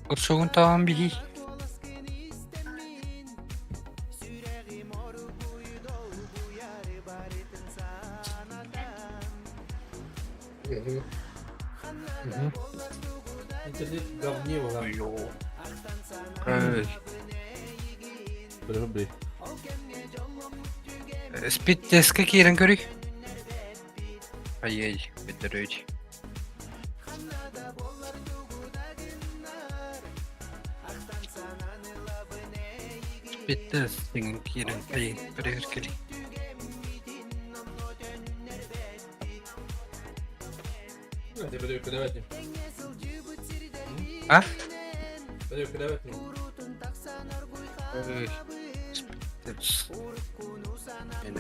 Курсугун таҕан биһий. Интернет говне была. Эй. Бля, Спид-тесткэ киирэн көрүй. Ай-ай, бүтэрүй. Спид-тест деген киирэн ай, көрүөр А?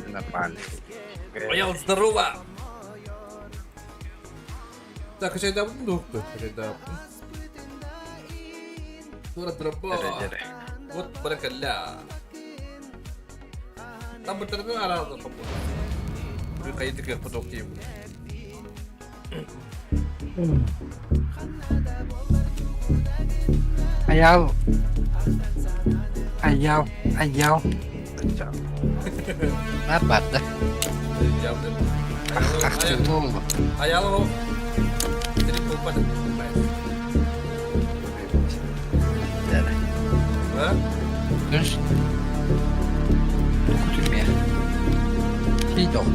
Нормально. Аял, здорово! Так, качайдаабытын дуохпут, качайдаабытын. Тура дроба. Вот баракалла. Табытыргы араалда хоппут. Кайдык поток тиим. Айаал Айаал Айаал Наар барда. Ахтыылы буолла. Айаал ол телефон Дұрыс. Күтілме. Кейді ол.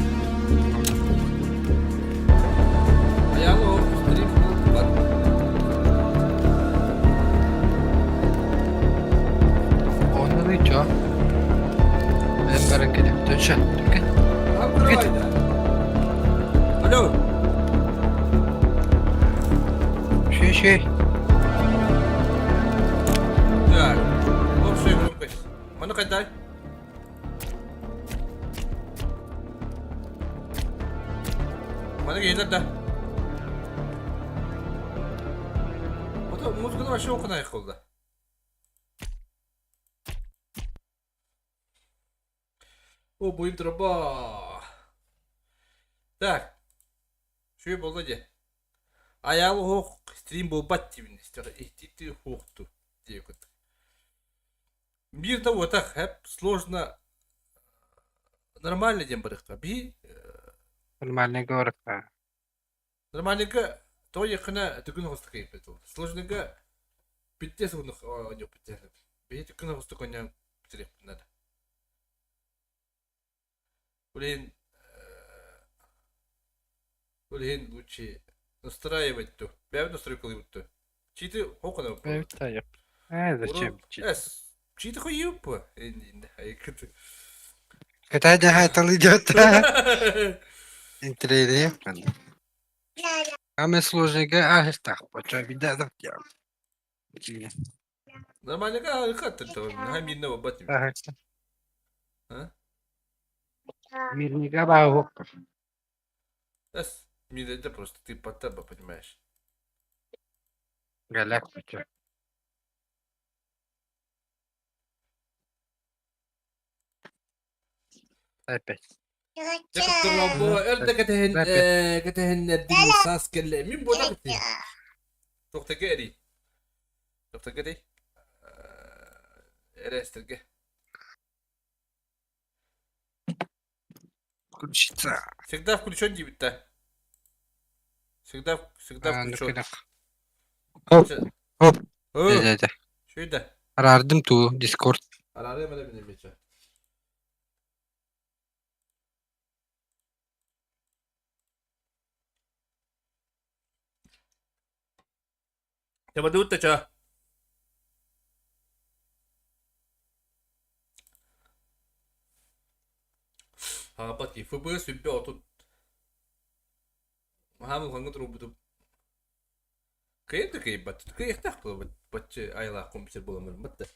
Оннук чо. Мен баран кэлиэм. Точно. Түргэн. Алло. Шүй шүй. Так. Общая громкость. Маны қайтай? Маны келер да. Ото музыканы вообще оқынайық қолда. О, буйым труба. Так. Шүй болды де. Аяғы хоқ стрим болбат деймін. Ихтити хоқту деп Биир да уотах хэп сложно нормально диэн барыахха. Би Нормальный говорка. нормальныйга то якына түгүн оҕустук киирбит ол. Сложныйга бүттэ сугунук оонньук бүттэ. Биһи түгүн оҕустук оонньоон бүтүрүөхпүт наада. Блин, блин, лучше настраивать ту. Бэйэбит настройкалыыбыт ту. Читы хокона Бэйэбит Э, зачем? Эс, читы хуйуппа. Кытай дьаһайтал идет. Интриги. Аме сложныйга аһыстах поча вида Нормально как мирно бабат. Мирнига баахук. Эс, мир это просто ты потаба, понимаешь. Галяк поча. Опять. Эрдэ кэтэһин кэтэһиннэрдин саас кэллэ. Мин буолар Тохтака эри. Тохтака дей. Эрэстэргэ. Включиться. Всегда включен диэбит Всегда, всегда включен. Хоп, хоп. Дэ, Шүйдэ. Арардым ту, Дискорд. Арары мэлэ мине Табадуутта ча. Хаапати ФБ сүбэ отут. Хаамыл ханга турбутум. Кыйын да кыйбат. Кыйыктаах буолбут. Баччы айылаах компьютер буоламмын батта.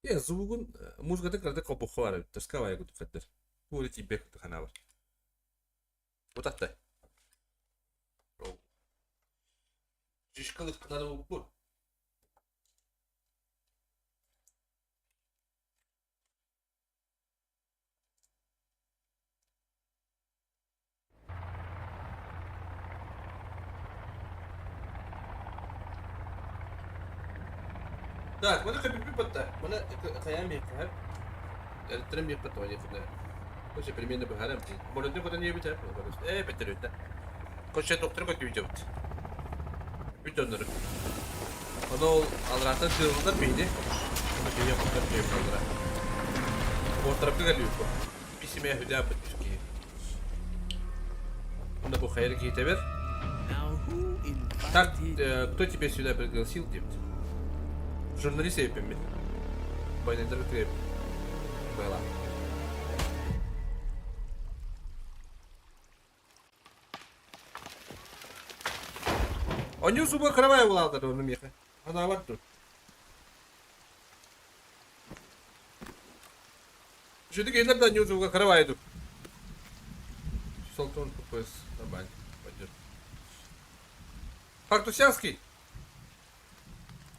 Е, звугун музыкатын кырдык хопухха бар эбит. Тоска баайы курдук хаттар. Туора тиийбэт курдук ханаабар. Утатта. Шишкалык надо бу. Так, маны көпүппүт батта. Маны хайаан биэххэ Эртэрэн биэххэ тоҕо диэххэ Короче, примерно быһаарам. Бородун котон диэбит ээ бэттерүттэ. Короче, доктор көтүүтүбүт. Бүт оннору. Ону ол алрааттан тыылылар биһиги. Ону биһиги хотон диэбит алра. Буортарапка кэлбит бу. Письме хүдэ бит киһи. Онно бу хайыр киһи Так, кто тебя сюда пригласил, диэбит. Журналист эбиппин. Байнайдар Была. Онньуу субу кырамай булаалдар ону миэхэ. Анаабат дуо? Үшүдүк иһиллэр да онньуу субуга кырамай ду. Солтон ППС нормально пойдет. Фартусянский.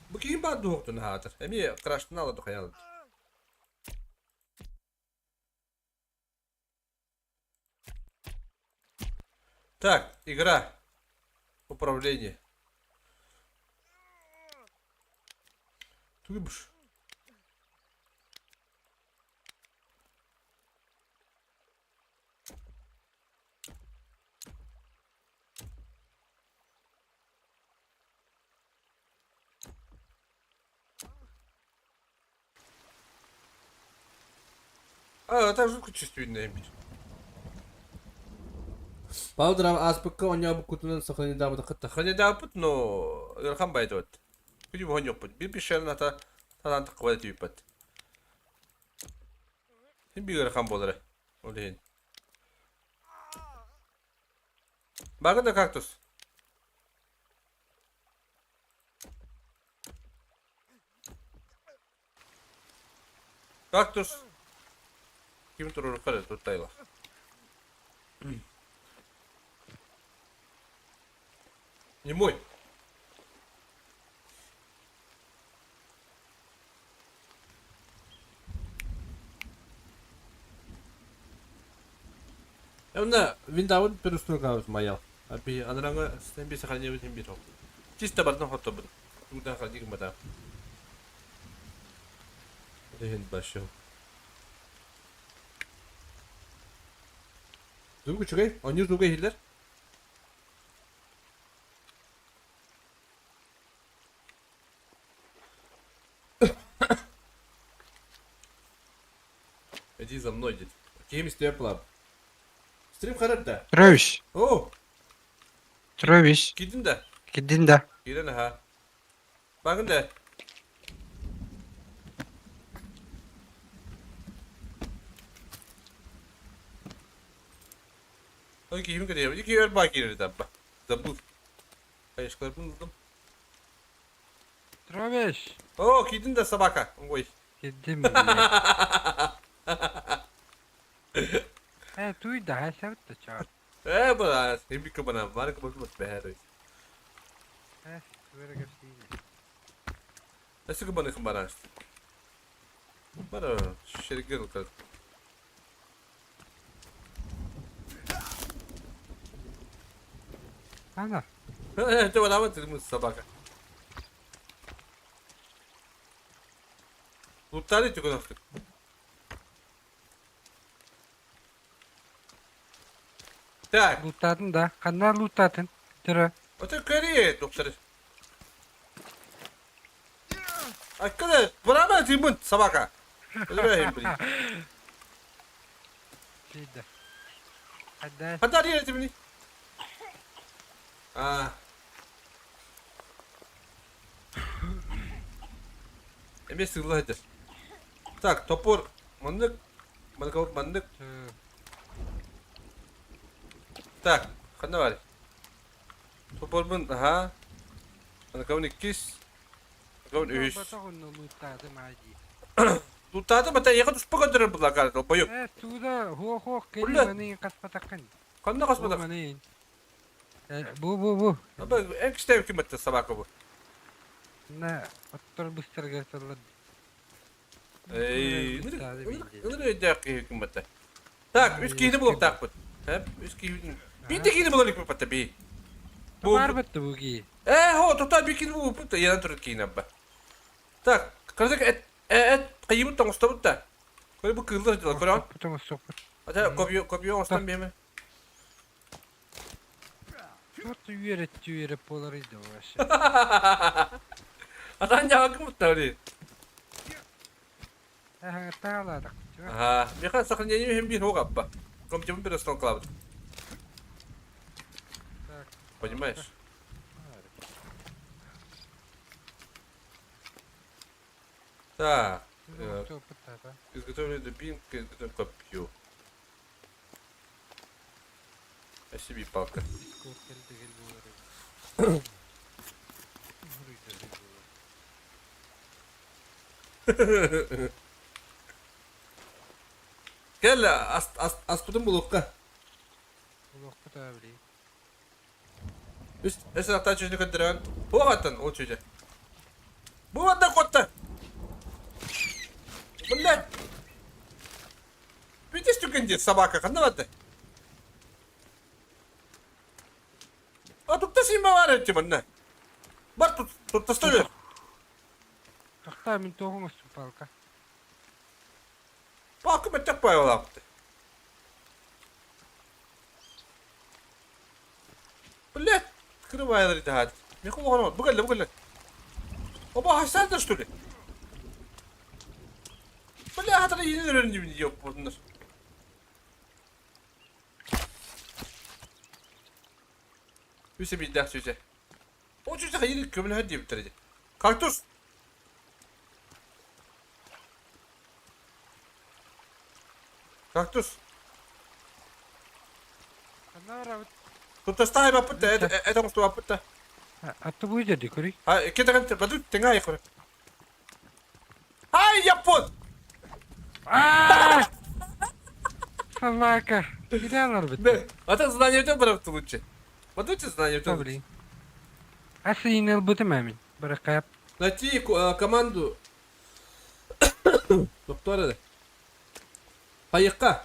Бу киһим баар дуоһуктун аһаатар. Эмиэ краштын ала духаялы. Так, игра. Управление. Тугубуш. А, это жутко чувствительный бит. Павел ааспыкка оонньообуккутунан сохранедаабытаххыт сохранедаабыт, но ыарахан баайдыбыт. Күнү оонньуохпут. Биир пещераны ата санаан таххыбат этибиппит. Син биир ыарахан буолара. Ол иһин. Бага да кактус. Кактус. Ким туруорукка эрэ туттайла. Не мой. Онно винтабын переустройкабыт маял. Аби анараҥа би сохранебит би Чисто барытын хоттобут. Туда ходи гыммата. Иһин башым. Звук үчүгэй, оонньуур звуга иһиллэр. Иди за мной, дед. Ким истиэ плаб. Стрим харар да? Тровиш. О, Тровиш. киирдин да? Киирдин да? Киирэн аха. Баҕын да? Ой, киһим кэлиэ. Ики өр баа киирэр табба. Забыл. Хайышкаларбын ылдым. Тровиш. О, киирдин да собака. Ой. Киирдим бile. Э, туй да, сәбит да чаар. Э, бара, химик бана, барык бу бэһэр. Э, туара кэпсиин. Өссө баны бара. Бара, шергер ылкар. Ана. Ты вода ты собака. Луттары түгөн Так. Луттадын да. Ханна луттатын? Тыра. Это кори, доктор. А когда брама ты мун собака. Блин. Сида. Хадда. Хадда ты мне. А. Эмиэ сыылла сылдьар. Так, топор маннык, маннык маннык. Так, ханна баар? Топорбун, аха. Маныкабын иккис, маныкабын үһүс. Луттаатым, ата эйиэхэ туспа көрдөрөр булла долбойук. Э, туда, хуо-хуо, кэлин Бля. маны хаспатаххын. Ханна хаспатах? Маны. Бу, бу, бу. Аба, эн кистэбит ким этте собака бу? На, оттор быстарга саллар. Эй, ыныр өйдөөх киһи ким этте. Так, үс киһини булуохтаахпыт. Хэп, үс киһи. Биирдэ киһини була иликпит батта би. Бу Бар батта бу киһи. Ээ, хо, тота би киһини булуппут, янан турар киһини абба. Так, кырдык эт эт кыйыбыт тоҥустабыт да. Көрө бу кыыллар дьыла көрөҕүн. Оҥостоппут оҥостоппут. Ата копье копье оҥостон биэмэ. Чорт үөрэттүү үөрэп буоларый да вообще. Атан дьаакым буттары. Таалаатах. Ага, меха сохранение иһин биир хоқ аппа. Компьютерым перестановкалабыт. Так. Понимаешь? Так. Изготовили дубинка, изготовили копье. Спасибо, палка. Кэл, аспытын булуохха. Булуохпут аа билигин. Үс үс аттаан чүчүнү көрдөрөн. Туох аттан ол чүчү. Бу манна куотта. Блядь. Видишь, түгэн собака ханна барда? А тут син бар эти манна. Бар тут тут тастыр. Тохтоо мин туох оҥостум палка. Палка мөттөх пайалаапты. Блядь, открывай ребят. Михаил Бу кэллэ, бу кэллэ. Оба хасарда что ли? Бля, хатара yeni öğrendim yok bunlar. Үсэ биирдээх сүүсэ. Ол сүүсэ хайыр көмөлөһөр диэбиттэр ити. Кактус! Кактус! Ханна барабыт? Туттастаай баппыт да, это оҥостубаппыт да. Атты бу дьэ көрүй. А, кэтэгэн баду тэҥэ айхыр. Ай, япон! Аа! Собака. Кире аларбыт. Да, а знание өтө барабыт лучше. Бадуче знание өтө. Блин. Асы ылбытым эмин. Быракап. Найти команду. Доктор Хайыққа.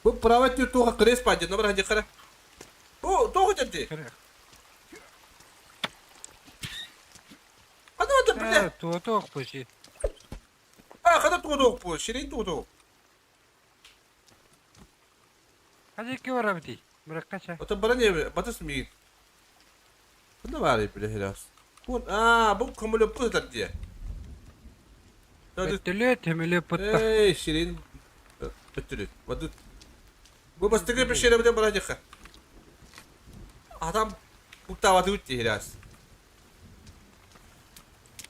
Бу право туға крест паде, номер хади қара. Бу тоғы жерде. Қана бата бля. Туото оқпуши. А, қана туға тоқ бу, ширин туға тоқ. Хадики барабыти. Быраккача. Ото бара не, батас мигин. Бұнда бар бля херас. Бу, а, бу көмөлө бу дерде. Бөттүлү темиле пытта. Эй, ширин бөттүлү. Баду. Бу бастыгы bir şeyle bir барадыха. Адам буктаваты үтте херас.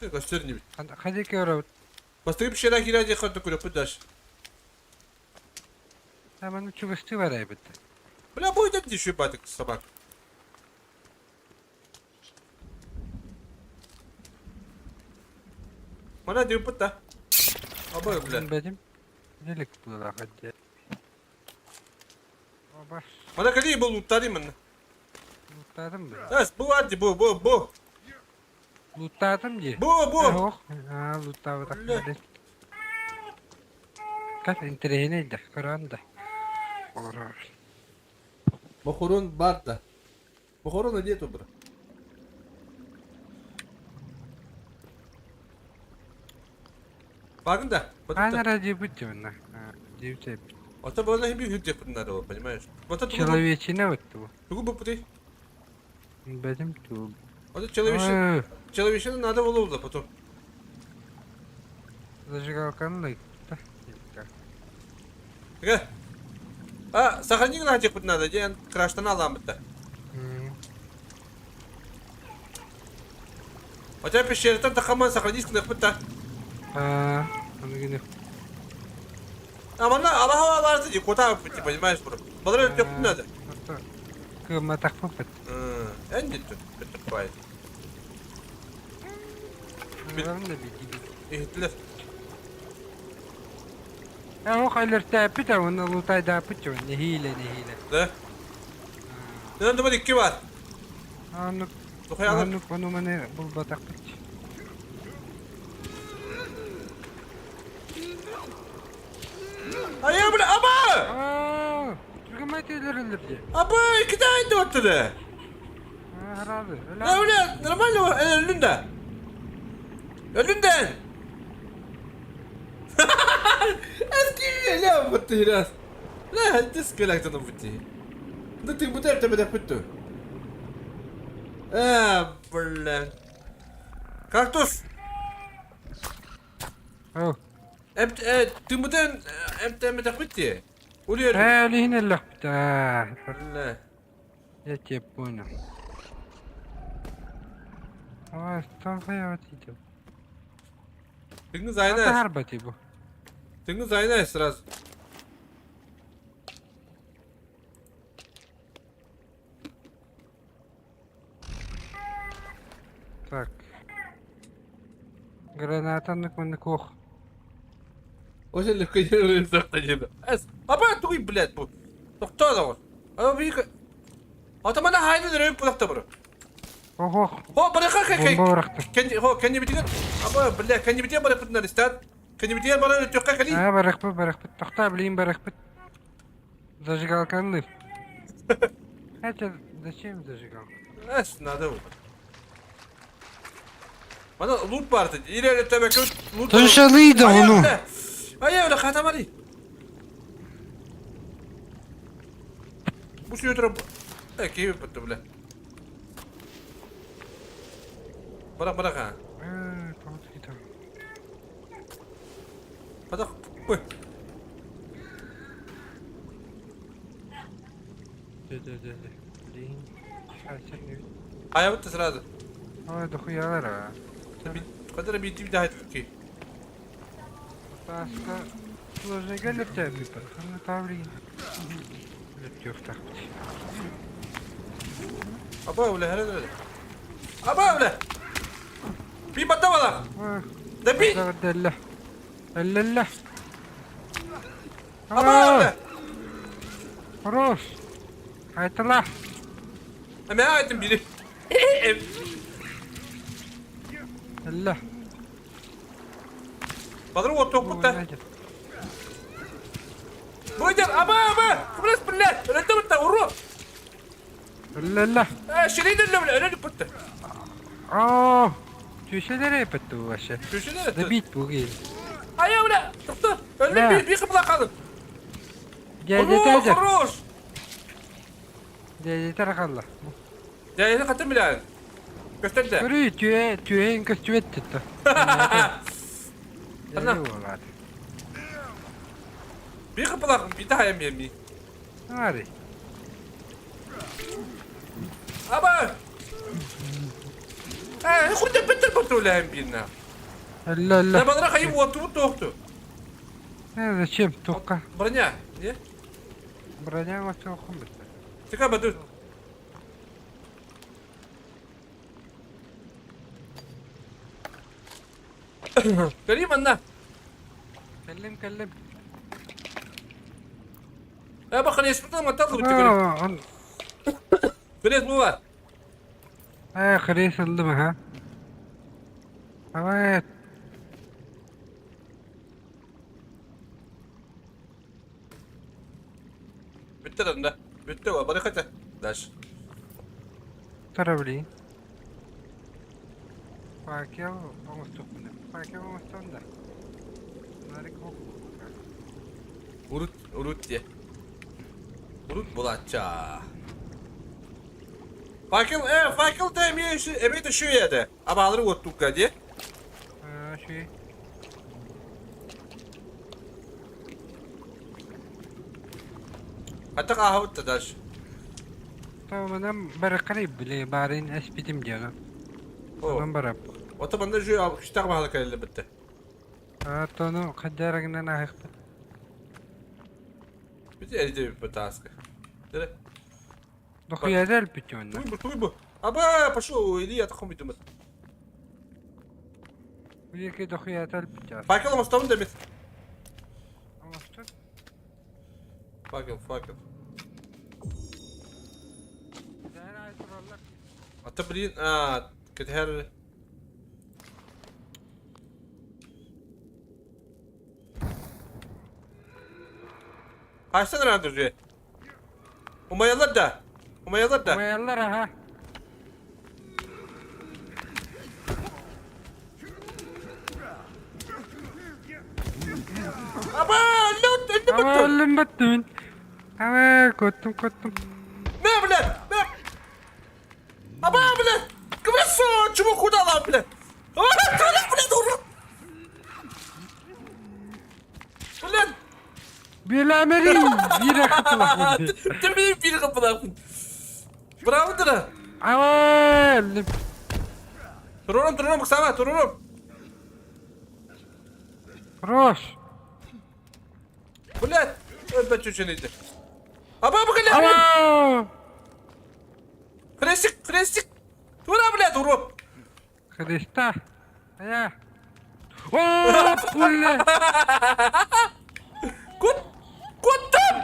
Көстөрүн бит. Хадики барабыт. Бастыгы bir şeyler хираже хатты көрөп даш. Таманы чугасты барайбыт. Бля, бу идет еще батык собак. Мана деп бутта. Абы, бля. Бедим. Нелик була хадди. Оба. Мана кали бу луттари мен. Луттадым бля. Тас, бу арди бу бу бу. Луттадым ди. Бу бу. Ох, а луттабы Бля. так. Как интересно да, көрөн да. Орор. Мохорон бар да. Мохорон нету, бро. Багын да. Ана ради быть она. Девче. Ата бана хим бир хүдде надо, понимаешь? Вот это Человечина вот ту. Тугу бу пути. Бедим ту. Вот человечина. Человечина надо было да потом. Зажигалканы да. Ге. А, сохрани на хоть надо, ден краштан алам да. А тебя пещера там тахаман сохранись на пыта. А, аны А мана алаха барды ди кота пути, понимаешь, бро. Балар өтөп надо. Кыматак пыпыт. Энди тут бай. Главное беги. Ихтлер. А ох, алерта пыта, он лутай да пытё, не хиле, не хиле. Да? Нан да икки бар. Аны Тухаялар. аны ону мане булбатак пыт. Ая бля, аба! Аа, түргемәтелер ди. Аба, iki tane de ortada. Харады. Да, бля, нормально, өлүн да. Өлүндэн! Эски бутты La дискелектен бутти. Да ты бутер тебе бутты. Э, блин. Кактус! Ау. Эп э тымытын эмтэммэтэх битти. Улуйар. Ээ, олиһин эллэхпит. Аа, Бля. я тебя понял. А, что я вот Тыҥы зайна. Харбати бу. Тыҥы зайна сразу. Так. Граната маннык ох. Очень легко Апа тугуй, блядь, бу. Тохтоо доҕор. Ама бии Атамана хайны өрөйүп булахта бу. Ох, Хо, барыха кэ бомба бырахтым. Кенни, хо, кенни битигер. Аба, бля, кенни битигер барыппытын аристат. Кенни битигер баран өтүөххэ кэлий. Аа, барахпыт, барахпыт. Тохтоо, блин, барахпыт. Зажигалканы. Хотя, зачем зажигалка? Эс, надо bu. Bana loot vardı. İleri töbe loot. Тушалыйда ону. Ay öyle katamari. Bu suyu E keyif bitti bile. Bırak bırak ha. Ээ, тоҕус кита. Bırak. Uy. Дэ дэ дэ дэ. Блин. Хасер Aya bitti sırada. Ой, дохуялар аа. Kadar bir bir daha ettik. Таска сложный галер Ханна таврин. Лөттүөхтахпыт. Aba öyle her öyle. Aba öyle. Bir batamalar. Da bir. Дэллэ. Эллэллэ. Aba öyle. Хорош. Айтала. Hemen ettim biri. Эллэ. Badr o tokutta. Buyur aba aba. Kıbrıs billah. Öyle de bitti. Uru. Эллэллэ. Şirin de öyle bitti. Аа. Түшэлэрэ батту вообще. Köşede Добить буги. Ay öyle. Tuttu. Öyle bir bir kıpla kalın. Дядя Хорош. Дядя тарахалла. Değeri katım bile. Göster de. Көрүй түйе түйен көстүбэт тутта. Ана. Bir kıpla bir daha yemeyeyim. Ари. Aba. Ha, خد بنت البطولة هم بينا. Эллэ Ne эллэ. bana kayıp otu tohtu. Э, зачем тоққа? Броня. Не? Броня оцохум бит. Çıkar dur. Göreyim anne. Кэллим кэллим. Ha bak hani espriden mi tatlı bitti göreyim. Аа, он Göreyim bu var. э хрес ылдым ха. Давай. Bitti dedim de. Bitti o. Bana kaç. Daş. Тара блин. Факел оҥостуохпун. Факел оҥостон да. Нарик Urut, urut diye. Urut bulatça. Fakıl, e, fakıl demiyor şu, evet de şu yerde. Ama alır ottuk diye. Аа, шүй. Hatta kahve da daş. Tamam бары били барын эспитим диэн. O. Онон барап. Otobanda şu işte bahalı kaleli bitti. Аа, тону хаддарагынан ахыппыт. Bitti elde bir taskı. Dire. Дохуядал бүтүнна. Туй bu, туй bu. Aba, пошел, или я таком иду. Уеки дохуядал бүтүн. Факел мостом демет. Оҥостон. Факел, факел. Дара тураллар. Ата блин, а, кэтэр. Kaçtan randırıcı? Umayalar da. Umayalar da. Уяллар аха. Аба, өллүм, өллүм Аба быттым. өллүм быттым. Аба коттум коттум. Не, блядь, не. Аба, блядь. Кымрасо, чему куда лам, блядь. Аба, тура, блядь, урод. Блядь. Билэмэри биир кытылахпын. Ты биир кытылахпын. Браво, дыра. Аба өллүм. Турурум, турурум, ыксаама, турурум. Хорош. Блядь, өлбөт чүчүнүйдү. Аба, бу кэлэ. Аба! Хрестик, хрестик. Тура, блядь, урод. Христа. Ая. О, пуля! Кут, куттум!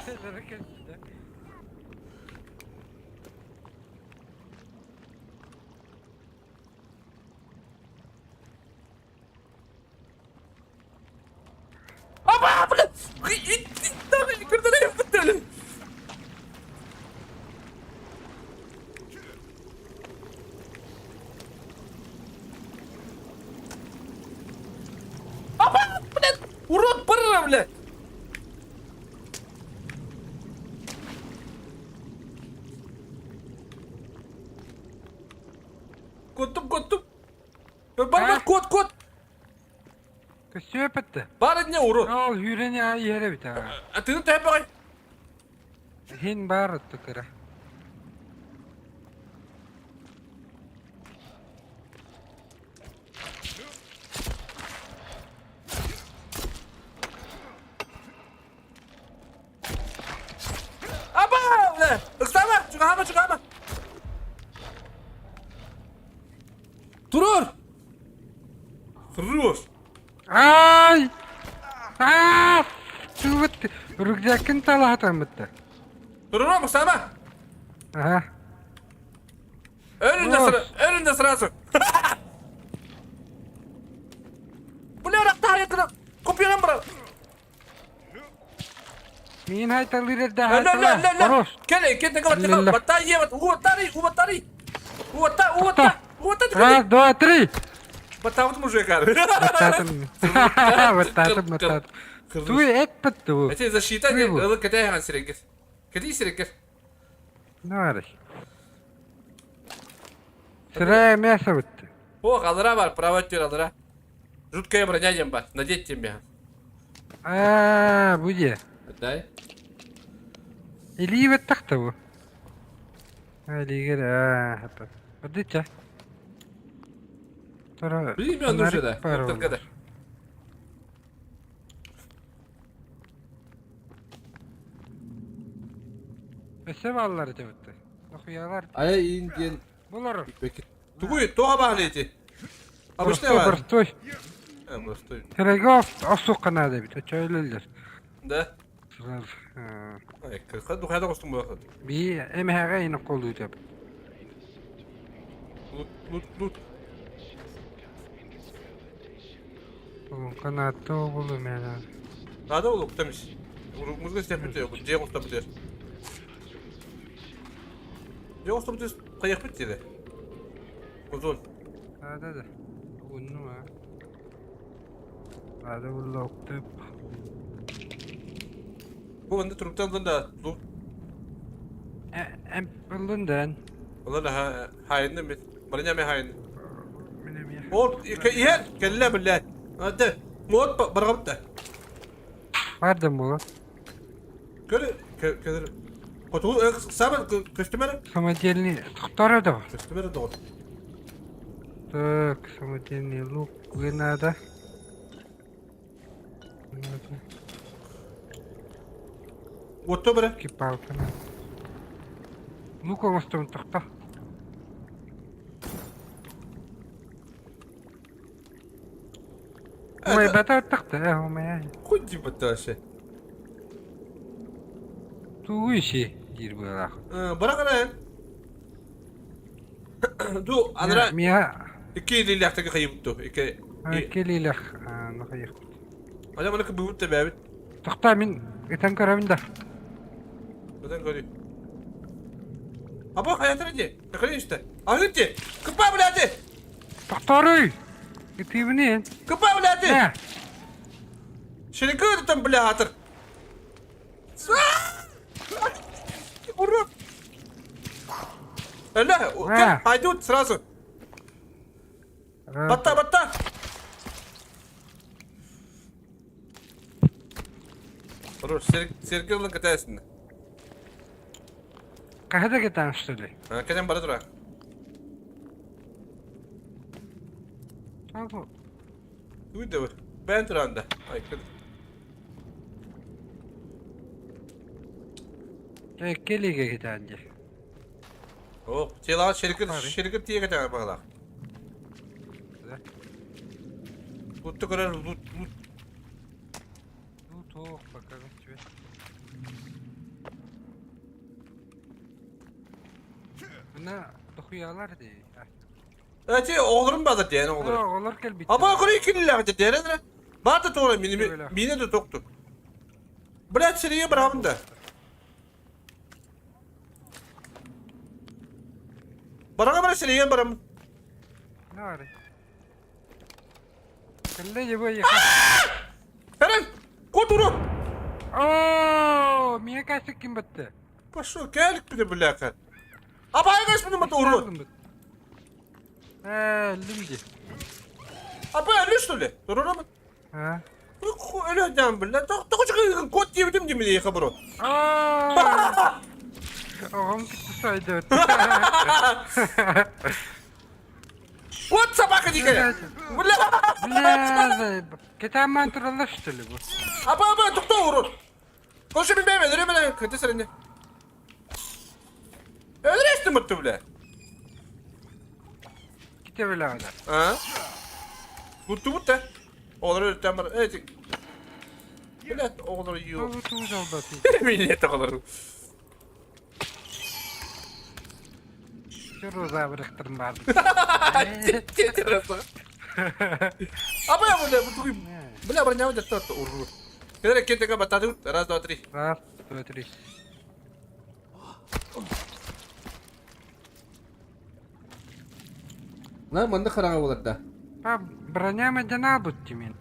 Аба, блядь! Аба, блядь! Урод, барра, блядь! Куттум, куттум! Бар, бар, кот, кот! Көстүө эпэтте. Бар инне урод! Ол сүүрэн иһэр эбит аа. Атыгын төһө баҕай? Иһин баар отто кыра. Аба! Ыксаама! Чугаһаама, чугаһаама! Турур! Хорош! Ай! Аа! Чугут рюкзакын талаһатаммыттар. Турурум, ыксаама! Аха. Өлүн да сразу! Өлүн да сразу! Бля, рахтаһайыкына копьянан барар! Миин хайталыыр эрдэ Ла ла ла ла Хорош. Кэлэ, кэлэ, кэлэ, батарей, уотари, уотари. Уота, уота, уота. Раз, два, три. Баттаабыт мужикар. Баттаатым. Баттаатым, баттаатым. Туй эппит туу. Эти защита ылы кэтэһэн сирэйгэр. Кэтии сирэйгэр. Нарыш. Сырая мясо бытты. Ох, алыра бар, право өттүгэр алыра. Жуткая броня диэн бар, надеть диэн Аа, бу дьиэ. Дай. Илии бэттэх да бу. Илиигэр аа, хата. Одича. Тура Билимин фонарик да. баар Только да. буолар. Өссө бааллар дьабыттар. Нохуйалар. Айа иин диэн Булар. Тугуй, туох баҕалый ити? Обычный Простой, баар. простой. Э, простой. Серегов охсуохха наада эбит. Очойлоллар. Да. Сразу. Ай, кырка духайда костум буолар. Би эмэһэҕэ ин колуутап. Лут, лут, лут. Канаатта обулу мена. Наада ол уктамис. Музыка степпит дьиэ кустабыт. Дьиэ кустабыт кайахпыт диэде. Кузун. Наада да. Унну а. Наада булла уктап. Бу онда туруктан да лут. Эм буллундан. Олар хайынны бит. Барыня ме хайын. Минем Ол иһэр кэллэ биллэ. Аты мод баргабытта. Бардым була. Көр көр Хоту саба көстүмөр. Самодельный тохтора да. Көстүмөр доҕор. Так, самодельный лук не надо. Надо. Отто бere. Кипалка надо. Лук оҥостон тохто. Ой, бата тахта, э, умая. Худи баташы. Тугуйши диир быһыылаах. Бара Ду анара Миа икки илиилээхтэргэ хайыбыт икки кэлиилэх нахайыхпыт. Ана мана кыбыбыт да бэбит. Тохтоо мин ытан көрөбүн да. Ытан көрүй. Аба хаятыр ди. Тахырын işte. Ахыр ди. Кыпа блядь. Тохтооруй! Ытыыбыны Кыпа блядь. Ширикы там, бля, атыр. Урод! Ля, пойдут сразу. Батта, батта! Хорош, Сергей ылын кытайсың. Хаһа кытаан что ли? Кэлэн бара тура. Бу. Туй да бэйэн туран да. Ай, Кэлигэ кытаан дии. О, телаҕа ширкин ширкин тиийэ кэтэҕэр баҕалаах. Лутты көрөр лут лут. Ну туох пока тебе. Мына дохуялар дии. Эти оҕолорум бадар диэн оҕолору. Оҕолор кэлбит. Аба көрө иккинилээх диэн эрэ. Баата туора мини мини да токту. Блядь, сирие бырабын да. Бараҕа бара сирийэн барам. Нары. Кэллэ его ехать. Эрэн, кот урут. Оо, мия касык ким бытты? Пошел, кэлик бile бляха. Абайга испини мата урут. Ээ, лимди. Абай өлө что ли? Турурамын. А? Өлө дам бля. Тоҕо чыгын кот диэбитим димини хабыру. Оҕом кытта сойдут. Вот собака дикая! Бля! Бля, Кетаман тураллар что ли бу? Аба, аба, тоқтоо урут! Koşu bir бэйбэ, өлөрө бля, кыты сэрэнне. Өлөрө мытты бля. Ките бля А? Бутtu бутта. Оҕолор өлүттэн бар. Эти. Блядь, оҕолор ю. Туу солдат. Милет оҕолор. Роза бырахтырым бар. Аба я бля, бу Бля, броня вот это уру. Когда ракета батады, раз, два, три. Раз, два, три. На, манна хараҥа буолар да. Па, броня мадьана бутти мин.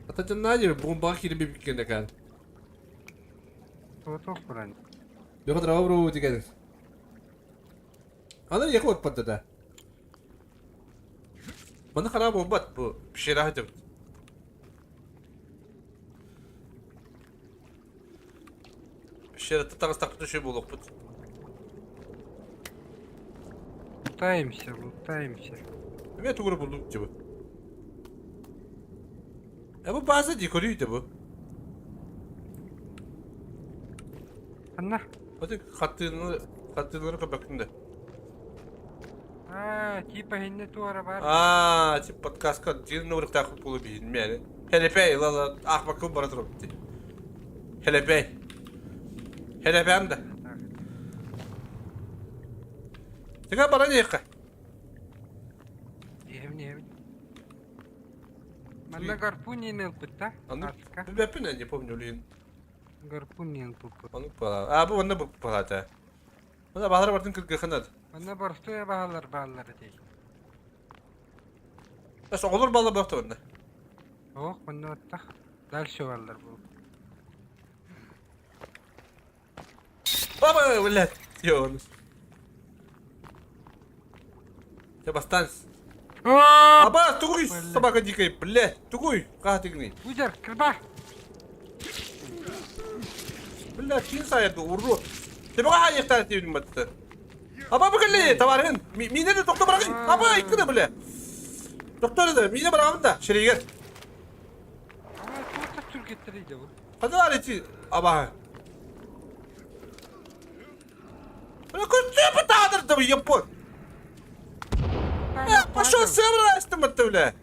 Ататыннаа диир бомбаҕа киирэн бүккэнэ каан. Туох броня. Дьоҕо дрова бро деген. Аны яхы отпадда да. Манна хараҥа буолбат бу пещера сылдьабыт. Пещерата таҕыстахпыт үчүгэй буолуохпут. Лутаемся, лутаемся. Эмиэ тугу эрэ буллум дии бу. Э бу база дии көрүй да бу. Ханна? Аты хаттыыны хаттыылары көрбөккүн да. Аа, типа хинне туора бар. Аа, тип подкастка дьиҥ нуурыктаах буолу биһин мээни. Хэлэпэй ла аахпакка бара турабыт дии. Хэлэпэй. Хэлэпэм да. Тыга баран иһиэххэ. Иһэбин, иһэбин. Манна гарпун иин ылбыт да? Аны Аска. билбэппин не помню блин. Гарпун иин ылбыппыт. Ону пала. А бу онно бу палата. Мына баалар бартын кыргыханат. Манна боростуой баалар бааллар дии. Эс оҕолор баалар буохта онно. Ох, манна баттах. Дальше бааллар бу. Баба, блядь, ёбаный. Ты бастанс. Аба, тугуй, собака дикая, блядь, тугуй, хаатыгный. Уйдар, кырба. Блядь, кин сайды, урод. Ты бага хаайыктар диибин батты. Аба бу товарын. Мине де тохто барагын. Аба икки бля. Доктор да, мине барагын да, шеригер. Аба, туох түргеттерий бу. Хадалар ити аба. Бля, куда потадыр да япон. Пошел собрался там это, бля.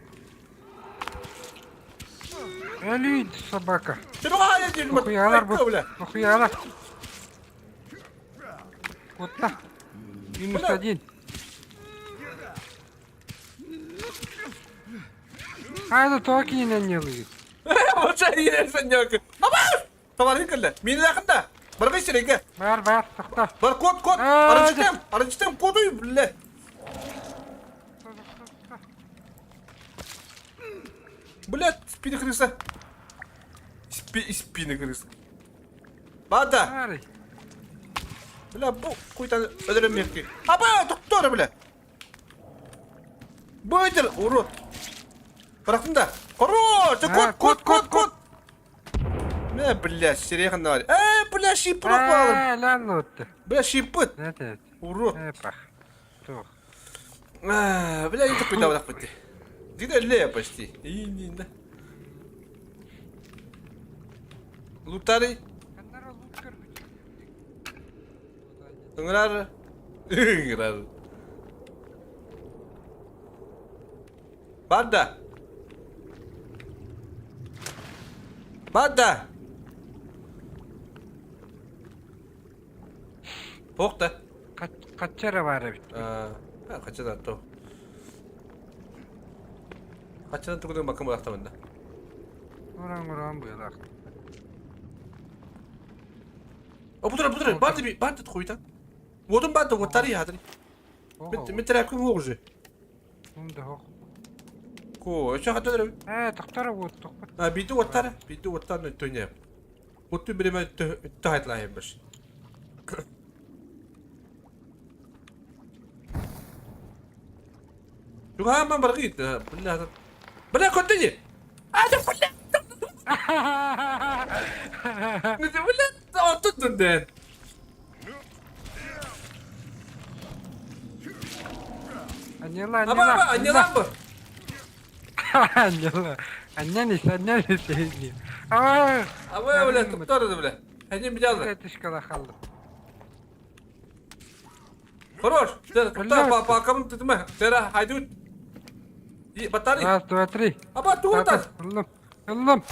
Өлүй собака. Ты бага диибин Охуялар бу. бля. Охуялар. Кутта. Минус Бля. один. Хайда токи не лыгит. Вообще ерсен Аба! Товарың кэллэ. Мини лахында. Баргы сиреге. Бар, бар, тохто. Бар кот кот. Аа, Арынчытым. Арынчытым кодуй бля. Блядь, спиди крыса. Испины кырыс. Бада! Арый. Бля, бу куйтан өлөрөмүөхки. Аба, доктор, бля! Быдыр, урод! Бырахтым да. Хорош! Кот, кот, кот, кот! Мэ, бля, сирэйхин давай. Э, бля, шиппыт балым. Ээ, лан отты. Бля, шиппыт. Это, Урод. э, пах. Туох. Бля, не такой давай пойти. Где лея почти? И не да. Лутари. Ыҥырар. Ыҥырар. Банда. Банда. Туох да? Хачча эрэ баар эбит. Хачча то. Хаччадан тугунан бакым буолахтамын да. Уран-уран быылаах. О, бутура, бутура, банды, банды хуйта. Уотун банды, уоттары ядыр. Мен тряпкам уже. Ко, өчө хатар. Ээ, тохтор уот тохпут. А, биди уоттары, биди уоттары төне. Отту биреме төһайтлайым баш. Чугааман баргыт, бля. Бля, көттү. Ада бля. Бля, оттун ден. Анньыла, Аба, аба, анньыла. анньалаан бу. Анньыла. Анньан ис, анньан ис эһиги. Аа! Аба, бля, туктар бля. Ханим билялы. Тышкала халлым. Хорош. Тутта па па кам тутма. Тера хайдут. И батари. Раз, два, три. Аба туутар. Ыллым. Ыллым.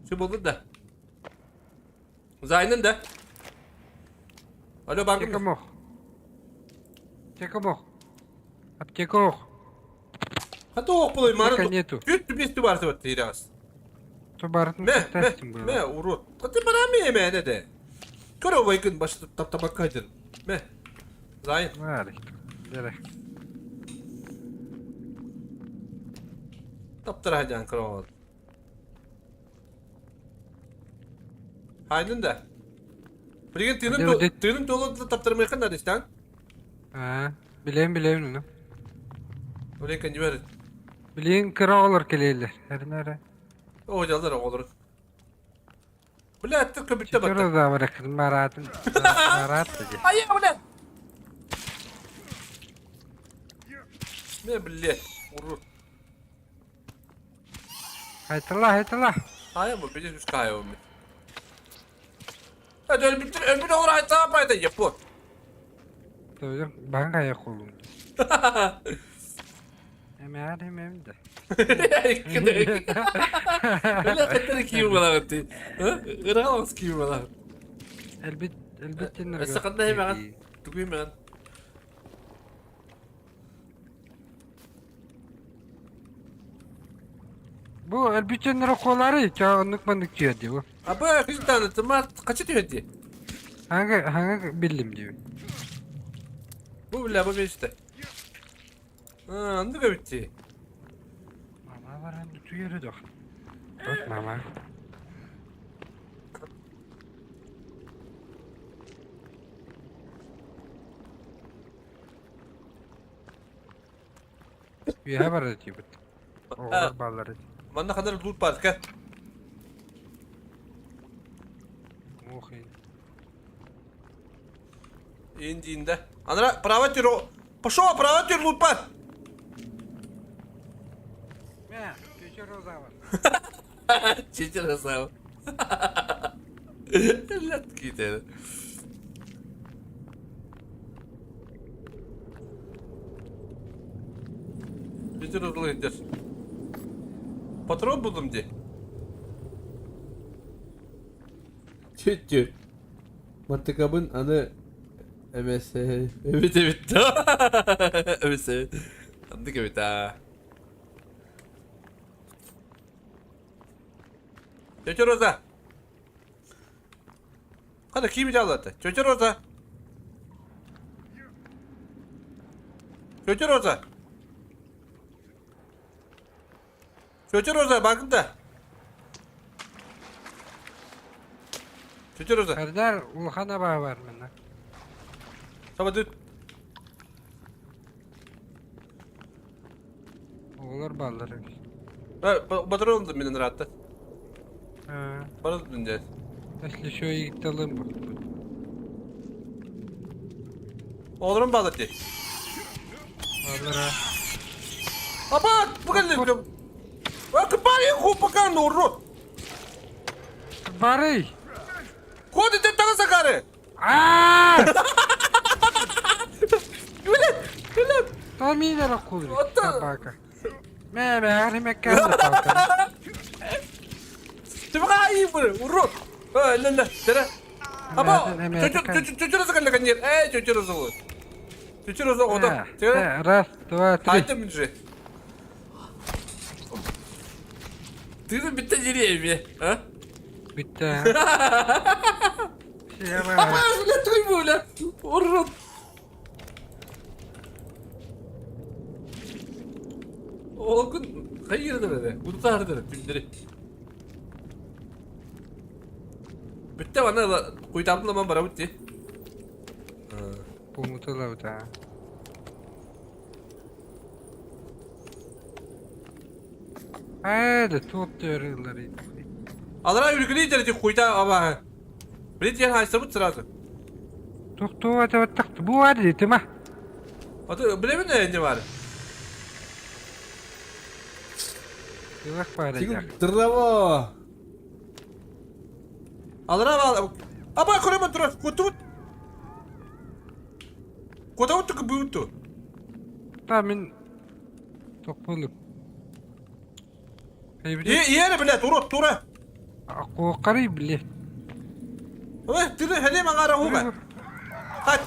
Şu buldu да. Зайнын да. Алло, баргын. Аптека мох. Аптека мох. Аптека ох. Хата ох булай мары. Аптека нету. Түт түбес бар деп тирас. Тубарын Мэ, мэ, мэ, урод. Хата бара ме мэ не де. Көрө байкын башы таптабак кайдыр. Мэ. Зайын. Var. Дere. Таптара хадян көрө. Хайнын да. Билген тыынын тыынын толу таптырмайкын да дестан. Аа, билем билем onu. Билген кенжибер. Билен кыра олар келелер. Эрнere. О жалдар олор. Бля, аттыр көбүттө батта. Чөтөрө да бар маратын. Марат деди. Ай, бля. Не, бля, уру. Хайтала, хайтала. Хайа бу, били үс кая бу. Hadi öl bitir, öl bir olur hayta payda yapı. Doğru. Ben kaya kolum. Hem her hem hem de. Бля, хаттар кийим балагы. Ыргалас кийим балагы. Elbet elbet Өссө ханна хэмэҕэн тугуй мэҕэн. Bu elbet kolları çağınlık mandık diyor diyor. Аба кыздан тымар качы түһэти. Hangi hangi bildim diyor. Бу бля бу беште. А, андыга битти. Mama var hem tüyeri dok. Dok mama. Üye var diyor. Oğlar balları. Манна ханар лут бар ка. Ох. Индинде. Анара право тиро. Пошел право тир лут бар. Мә, чечер роза var. Чечер жасау. Лет китер. Чечер роза Патрон булдум де. Чүт-чүт. Маттыкабын аны эмес эбит эбит. Эмес эбит. Андык эбит а. Тетя Роза. Қана киім жалаты. Тетя Роза. Тетя Роза. Тетя Роза, бакын да? Тетя Роза. Кардар улахан абаа бар манна. Саба дүт. Оҕолор бааллар эбит. Батырылым да минен ыраатта. Барылдын дед. Если что, иитталым буппут. Оҕолорум бааллар дии. Бааллара. Апа, бу кэллим. Кыпари хупакан урут. Барый! Код итен таҥа сакары. Аа! Билет, билет. Томинера кулри. Собака. Мэ, мэ, аримеккэ Тибҕаа быр, урут. Лэ, лэ, Аба, чөчөрөсө кэллэ каньер. Э, чөчөрөсө ол. Чөчөрөсө ода. Раз, два, три. Айта минже. Ты битте жири а? Битте. Апа, бля, той бля. Урут. Ол күн хайырдыр эде. Кутаардыр түндери. Бүттэ аны куйтаабытын барабыт дии. Пумутулабыт аа. Ээ, туох дөрүллэр Алара үргүлүй дэрди куйта абаһы. Билит диэн хаайсабыт сразу. Туох этебеттах бу бар дитима. Аты билебин ээ не бар. Тылах бар Здраво. Алара Аба көрөмөн турар. Кутубут. Кутабут туку бууту. Та мин тохпулуп. Иэре блядь, урод, тура. Куоккарый блядь. Ой, ты хәлем аңара хуга. Хат.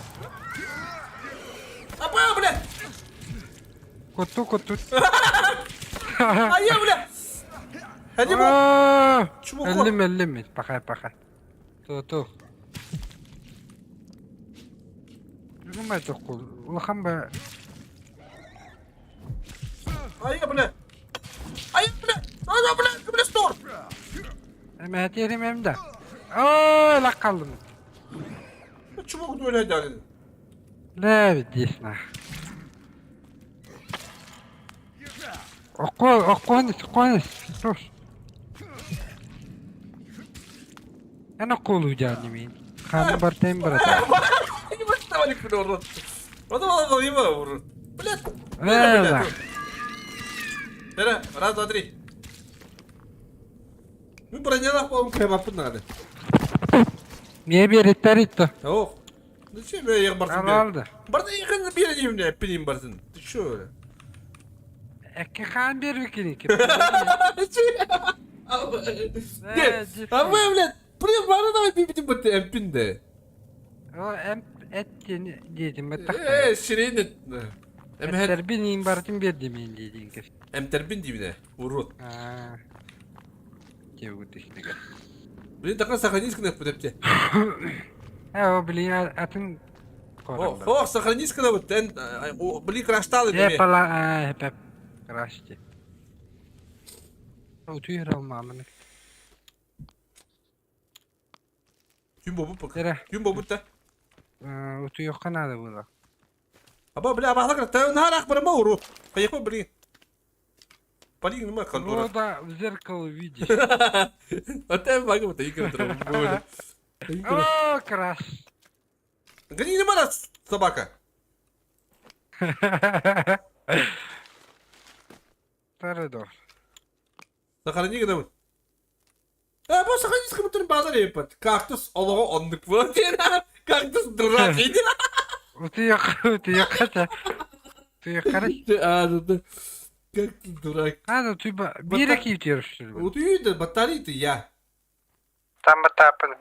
Апа, блядь. Коту, коту. Айя, блядь. Хәлем. Эллим, эллим, пахай, пахай. Ту, ту. Бүгүн тохкул. Улахан ба. Айя, блядь. Айя, блядь. Айя, блядь, блядь, стор. Эмээтиэрим эм да. Оо, лаккаллым. Чумок дуэлэ дали. Лээ биддиэс Окко, окконис, окконис. Туш. Эн окколу жаани мин. Хааны бартайын барата. Блядь. Ээ. Раз, два, три. Мин бронялаах буолан кыһабаппын даҕаны. Миэ биэриттэр итто. Ох. Зачем я их барсын? Алды. Барды ихин биэрдим де, пилим барсын. Ты чё? Экки хаан биэрбикини. А вы, блядь, блин, бары давай бибитим бытты эмпин де. О, эмп эттин диэтим баттах. Э, сирен Эмтербин иин бартын биэрдим иин диэтин кэс. Эмтербин дибине, урод. Аа. Диэбит Блин, такой сохранись кнопку депте. Э, о, блин, атын О, сохранись кнопку, тен, блин, крашталы Э, пала, э, пеп, крашти. Утуйр алмамын. Күн бобут пока. Күн бобут да. Утуйохха надо было. Аба, бля, абахла кра, нарах барама уру. Кайыкпа, блин. Полин, ну, Ну да, в зеркало видишь. А ты могу это игры О, краш. Гони не мара, собака. Тарадор. Сохрани гына. Э, бу сохрани скамутын базар епат. Кактус олого оннук бу. Кактус дурак иди. Утуйох, утуйохха Туйоххарай. А, да. Как ты дурак. А, ну ты бире кийтер Утуйда батарея я. Там батапын.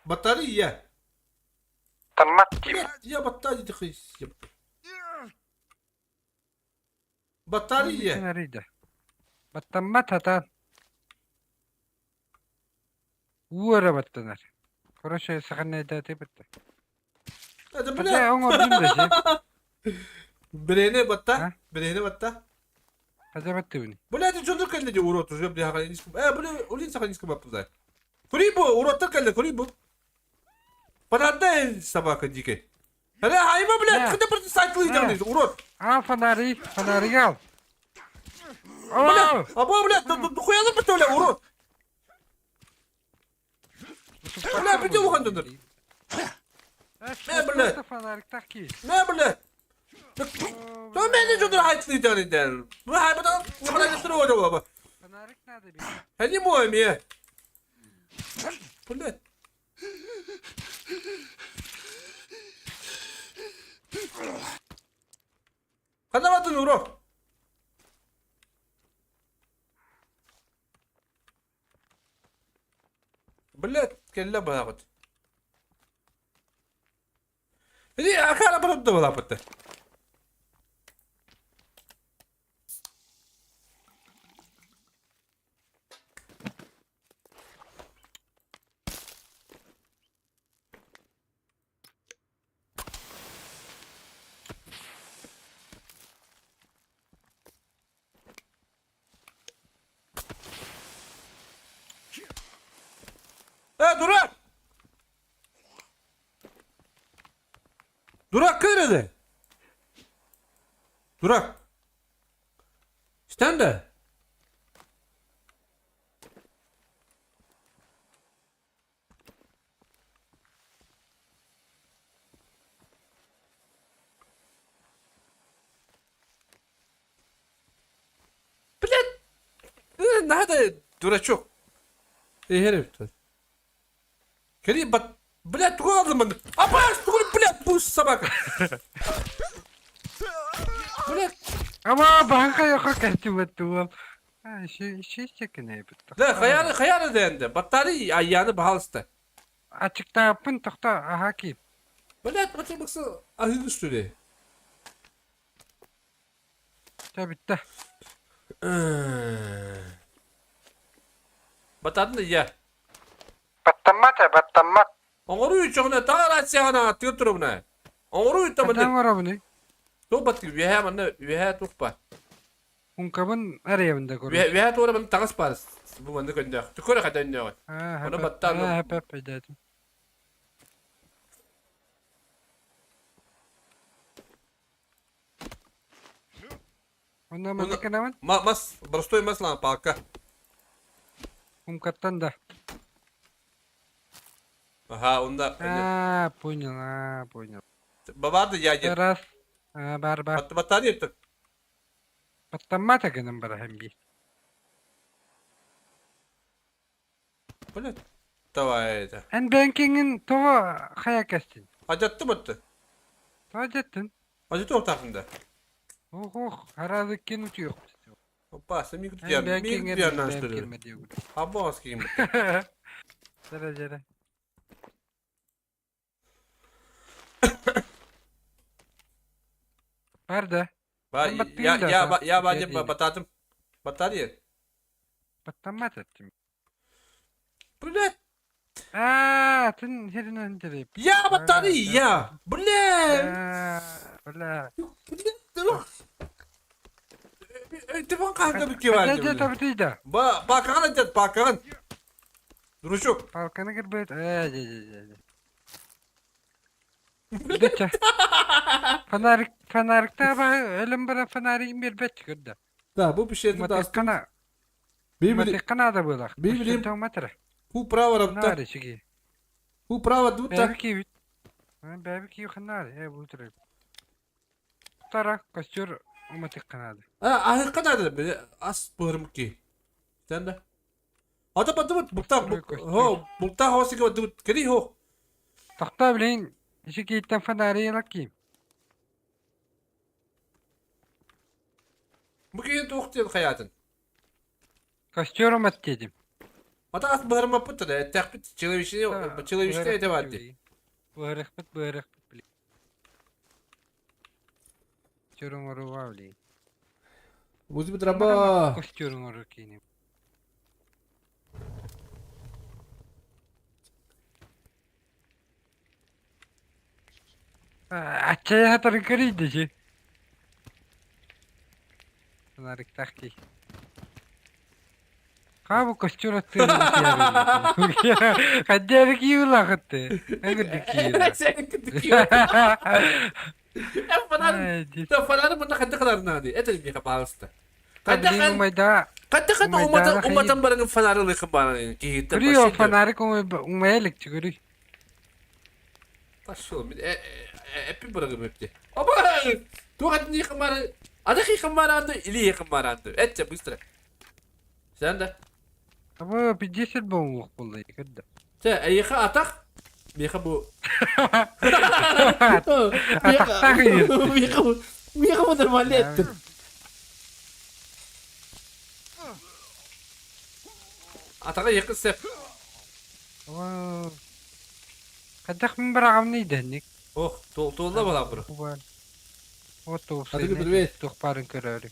Батарея. Таммат Я батарея ты Батарея. Баттаммат хатан. Уора баттанар. Короче, саханайда битта. Это бля. Оңор дим Бирене батта. Бирене батта. Хазабаттыбын. Блядь, дьоннор кэллэ дии урод уже бля бля улин саханинском баппызай. Кури бу, уродтар кэллэ, кури бу. Подожди, собака дикая. Эре, хайма, блядь, куда просто сайтлы идем, урод. А, фонари, фонарик ал. Бля, а блядь, хуя на бля, урод. Бля, бүтэ улахан дьоннор. Мэ, бля. Фонарик ки. Мэ, бля. То мэни дьоннор хайтлы идем. Бу хайбадан, Фонарик надо бить. Они мой мне. Блядь. Ханна батын урок. Блядь, кэллэ баҕаҕыт. Ити акаара барып да балааппыт. Э, дурак! Дурак кэрede. Дурак. Стенде. Блядь! Надо, дурачок. Иһэр эбит. Кэри бат... Блядь, тугу алдым Апаш, тугу, блядь, бу собака. Блядь. Ама баһака йоха кэстибэт туол. Шестекine Да, хаяны, хаяны дэнде. Батарея аяны баһалыста. Ачыктааппын тохто аха киip. Блядь, бата бакса ahın üstüne. Чэ бүттэ. Бататын я. Баттаммат э, баттаммат. Оҥоруу үчөҕүнэ таҕар ацияҕына аттыгар турабына. Оҥоруу үттэ Оҥоробуный. Туох баттыгы үөһээ манна үөһээ туох баар. Ункабын арыйабын да көрө. Үөһээ туора манна таҥас баар. Бу манна көндөөх. Түкөрө хата өннөөҕүн. Оны баттаан. Хэп өйдөөтүм. Онно манна кэнэбин? Мас, простой мас лаан палка. Умкаттан да. Аха, онда. А, понял, а, понял. Бабарды ядер. Раз. А, бар бар. Баттаан еттик. Баттаммата гынан бараһын би. Блядь. Давай это. Эн бэнкингин тоҕо хайа кэстин? Ажатты батты. Тоҕо дьэттин? Ажаты ортақында. Ох, ох, хараазыккин утуйуох. Опа, сен микро Эн диярна. Микро бэнкингин диярна бэнкирмэ диэгут. Аббас кийим. Дьэрэ дьэрэ. Бар да. Ба я я я ба деп бататым. Батария. Баттаммат эттим. Блядь. Аа, тин херинен дереп. Я батарея! Блядь! Бля. Телефон хаһан да кивар. Дьэ табытыйда. Ба палкаҕын айтат, палкаҕын. Дружок. Палканы кырбыт. Ээ, дьэ дьэ дьэ. Дьэ. Фонарик, фонарикта ба өлөн бара фонаригын бербет көрдө. Да, бу пишет да. Матыккана. Матыккана да буолах. Би билим. Матыра. Ху право рапта. Шиги. Ху право дута. Бэби киви. Бэби киви ханнаар. Э бу турар. Тара костер уматыккана. А, ахыккана ас бырымки. Сен да. Ата батыбыт букта хо букта хосига батыбыт кери хо. Тохто билин иши кииттен фонари лакки. Бу киһи туох диэн хайаатын? Костер умат дедим. Ата ас быһарымаппыт да эттэхпит человечный человечный этэ бар дии. Быһарыхпыт быһарыхпыт били. Костер оҥоруга били. Бузбит раба. Костер оҥору киини. Аччая хатарын көрүйдү. Фонариктаах киһи. Хаабы костюр аттыыр Хайдары киилахытты. Эгирди киила. Фонарь, фонарь мында ханды кыларнаады. Это миха пожалуйста. Хайдах умайда. Хайдах уматан уматан баран фонары лыхы баран киһиттен. Көрү фонарик умайалык чүгүрүй. Пошел, эппи бырагым эпти. Оба! Туох этни хымары, адахи хымаранды или хымаранды. Этче быстро. Sen да. Аба 50 болуох буолла көрдө. Чэ, эйиэхэ атах, миэхэ бу Атахтаах Миэхэ бу миэхэ бу нормально эттим. Атаҕа эйиэхэ сөп. Хайдах мин быраҕамный дэнник. Ох, туолла балаабыр. Вот туох туох баарын көрөөрү.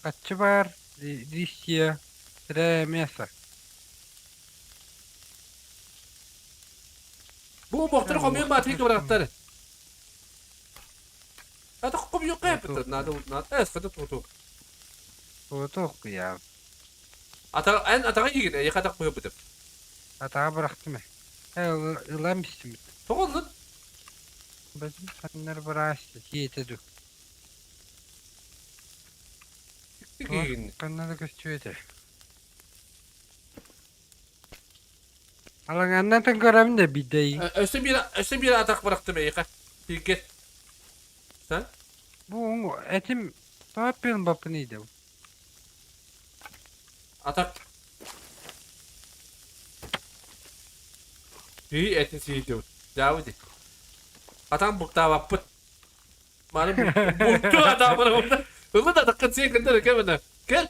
Хаччы баар, листья, тре мясо. Бу бохтор хомуйан баатыйы кыбырахтар. Это хомуйук эппит. Надо, надо. Эс, хата туту. Туту я. Ата эн атаҕа киигин, эйиэхэ атах быһыппытым. Атаҕа бырахтым э. Ылам истимит. Тоҕо ыллын? Базым ханнар быраас сиэтэ ду. Ханна да көстүбэтэ. Алаҥааннан көрөбүн да биирдэ Өссө биир өссө биир атах бырахтым эйиэхэ. Тииккэ. Бу этим тооппин баппын идэм. Атах. Ии этин сиидиут. Дьаабы Атам буктаабаппыт. Маны булту атаабын. Ылы да атаккын сиэн кындар кэмэнэ. Кэл.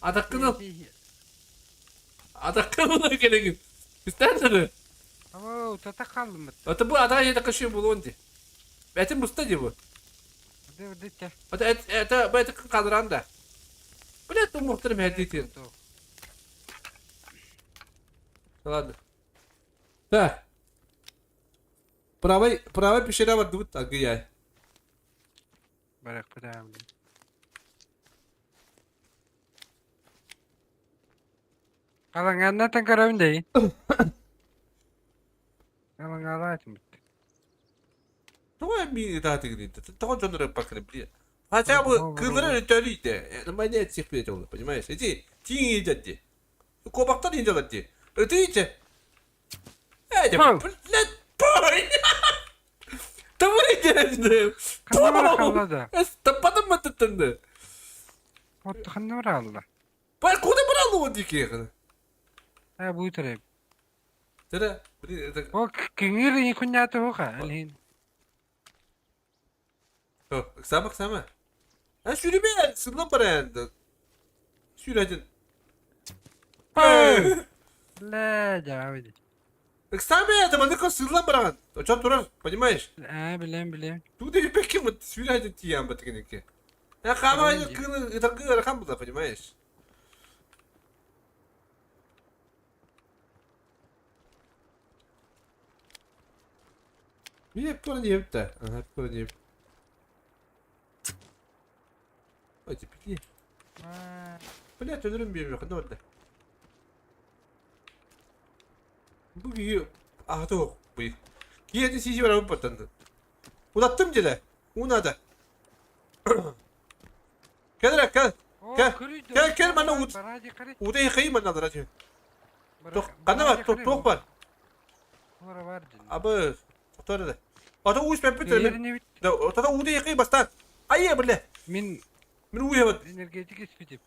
Атаккын ыл. Атаккын ыл кэлэҥин. Истээн Оо, утата хааллым. Ата бу атаа ийэтэ кашыы булуон ди. Этим буста ди бу. Это это бу это кадран да. Блядь, ну мухтарым хэдитин. Ладно. Так. Правый, правый пещера бардыбыт аргыйай. Барахпытаам. Алаҥааннатан көрөбүн дэй. Алаҥаалаатым. Тоҕо эмиэ ытаатыгын Тоҕо дьоннор ыппаккын Хотя бы кыыллары өтөлүйдэ. Нормально всех перетёлы, понимаешь? Иди, тииҥ едят ди. Куобахтар едят ди. Ытыйте. Э, блядь, пой! Того интересно. Таппатым маттыттынды. Вот ханна баралла. Пар куда брал дикие? А будет рэп. Тара, блин, это... О, киҥир икуннята хоха, алин. Сама, сама. А сүүрүмэ, сыллан баран. Сүүрәдин. Бля, дьаабыди. Ыксаама это маннык сыллан бараҕын. Очон турар, понимаешь? Аа, билем, билем. Туда бекки вот сүүрәдин тиийэн бат кенеке. Я хаама кыылы ытаргы ыарахан була, понимаешь? Bir hep диэбит да. Ага, диэбит. Ой, теперь. Блядь, өлөрүм биэрбэхэ да. Бу киһи аһата бу. Киһи сиси барабын баттанды. Удаттым дьэ. Уу надо. Кэл кэл. Кэл, кэл, кэл манна ут. Удай хый манна дара. Туох ханна бар? Туох бар? Абы, тохтор да. Ата уус пеппит мен. Да, тата удай хый бастан. Айя бля. Мин Мин уйабыт. Энергетик испитип.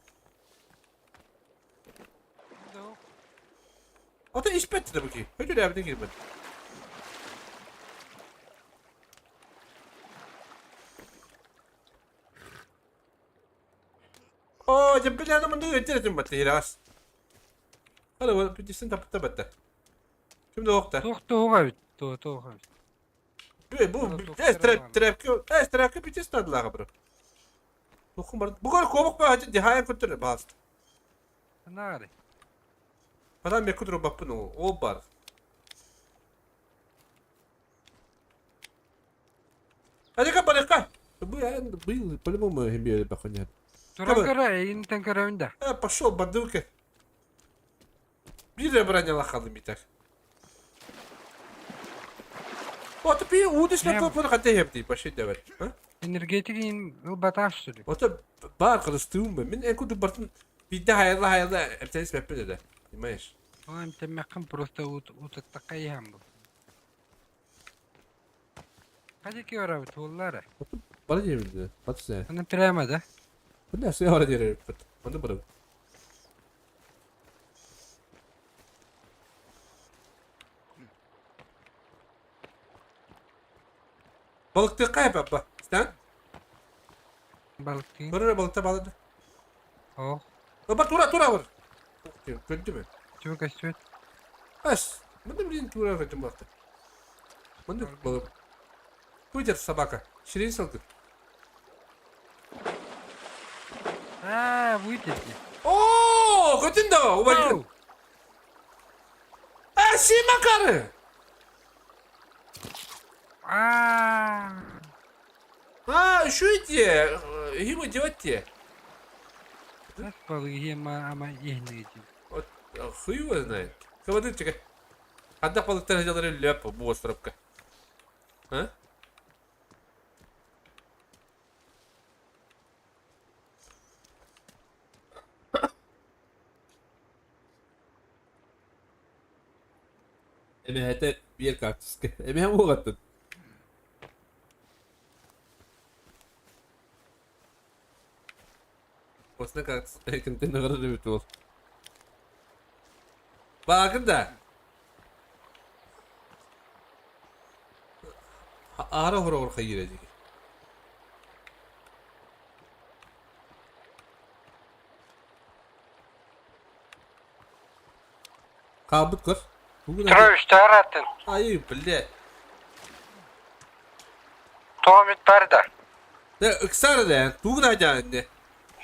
Ата испетти да буки. Хөтүр әбден кирбет. Оо, дьэ бля, манды өттер батта ирас. Хала, вот бүтүсүн тапта батта. Ким да оқта. Туох туоҕа эбит, туох туох эбит. Бу эс трап трапка эс трапка бүтүс тадлага бро. Тухум бар. Бугар кобок ба хачы дихая көтөр баст. Наары. Падам мен күтөр баппын ол бар. Адека барека. Бу Быйыл по-любому эмиэ элбэх. Туран көрө, эйигинтэн көрөбүн да. Э, пошел, бардылка. Биир броняла халым итак. Вот пи удиш на копыр хата хепти, пошли давай. Энергетик ылбатах что ли? Вот бар кырыстыым ба. Мин эн курдук бартын биирдэ хайалла хайалла эмтэнис бэппит этэ. Понимаешь? Ол эмтэммэххин просто утаттакка иһэн бу. Хадики барабыт буоллар. Бара диэбит. Батыс. Аны прямо да? Бу нәрсе бара диэбит. Онно барабыт. Балыктыахха папа. Стан? Балыктыын. Көрөр балыкта балыды. Ох. Баба тура тура бар. Көрдү мө? Чего көстүбэт? Ас. Мында блин тура көтүм балыкта. Мында балык. Пуйдер собака. Ширин салды. А, выйдете. О, көтүн да, убайдын. А, симакары. А, А, что эти? Ему делать те. Вот, хуй его знает. Кого-то Хадда балыктар дьалары лөп бу островка. А? Эмэһэтэ биэр кактуска. Эмэһэ уоҕаттын. Осна кактус контейнер эбит ол. Баакын да. Аара хороҕор хайыра дии. Хаалбыт көр. Петрович, атын. Ай, бля. Тоҕо бар да. Да, ыксар да, тугун ажаанне.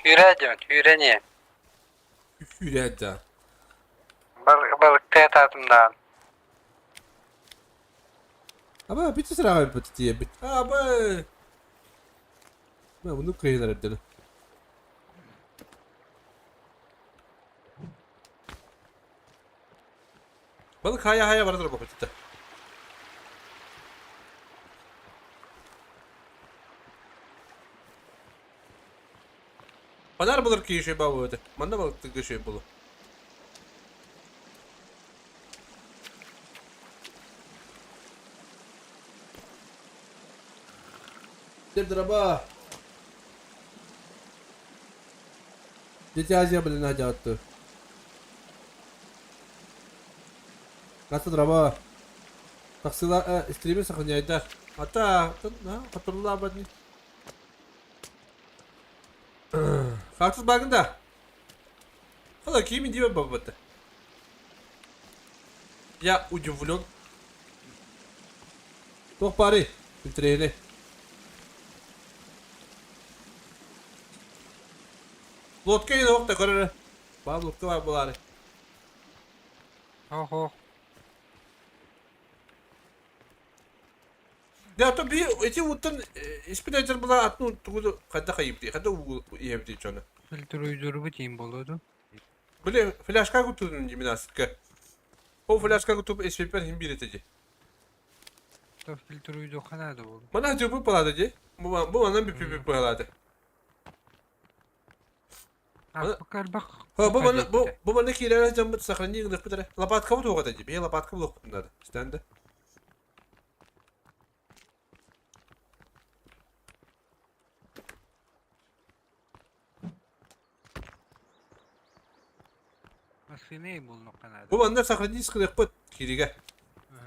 Хүрэ диэн, хүрэ Хүрэ да. Балыктыы атаатым даҕаны. Аба, бити сыраҕа бит тиийэбит. Аба. Муну кыйынар эрдene. Balık haya haya vardır bak ötede. Панар булыр кийши бабы өтө. Манда балык кийши булу. Драба. Дети Азия блин ажаатты. Каты драба. Таксила стриме сохраняйдар. Ата, катырла бадни. Кактус багында. Хала кими диbe бабаты. Я удивлен. Тох пары. Фильтрели. Лодка yine okta көрөрө. Ба лодка бар булары. Ох-ох. Да то би эти уттан испитатель була атну тугу кайда кайыпты. Кайда иебди чона. Фильтруйдурбут им болоду. Биле флешка кутудун жиминасыкка. О флешка кутуп SPP хим биретеди. То фильтруйду ханада болу. Мана жубу балады ди. Бу бу манан би пи балады. Бак. Ха бу мана бу бу мана кирәле жамбыт сохрани гынып битәре. Лопатка бу тугата ди. Би лопатка бу лопатында. Стенде. Масыны болну канада. Бу манна сохранить кылык бит кириге.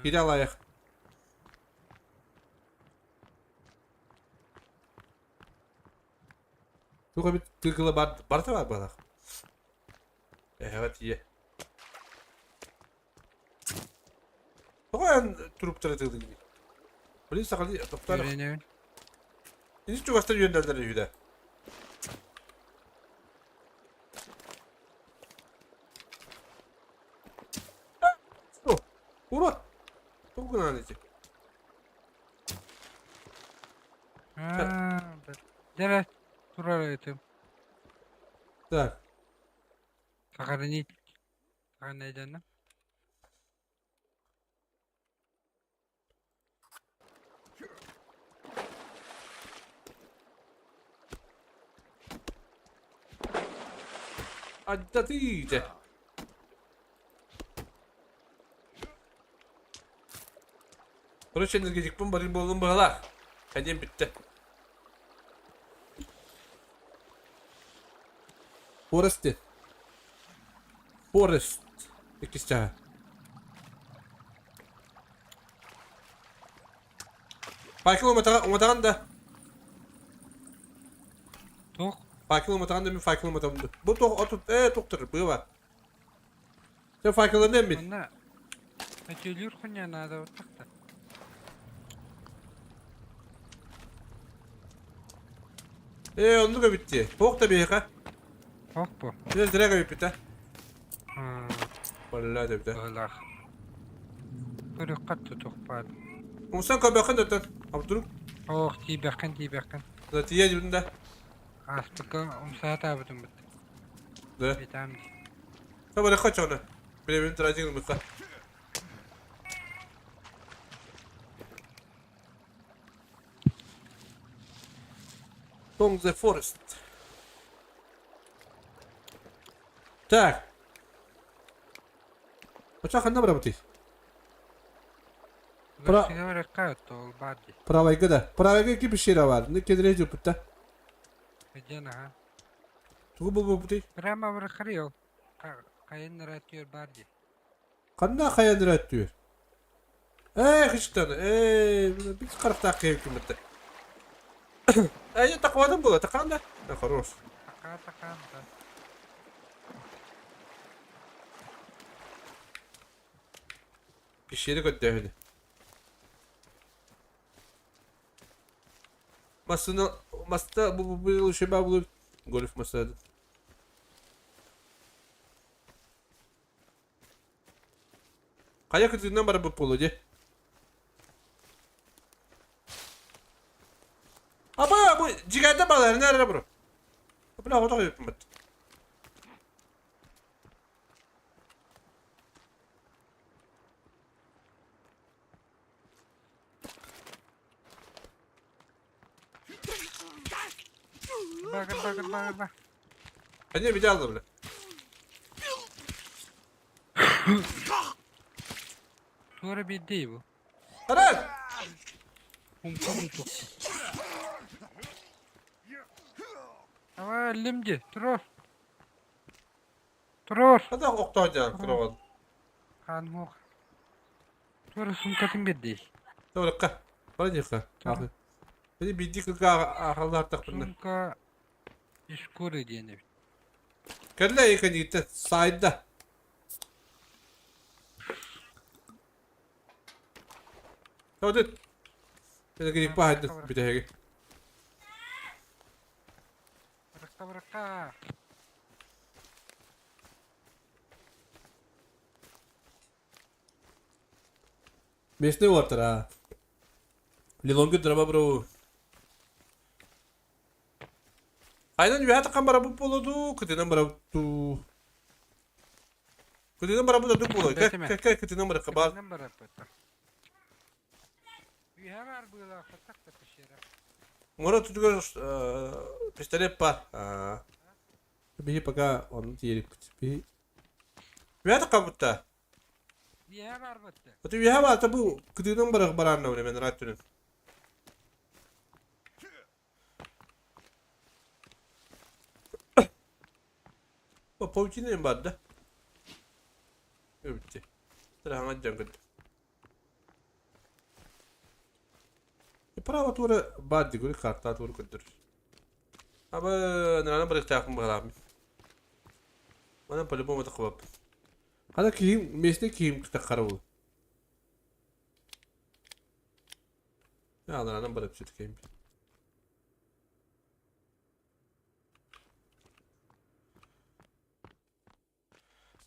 Кире алайык. Туга бит тыгылы бар бар та бар балак. Evet iyi. Туган труптары тыгды gibi. Блин сахали токтар. Үйренебин. Инис чугастар yönlerden yüde. О, урод. Тугун анити. Аа. Дьэ турар этим. Так. Сохранить. Сохранить. Аттатыыта. Короче, энергетикпын барыы буоллум быһалаах. Кадем бүттэ. Форест. Форест. Иккис чаһа. Факел уматаҕын да? Туох? Факел уматаҕын да мин факел уматабын да. Бу туох отут ээ туохтар быа бар. Сен факелын эммит. Манна өтүүлүүр хуня наада тахта. Ээ оннук эбит дии. Туох да биһиэхэ. Туох бу? Сен зря эбиппит а. Балла эбит. Быһылаах. Көрүөххэ тутух баар. Умсан көрбөххүн да Абдурук. Ох, тиийбэххин, тиийбэххин. Да тиийэ дибин да. Ааспыкка умсаатаабытым быт. Да. Битам. Табары хочоно. Билебин тражигын мыкка. Том the Forest. Так. Оча ханна барабытый? Пра... Правайга да. Правайга ки пещера бар. Не кедре жупта. Тугу булбупутуй? Прямо врахарил. Хайын ратюр бар дии. Ханна хайан ратюр? Ээ, хыштан. Ээ, бит харахтаах киһи киммитте. Ээ, таквадан була, такаан да. Хорош. Така, такаан да. Пещеры көрдөһүнү. Массыына маста бу бу шеба бу гольф масады. Хайа кытыынан барбыт буолуо дии. Аба бу дьигээдэ баларына эрэ бро. Бля хотох өппүммүт. Багыр, багыр, багыр, баг. Они видел, бля. Туора биирдии бу. Аран! Умка тутух. Давай, өллүм дии. Туруор. Туруор. Хата охтоодьаан кыраҕан. Хаан уох. Туора суумкатын биэрдии. Торукка. Бара диэххэ. Аахы. Били биирдии кырга аахаллаартахпына. Сумка шкуры диэн эбит. Кэллэ эйкэнигиттэн саайда. Тоодут. Эдэгирик баһайды бүтэһиги. Быракка быракка. Местный уолаттар Лилонга драба бро. Айдан үөһэ таххан барабыт буолуо дуу, кытынан барабыт дуу. Кытынан барабыт ордук буолуо. Бэтимэ. Кэ кэ кытынан барыахха баар. Кытынан бараппыт. Үөһэ баар быылаах так да пещера. Муора тутугар пистолет баар. Биһи пока онно тиийэрикпит. Биһи Үөһэ таххабыт да. Үөһэ барбыт. Аты үөһэ баата бу кытыынан барах бараанна времен раттүнүн. Паутина бар да. Өбүтти. Тыраһаҥа дьаҥгыт. Право тура баар дигури карта тура көрдөр. Аба нана барыктаахпын баҕалаахпын. Манан по-любому тахыбаппын. Хана киһим местный киһим таххара бул. Ананан барып сүткейм.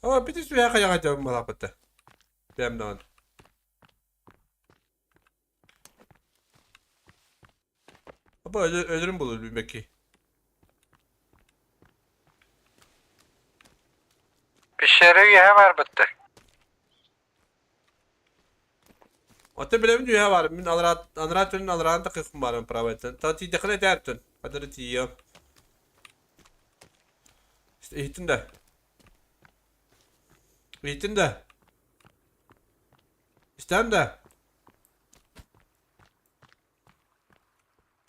Ама бити сүһэ хайаҕа дьабын балааппытта. Бэм даҕаны. Аба өлөрүм булur билбэкки. Пещера үөһэ барбыттар. Оттон билэбин үөһэ бар. Мин алараа анараа түнүн алараан такыхпын баран правайтан. Та тиийдэххинэ этээр Хадары тиийиэм. Иһиттин да. Иһиттин да. Истэм да.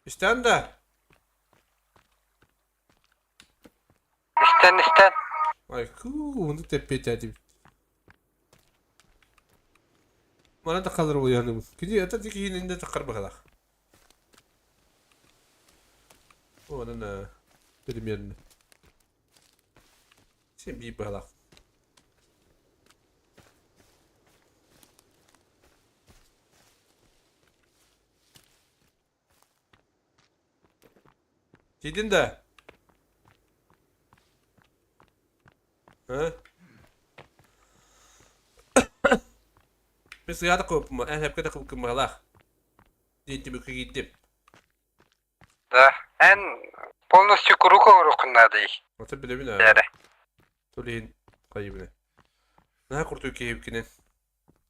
Истэм да. Истэн истэн. Ай, хуу, оннук тэппиэтээтибит. Манан да халыр буйаныбын. Кини это киһини да таххар быһалаах. Онон примерно. Син биир быһалаах. Тиийдин да? Һы? Мин сыһаата куоппум, эн сөпкө да кыммыһалаах. Диэн түмүккэ киирдим. Да, эн полностью курук оҥоруоххун наадый. Оттон билэбин аа. Эрэ. Ол иһин хайыбына. Наһаа куртуй киһибиккинэн.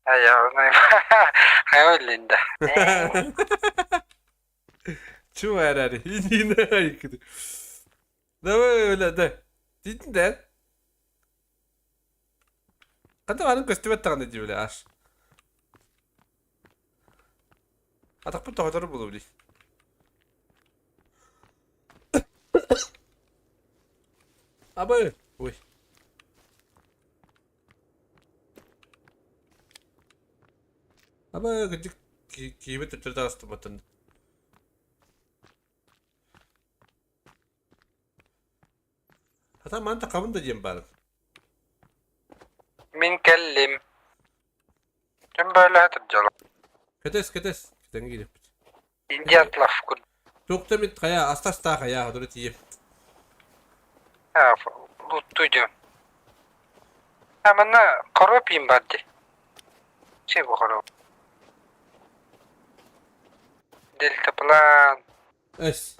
Айа, Линда. Чу эрээри, иниинэ Давай, öyle de. Дидин да. Хата барын көстүбэт даҕаны дии бile аш. Атахпын тоһотору булу били. Абы! Ой. Абы кырдьык киһибит төттөрү таҕыстыбатын. Хата маны такабын да диэн баар. Мин кэллим. Ким бөөлөһө дьоло. Кэтэс, кэтэс. Кэтэҥҥэ киириэхпит. Дятлов курдук. Туохта эмит хайа, астастаах хайа, хотуру тиийиэм. Луттуу дьон. А манна хоруоп иин бар дии. Че бу хоруоп? Дельтаплан Эс.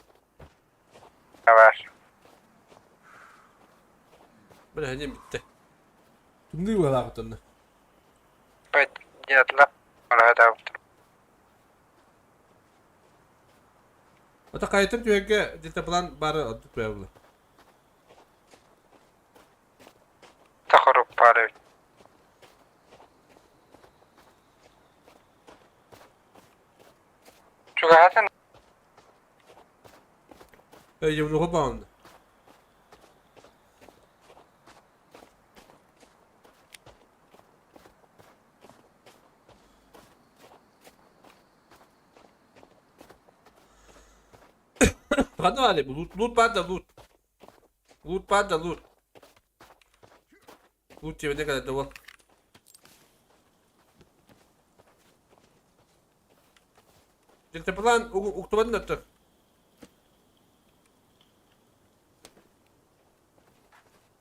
бар. Бля, ханьым бүттэ. Тымныы быһалаах онно. Дятлов мараһатаабыт. Ата хайатын түһэргэ дельтаплан бары ордук бэйэ Та хоруоп баар эбит. Чугаһатын Өйдөбүлү баҕанна. Ханна баар лут, лут баар да лут. Лут баар да лут. Лут диэбинэ кэлэ да Дельтаплан уктубатын оттон.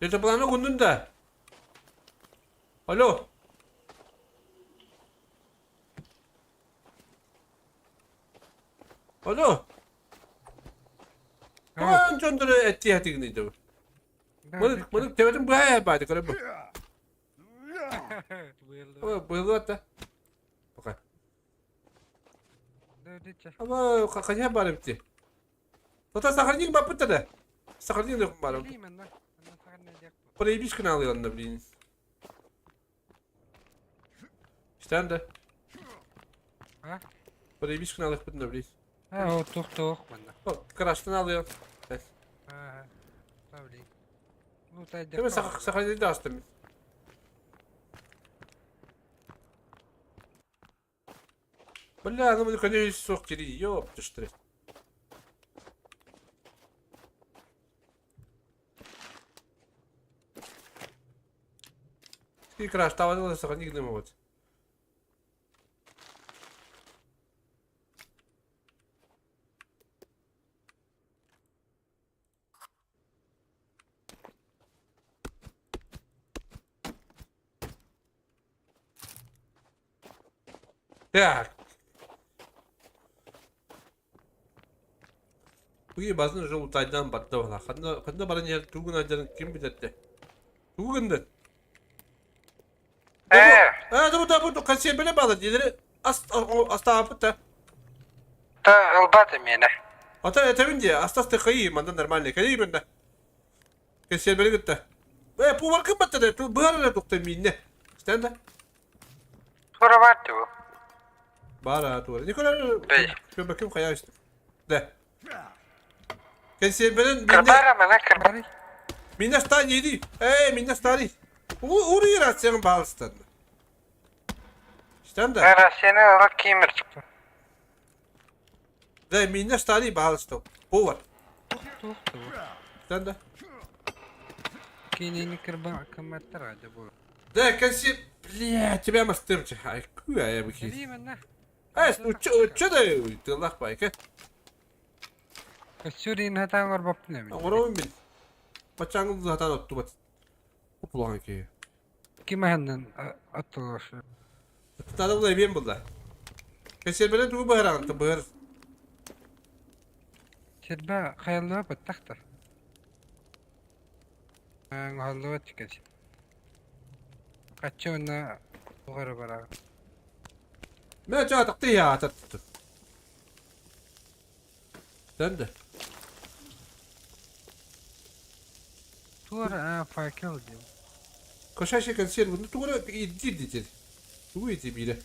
Дельтапланы угуннун да. Алло. Алло. Туган дьондору эттиэ хатыгыный да. Маны маны төбөтүн быһа баады көрө бу. Быылы да. Пока. Ама хайа бар эбити. Тота сахарник баппыт да. Сахарник да бар. Проебись каналы онно, блин. Истэн да. А? Проебись каналы да, блин. А, о, туох-туох манна. Краштан алыан. Аа, блин. Ну, Теме сахарник да астым. Бля, ну мы суох кири, ёптыштыры. Краш, таванылы сахарник дымовать. Так. Бу базын уже утайдан барда бала. Ханна ханна баран иһэр тугу гынан ким билэрдэ? Тугу гыннын? Ээ. Ээ, бу да бу консервеле бала диилери астаапыт да. Та ылбат эмиэнэ. Ата этэбин дии, астас тыкайы, мандан нормальный. Кэлии мында. Консервеле кытта. Э, повар кымбатта да, быһар эрэ тухта миинне. Истэн да? Тура бар дуу. Баар туора. Николай, Бэй. көмөкүм хайа истим. Да. Кэнсиэрбэнэн Кырбара мана кырбары. Мине стань иди. Эй, мине старый. Уруй рацияң балыстан. Истэн да? Рацияны ылар кимир чыкты. Да, мине старый балыстан. Повар. Тух тух. Истэн да? Кинини кырба кыматтар ады бу. Да, кэнсиэр... Бля, тебя мастырчы. Ай, куя я бы Кели манна. Эс, учу да тыллах байка. Көссүрин хатаан орбоппун эбит. Оҥоробун мин. Баччааҥҥы сатаан оттубат. Упулаҕан киһи. Ким аһыннан оттулар? Тутаада була эбиэн булла. Кэнсиэрбэнэн тугу быһараҕын быһар. Сирбэ хайаллыба баттахтар. Оҥоһуллубат кэс. Хаччы уонна туох эрэ бараҕын. Мэ чаа тахты яата тут. Sen de. Туора аа факел диэн. Кошачий консерв, ну тугу ирдиир диэтин. Тугу ити биирэ?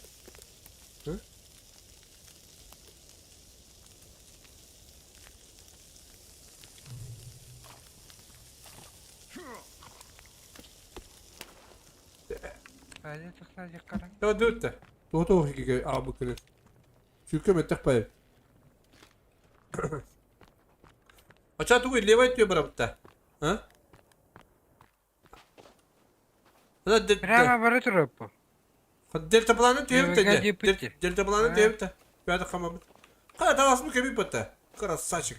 Аайа тахса дьаххара. Тоҕо Тоҕо хикигэ аабыккыны. Сүүркэ мөттөх байы. Ача тугу левай түө барабытта? А? Прямо бара тураппа. Дельтапланы түһэбит Левыга да. диэппит. Дельтапланы түһэбит да. Пятый хамамыт. Хара таласмы кэбит батта. Красавчик.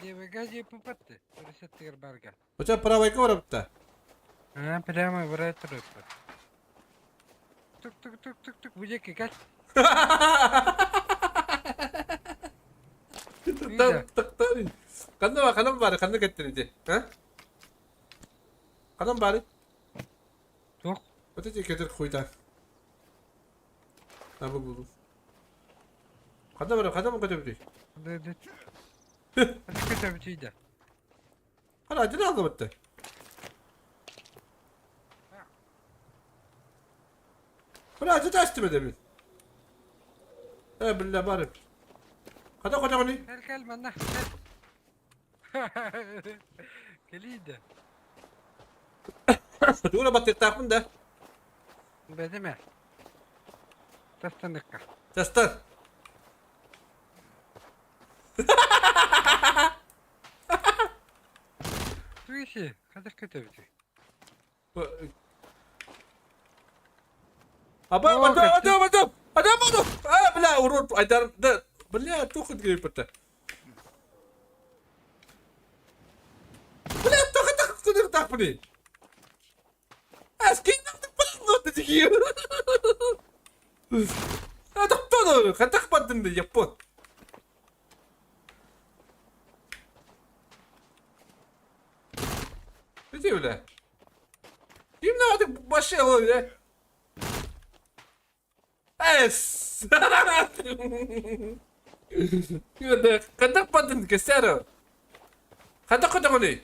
Левыга диэппиппат Өрүсэттигэр барга. Оча правайка барабытта. А, прямо бара тураппа. Тук-тук-тук-тук-тук бу диэки кэл. Ханна ханан баары ханна кэттин ити? А? Ханан баары? Туох? Вот эти кетер хуйта. Табы булду. Ханна бары ханна көтөбүтүй? Көтөбүтүй да. Хана один алды бітті. Бля, acı açtı mı demin? He бля барып. Хата хотоҕуний? Кэл кэл манна. Кэлиий да. Тугуна баттыктаахпын да. Бэдимэ. Тастаныкка. Тастан. Туиси, хадах көтөбүтүй? Аба, О, адам, качы. адам, адам, адам, адам. А, бля, урод, айдар, да, бля, тухыт киирбитэ. Бля, тухыт тахпыный. А, тохтоо, хатах бардын да, япон. Иди, бля. Ким надо вообще, бля? Эс! Хатах бардын кесәро. Хатах хотоҕуний?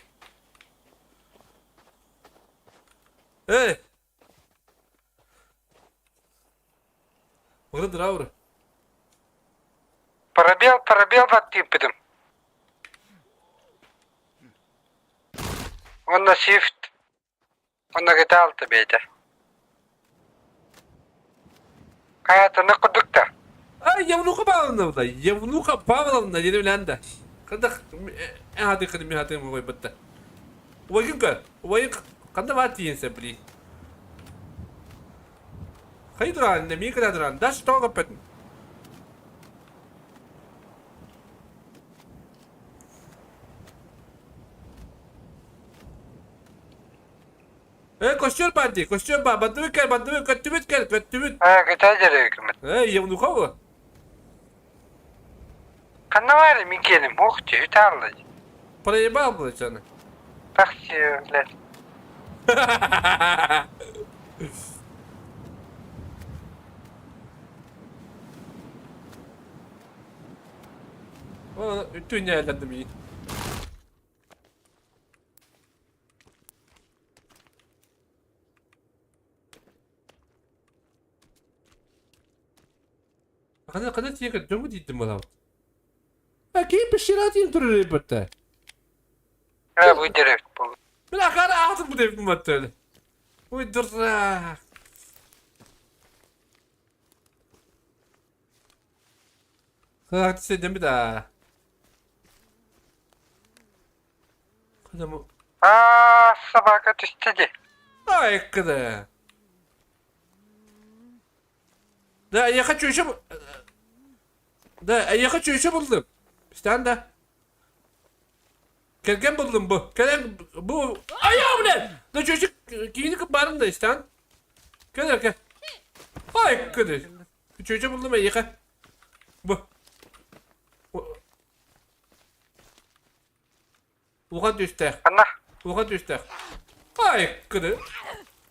Эй! Мыры дырауры. Пробел, пробел баттыыппытым. Уонна shift уонна гитаалта бэйэтэ. Хайатыны курдук да. А, Евнуха Павловна, да. Евнуха Павловна, деревлянда. Когда ааты кырми хаты мой бытта. Убайгын көр. Убайын канда бар тиенсе били. Хайдыран, не микрадыран, даш тоға пөтін. Э, костер бар дии, костер бар, бандыбыт кел, бандыбыт, көттүбүт кел, көттүбүт. Аа, гитаа деревикимит. Э, Евнуха bu. Ханна баар мин киэним ух ты үтааллай. Проебал, блядь, аны. Тахси, блядь. Үтүн ньээллэрдим иин. Хана хана тиийэ көрдөммүт дийтим буолабыт. А ким пещератин турар эбитте. Э, бу деревт буолла. Мин акара аатым бу деп баттı. Ой дурак. Хат седем да. Кадам Аа, собака түстэ дии. Ай, кыда. Да, я хочу еще... Да, я хочу еще булдum. Истэн да. Кэргэн булдум бу. Кэлэн бу... Айа, блядь! Да чүчүк киини кыббарын да истэн. Кэл кэл. Ай, кыды. Чүчү булдум эйиэхэ. Бу. Улахан түстээх. Ханна? Улахан түстээх. Ай, кыды.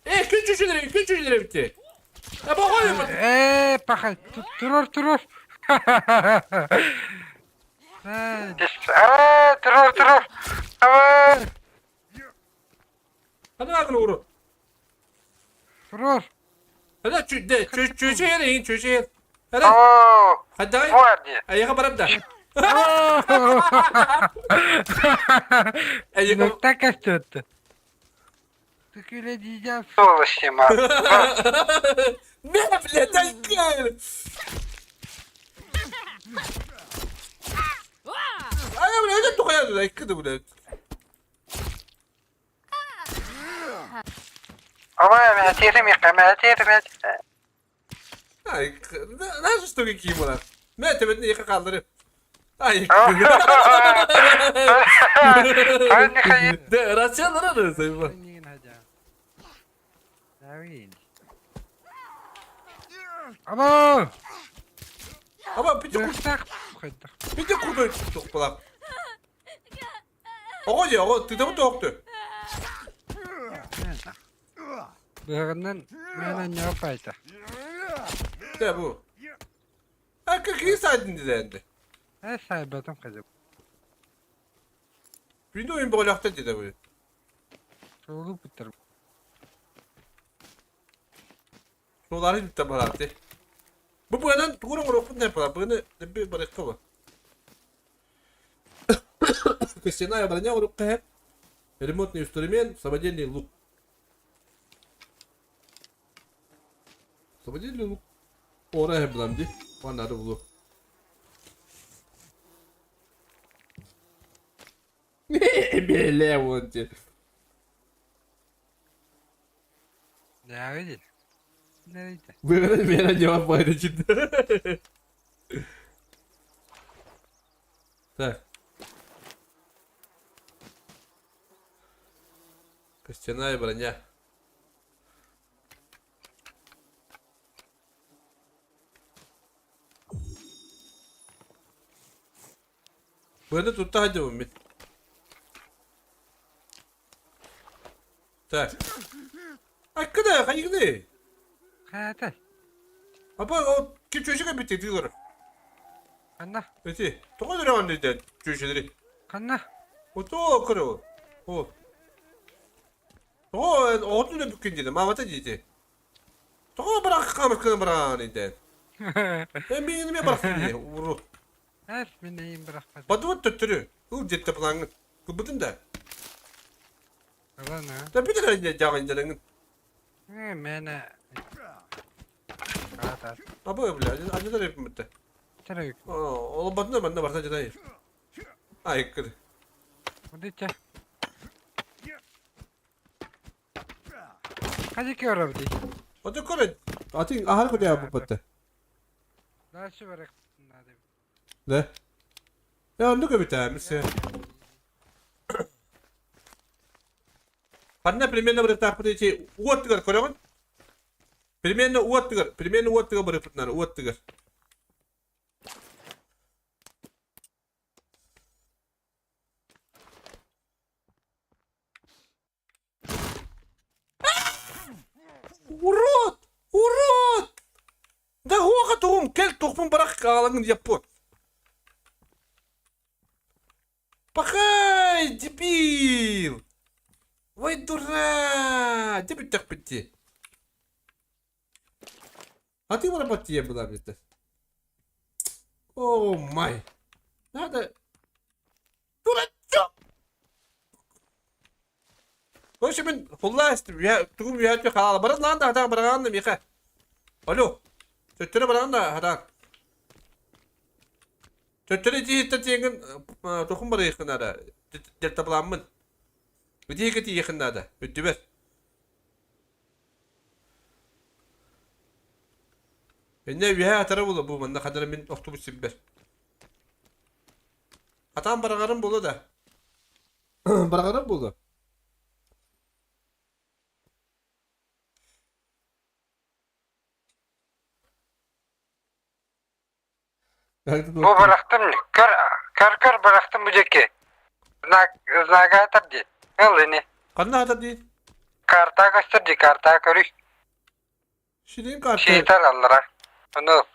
Э, күн чүчүлэри, күн чүчүлэри битти. Э, боҕой. Ээ, пахай, турор, турор. Ээ, турор, турор. Аваа. Hadi bakalım Uğur. Турор. Hadi çü de çü çüçü yer in çüçü yer. Hadi. Оо, Hadi dayı. буар дии. Ayaka barab da. Ayaka. Nokta kaçtı. Tüküle diyeceğim. Dolaşayım abi. Ne bile tankı. Ay bile öyle tokayadı da kıdı bile. Ama этиэрим этиэрим Ay nasıl story kiyim ulan? Ne tebetini yıka kaldırıp. Ay. De rasyonel arası bu. Ама! Ama bir de Быхтаах хайдах. bir de kurdu tuttuk bulan. Оҕо дии, оҕо тыытабыт тоохту. Быһаҕынан мээнэ ньоопайта. Дэ бу. А какие сайдын дизайнды? Э сайбатым хазып. Бүнү ойын боҕолоохтор дии бу. Суолу буттар. Суолары бүттэ барааты. Бу быанан тугун оҥоруохпун да бара. Быаны дэбби барыахха ба. Костяная броня урукка Ремонтный инструмент, самодельный лук. Самодельный лук. Ора булам ди. Маннары булу. Бele вот. Даа Нэрийдэ. Быаны мена жавап байда читти. Так. Костяная броня. Быаны тутта сылдьабын мин. Так. Айкыда, хайыгны. Хайатай. Апа, о, ким чөчүгө битти тыылар. Ханна? Эти, тоҕо өрөҕөн диэн чүчүлэри. Ханна? Ото көрө. О. Тоҕо оҕотун да бүккүн диэтэ, маамата диэтэ. Тоҕо бырах хаамысканы быраан диэн. Э миигин эмиэ бырахтын дии, уру. Эс мин эйим бырахпат. Батыбыт төттөрү. Ыл диэтэ плаҥҥын. Кылбытын да. Ылан аа. Да бүтэр эрэ дьаҕын дьадаҥын. Э мээнэ аата Абы бля, адьатар эппиммит. Терек. Ол батына манна барта дьадай. Айкыр. Удича. Хадики орабди. Ото көрө. Атын ахар көрө аппатта. Дальше барак надо. Да. Я оннук эбит ээ, миссе. Ханна примерно барыктаахпыт ити уоттыгар көрөҕүн? Примерно уоттыгар, примерно уоттыгар барыппытынар, уоттыгар. Кэл туохпун бырах аҕалаҥын яппун. Пахай, дебил! Ой, дура! Дьэ бүттэхпит дии. А ты барабат тиийэн была где-то. О май. Надо... Дурачок! Короче, мин хуллаа истим. Тугум үһэ хаала. Баран лаан да хатаан бараҕаан да миэхэ. Алло. Төттөрү бараҕын да хатаан. Төттөрү итииһиттэн тиэҥҥин тохун барыаххын наада. Дельтаплааммын. Итииһиккэ тиийиэххин наада. Үрдүбэр. Иннэ үөһэ атара була бу манна хадара мин охтубут сирбэр. Хатаан бараҕарым буолуо да? Бараҕарым буолуо. Бу бырахтым, көр, көр-көр бырахтым бу диэки. Знак, знага атар дии. Ыл ини. Ханна атар дии? Карта көстөр дии, карта көрүй. Сирин карта. Сиитэр аллара. Ону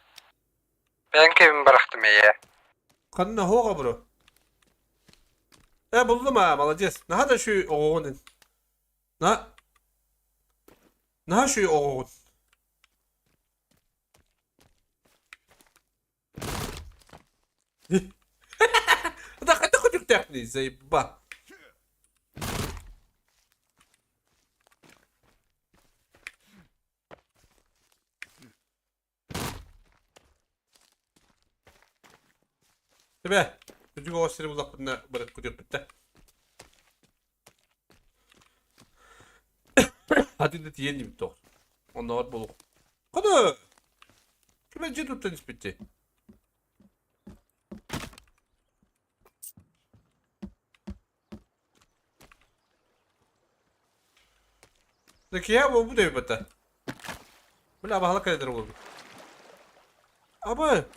бэйэҥ кэбин бырахтым эйэ. Ханна хоға бро? Э булдум а, молодец. Наһаа да үчүгэй оҕоҕун. На Наһаа үчүгэй оҕоҕун. Да хайдах күтүктээхпиний, заеба. Тебе, үрдүк оҕо сири буллахпытына барыт күтүөхпүт да. Хатын да тиийэн дибит тоҕо. Оннооҕор буолуох. Ходу! Ким дьиэ туттан испитти? Да киһи буолбут эбит бата. Бля, абаһала кэлэр буолбут. Абы!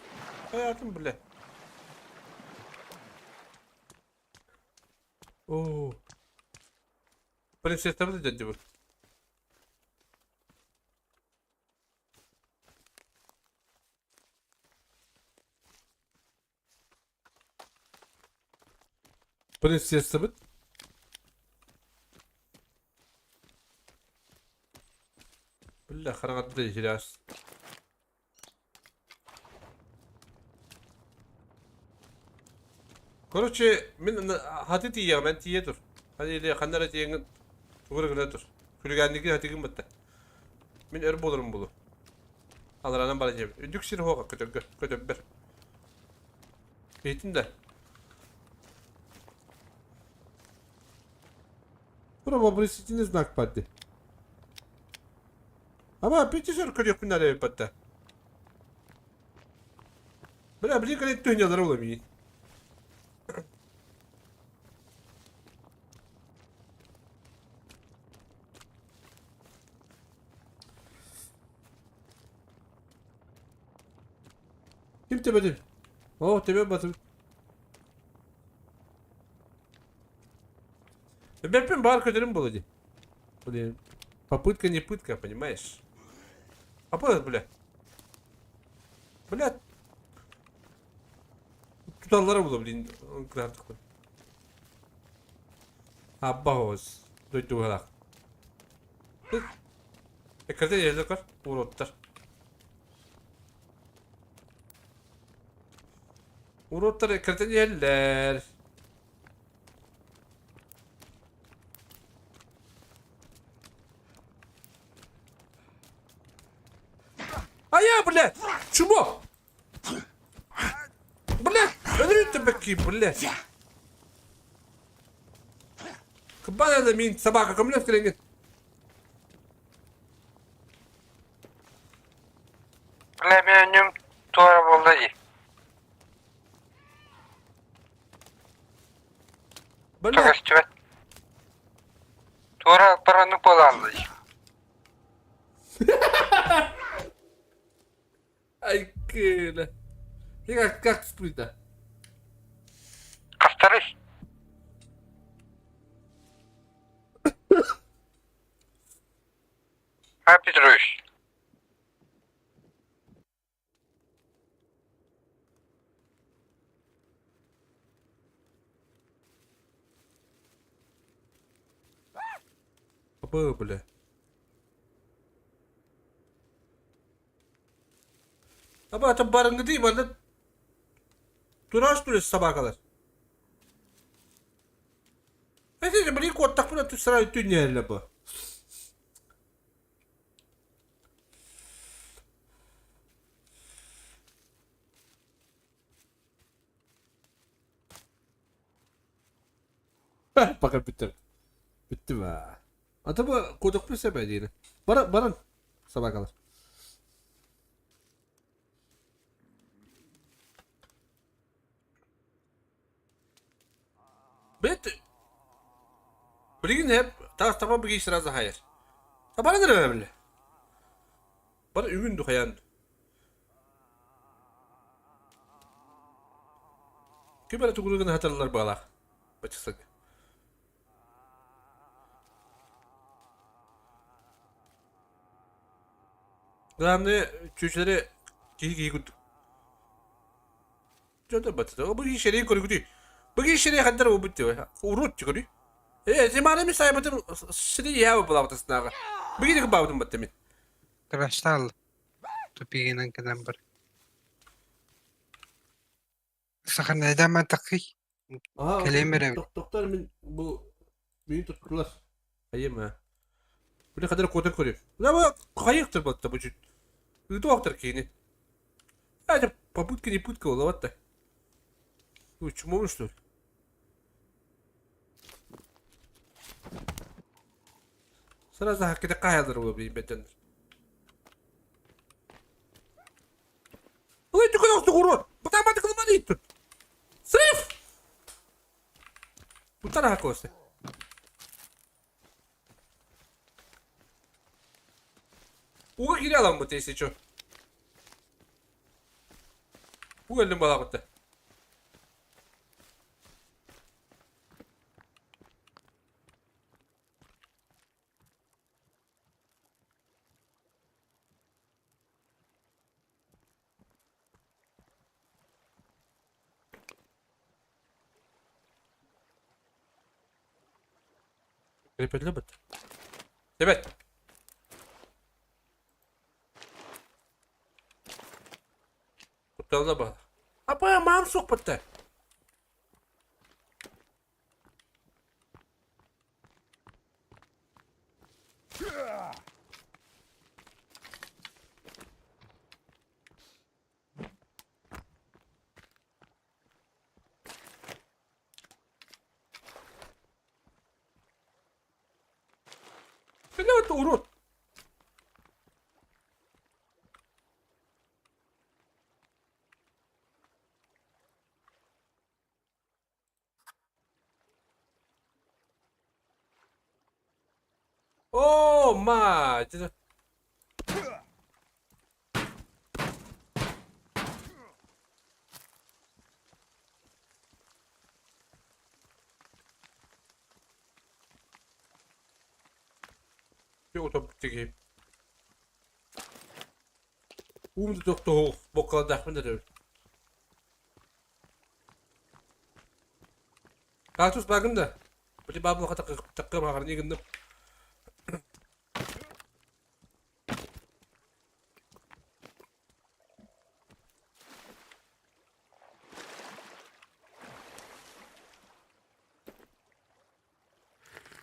Хайаатын бля. Оо. Принцессабыт дьадди бу. Принцессабыт. Бля, хараҥарда иһирээс. Короче, мин хаты тиийэҕим, эн тиийэ тур. Ханна или ханна эрэ тиийэҥҥин тугу эрэ гына тур. Күлүгээннигин хатыгын бытта. Мин өр буоларым булу. Аларанан баран иһэбин. Үрдүк сир оһоҕо көтөргө, көтөрбөр. Иһиттин да. Бura вопросительный знак падды. Ама пятисер көрүөхпүн наада эбит Бля, блин, кэлэн түһүнэлэр була миин. Ким төбөтүн? О, төбө батып. Бэппин бар көтөрүм була ди. Блин, попытка не пытка, понимаешь? Апа, бля. Бля. Туталлара була, блин, кыраартыкпын. Аббаҕос, дойдугалаах. Эккирдэ иһэллэр көр, уроттар. Уроттар эккирдэн иһэллэр. А я, блядь! Чмо! Блядь! Өлөрүн блядь! Кыббан да мин собака көмөлөс кэлэҥҥин. Бля, мен өнүм туора буолла дии. Бля! Көстүбэт. Туора бараннык буолаалла дии. Ай, кыына. Как, как спыта? Хастарый? А, Петрович? Абы, бля. Аба ата барыҥҥы дии манна турааш турист собакалар. Эти блин куоттахпына сразу түнньээллэ бу. Пока бүттүм. Бүттүм аа. Ата бу куотукпун сөп диир. Баран, баран собакалар. Бэт билигин эп таас таба бигии сразу хайар. Баран эрэ бile. Бар үгүн духаян. Ким эрэ тугу гына саталлар баалаах. Баччасык. Главное, чүчэлэри киһи киһи курдук. Дьонтон баттата. Бу киһи көрүгүтүй. Бу киһи хандар буолбут диye. Урут көрүй. Э, зиманы ми сайбытым сири яа булабытысынааҕа. Бу киһи баабытым батта мин. Красал. Тупигинан кэлэн бар. Саханайдама такый. Aha, Кэлиэм эрэ. Тохтор мин бу мин туттулар. Хайым а. Бу кадar котор көрү. Да бу хайыктыр батта бу чүт. Ыытуохтар кини. Это попытка не пытка буолла Ну, чмо что ли? Сразу хаккыта каялар була билбеттен. Ой, ты куда урод? Потому что ты тут. Срыв! Путара хакосы. Уга кире алам бу если чё. Бу өлдүм балабытты. Крепетле бит. Себет. Кутталла баар. Апа, маам суох бытта. Бля, это урод. О, мать! Это... Утоппутigi. Уум да тохтоһуох боккаладаахпын да төрүт. Кактус баагын да. Били баабылаха такка бааҕарни гынным.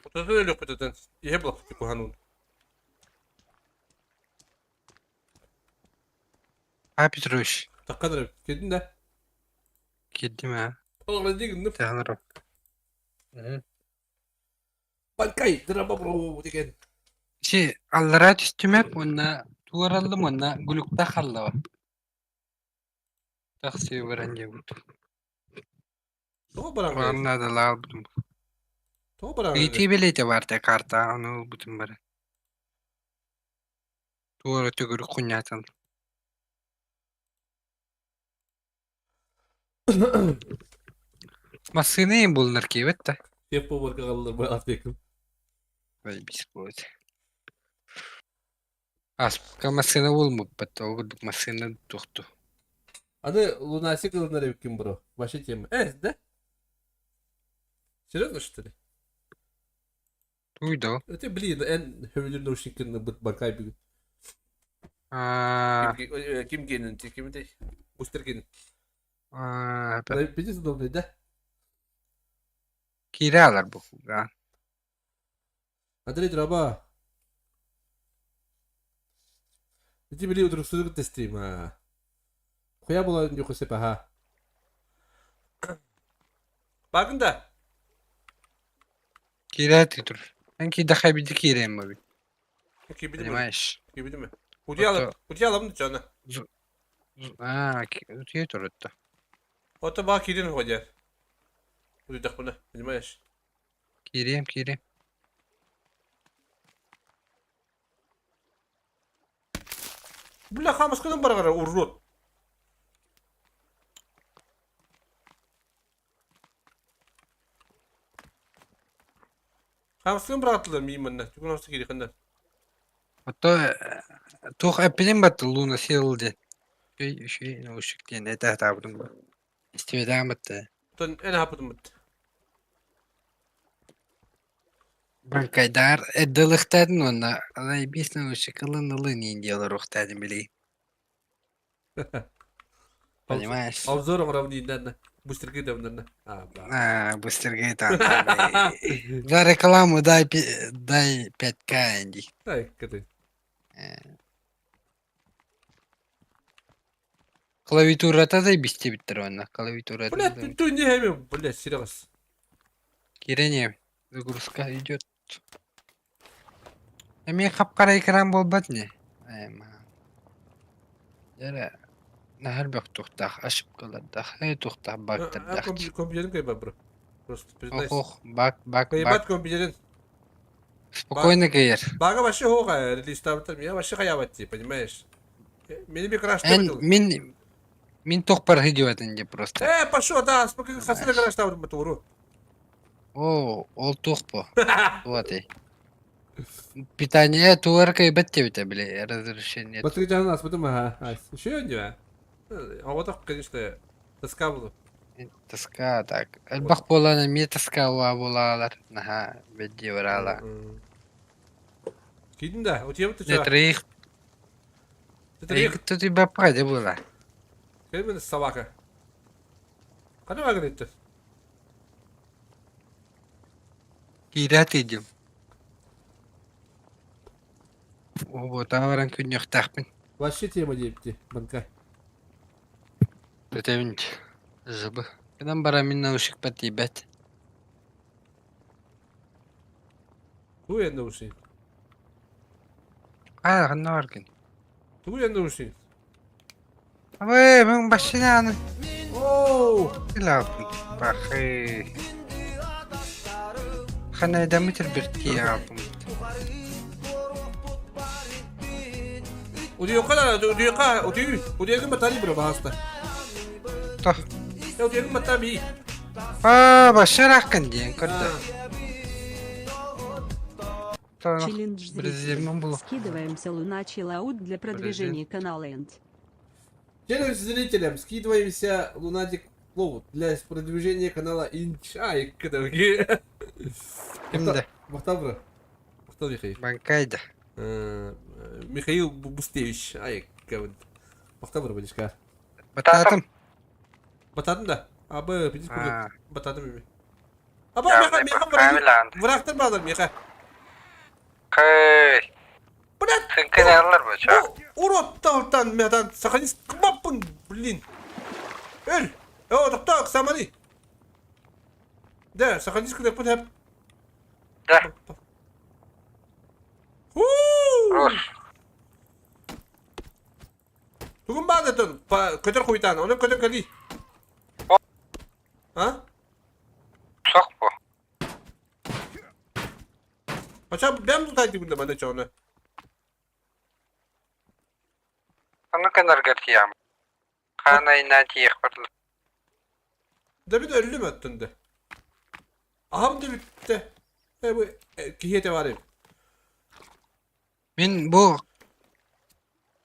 Ототун өлүөхпүтүтэн иһэ булахпыт куһануун. А Петрович, Такка да кирдин да. киирдим ээ. Олорон гынным. Тыһанарым. Банкай дыраба бро деген. Си аллараа түстүмэп уонна туораллым уонна гулуктаах халлаба. Тахсыы баран диэбит. Тоҕо баран Уонна да лаалбытым. Тоҕо баран Ити билете барта карта ону ылбытым бары. Туора төгүрүк хунньаатан. Массыына иин булунар киэбит да. Кеп поварга қалылар бай артекл. Ой, бис будет. Аспка массыына булмуппат, ол курдук массыына тохту. Аны лунасик ылынар эбиккин бро. Вообще тема. Э, да? Серьезно, что ли? Туй да. Это, блин, эн хөбүлүр наушниккын быт баркай бүгүн. А, Ким генин, ким дей? Бустер генин. а, это. Пиздец удобный, да? Киирэ бу. Да. Андрей Драба. Ити били утуруксудук тестим а. Хуя була нюхусе паха. Багын да. Киирэ тур. Эн киидэхэ биди киирэм бу. Кибиди Понимаешь? Кибиди ми? Утуялым, утуялым чана. А, утуя турутта. Ото ба кирин ходя. Утуйдахпына, понимаешь? Киириэм, киириэм. Бля, хамаскынан баргара урод. Хамаскынан баратылар миин манна. Түгін осы кири ханна. Ото туох эппитин батты Луна Сил диэн. Үчүгэй үчүгэй наушник диэн этэ сатаабытым бу. Истибэтэҕим батта. Тон эн хапытым бут. Быркайдаар эрдэлэхтээтин уонна арай биэс наушник ылын ылын иин диэн олоруохтаатым билигин. Понимаешь? Обзор оҥоробун дииннэннэ. Быстрый давнанна. А, да. А, быстрее там. За рекламу дай, дай 5К, Энди. Дай, кыты. Клавиатурата да бистибиттер онно. Клавиатурата Блядь, да. ты не хэми, блядь, серьез. Кирене. Загрузка идет. Эмиэ хап-хара экран буолбат ини. Эм, Дьэ, наһар бөх туохтаах, ошибкалардаах, ээ туохтаах багтардаах. Компьютерин кайба, бро. Просто признайся. Ох, баг, баг, Кайбат баг. компьютерин. Спокойно кэйэр. Бага вообще хога, релиз там, я вообще хаябать, понимаешь? Меня мне краш Эн мин мин туох барыһы диэбэтин просто. Пошел, да, спокойно, хасына краш там матуру. Оо, ол туох бу? Вот и. Питание туар кайбат диэбитэ били разрешение. Смотрите, у нас потом, ага, еще не, а вот так, конечно, тоска была. Тоска так. Элбэх буолан эмиэ тоска буолаалар. Наһаа бэдди бараала. Кидин да, у тебя вот Не что? троих. Ты троих? Тут и бапка була. Кем собака? Кана выглядит? Киирээт идем. Оо, баран күннүөхтээхпин. Вообще тема депти, банка. Өтөбүн жыбы. Гынан баран мин наушникпар тиийбэт. Тугу я наушник? Аа, ханна баргын. Тугу я наушник? Абы, мин машинаны Оу! Илааппын. Бахы. Ханна дамытыр бирти ааппын. Удиока да, удиока, уди, удиогын батали бро баста. Тох. Я удиогын батали. Аа, башараккын диэн көрдө. Челлендж Президент зрителей. Скидываемся Луна Чиллаут для продвижения канала Энд. Челлендж зрителям. Скидываемся Лунатик Лоуд для продвижения канала Инчай. Кимде? Махтавра. Махтав Михаил. Банкайда. Михаил Бустевич. Ай, Махтавра, бадишка. Бататым. Батадым да. Абы, пиздец Аа. Батадым эми. Аба, меха, меха, Камилан. врактар балар, меха. Хей. Блядь, Сынкыналар бача. Урод талтан, метан, сохрани кмапын, блин. Эл, о, доктор, самари. Да, сохрани скрепын хеп. Да. Хуу! Тугун баадатын, көтөр хуйтан, оны көтөр кали. А? Сок бу. Бача бэм тутайды күндэ мана чоны. Аны кынаргар тиям. Хана тиэх барлы. Да бит өллүм өттүндө. Ахам да бүтте. Э бу кихете бар. Мин бу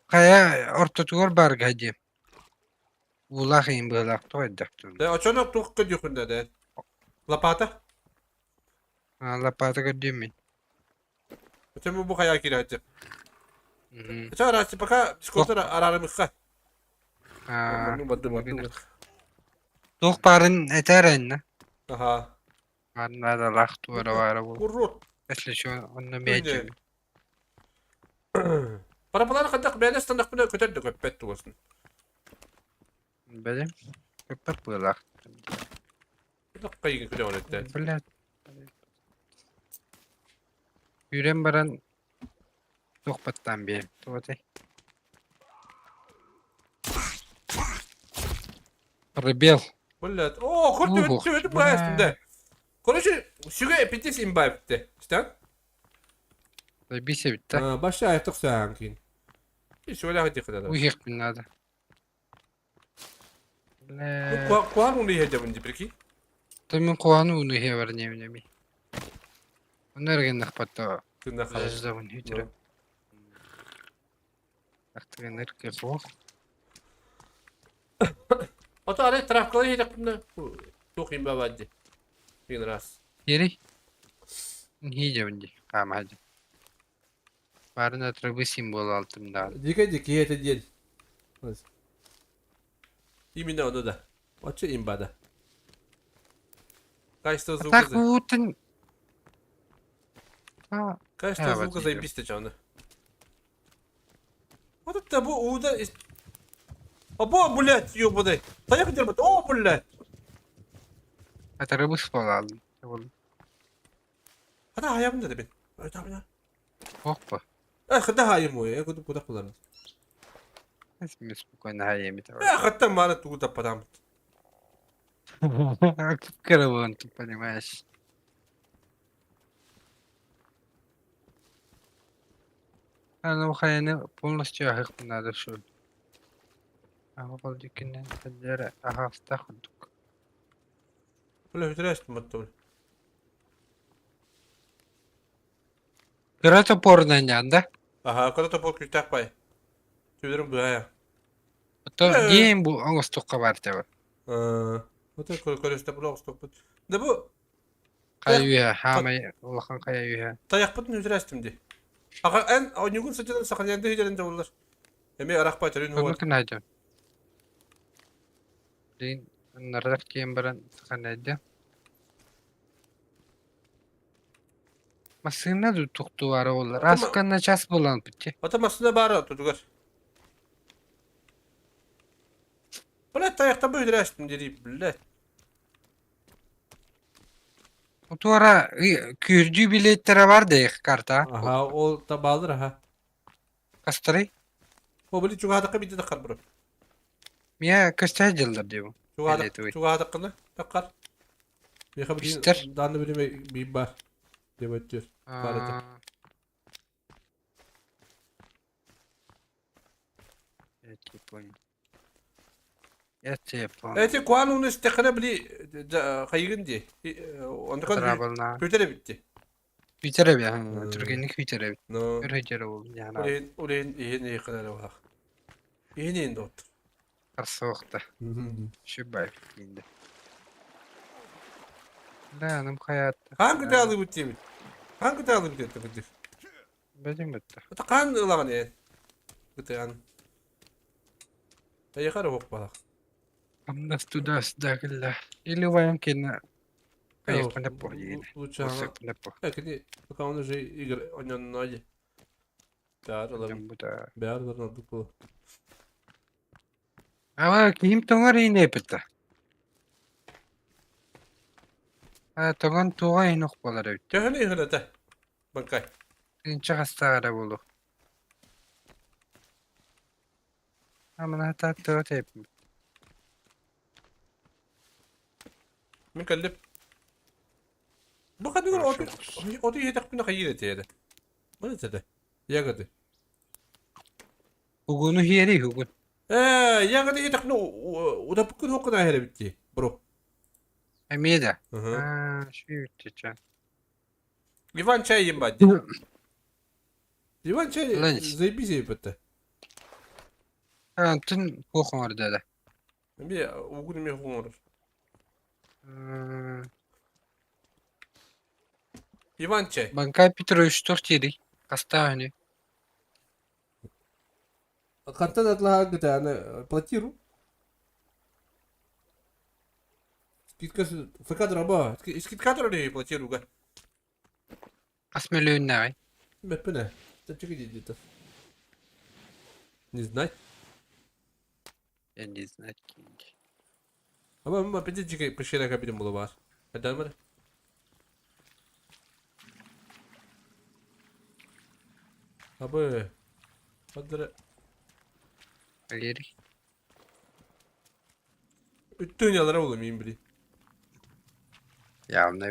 кая ортотугар барга дием. Улах им быһылаах тоҕойдохтун. Да очоно тух көдү күндэ да. Лопата. Лопата көрдүм мин. Оччо бу хайа киирэ сылдьар. Чэ, араач, пока дискордтар араарымыкка. Барды, барды. Туох баарын этээр иннэ. Аха. Баар наадалаах туора баара буолуо. Урут. Если что, онно мээчик. Параплан хайдах бэйэ станахпына көтөр да көппөт тугусын. Бэлэм. Көппөт быылаах. Хайыгын көтөҕөн этте. Блядь. Үүрэн баран туох баттаан биэм. Туотай. Пробел. Блядь. О, көр Ух, төбөт бля. баайастым Короче, сүгэ эпитис имба эбитте. Истэн? Заебись эбит да. Баша айтық саан кин. Сүгэлээх дихадада. Уйуохпун наада. Бля. Куан уну иһэдьэбин ди прикинь. То мин куһаҕан ууну иһэ баран иһэбин эми. Онно эргиннэхпэт Тынна халас. Звездабын үтүрэ. Ахтыгыныр кэфо. Ото арай травкалар иһэдэхпинэ туох имба баадди. Один раз. Ери. Иһиэбин ди. Хаамаадьым. Баарын травы символ алтым даҕаны. Дикэ дикие это диэн. Именно ону да. Оччо имба да. Качество А звука так за... уутун А, Качество а, звука вот заебись чаны. Вот это бу ууда... Або, блядь, ёбаный. Тайах дербат. О, блядь. Это рыбы спалалым. Хата хаябын да бин. Ата Опа. Э, хата хаям ой, э, куда куда куда. Мен спокойно хаям это. Э, хата мара тугу таппатам. Караван, ты понимаешь. А ну хайаны полностью аһык надо шо. Аҕа дикинен сылдьар аһаҕастаах курдук. Бля, хүтүрээс маттабын. Кыра топорунан дьаан да? Аха, кыра топор күүстээх бай. Түбүрүм быһа. Ото диэн бу оҥостукка бар тэбэ. Ото көрөстө бу оҥостукпут. Да бу Хайа үһэ, хаамай улахан хайа үһэ. Тайахпытын үтүрээстим дии. Аха эн онньугун сылдьан сахалыянда үтэрэн да буллар. Эмиэ арахпа төрүн Оннук гына Билигин нардар тиийэн баран саханайда. Массыына да тохтуубара буоллар. Аасканна час буолан бүттэ. Ата массыына баара тутугар. Блядь, тайахтан бу үтүрээстим дири, блядь. Туора күүрдүү билиэттэрэ бар да карта. Аха, ол табаалыр аха. Хастарый? О, били чугаһатахха биирдэ таххар бро. Миэ көстө дьыллар диэбин. Чугаһатаххына таххар. Миэхэ билигин даанна билиме биир баар. Диэбэттиэр. Баар этэ. Я тебя понял. Я тебя понял. Эти куан уну истэххинэ били хайыгын дии. Онтукан күтэр эбит дии. Күтэр эбит, түргэнник күтэр эбит. Но Өр өйдөрө буолун дьаһана. Улиһин улиһин иһин иһин эрэ баһах. Иһин иһин доҕоттор. Харсыахта. Шибай диинде. Да, аным хайаатта. Хаан күтэ алыбыт диэбит. Хаан күтэ алыбыт диэт кырдьык. Бэдим бытта. Это хаан ылаҕын ээ. Кытыан. Эйиэхэ эрэ буолбатах. Амнас туда-сюда кэллэ. Или убайым кэннэ хайыахпын эппо диигин. Лучше Осыппын эппо. Кини пока он уже игр онньонно Баар ыларын Бу да. Баар ыларын ордук буолуо. Ама киһим тоҥор иһин эппитэ. Аа тоҥон туоҕа иһин ох буолар эбит. Төһөнү иһин этэ? Баҥкай. Тыынча хастаах эрэ буолуо. Амана тааттыга тэйэппит. Мин кэллим. Бу ханныгар оту оту иһитэхпинэ хайыыр этэ эрэ. Маны этэ. Ягоды. Угуну иһиэрий угун. Ээ, ягоды иһитэхпинэ утаппыккын хуоккун ааһар эбит дии, бро. Эмиэ да. Аа, сүүртүчэ. Иван чай ебать. Иван чай заебись ебать. Антон туох оҥордо да? Эмиэ угун эмиэ оҥорор. Иван чай. Банкай Петрович туох диирий? Хастаах үһүнүй? Хантан атлаһаргыта аны платиру. Скидка ФК дроба. Скидка дроба платируга. Хас мөлүйүөннээҕий? Бэппин ээ. Чэпчэки дии Не знать. Я не знать. Ама ама пятидики пещера кабинем было бар. Это бар. Абы. Хадыр. Валерий. Үттүн ялара улым им били. Явно.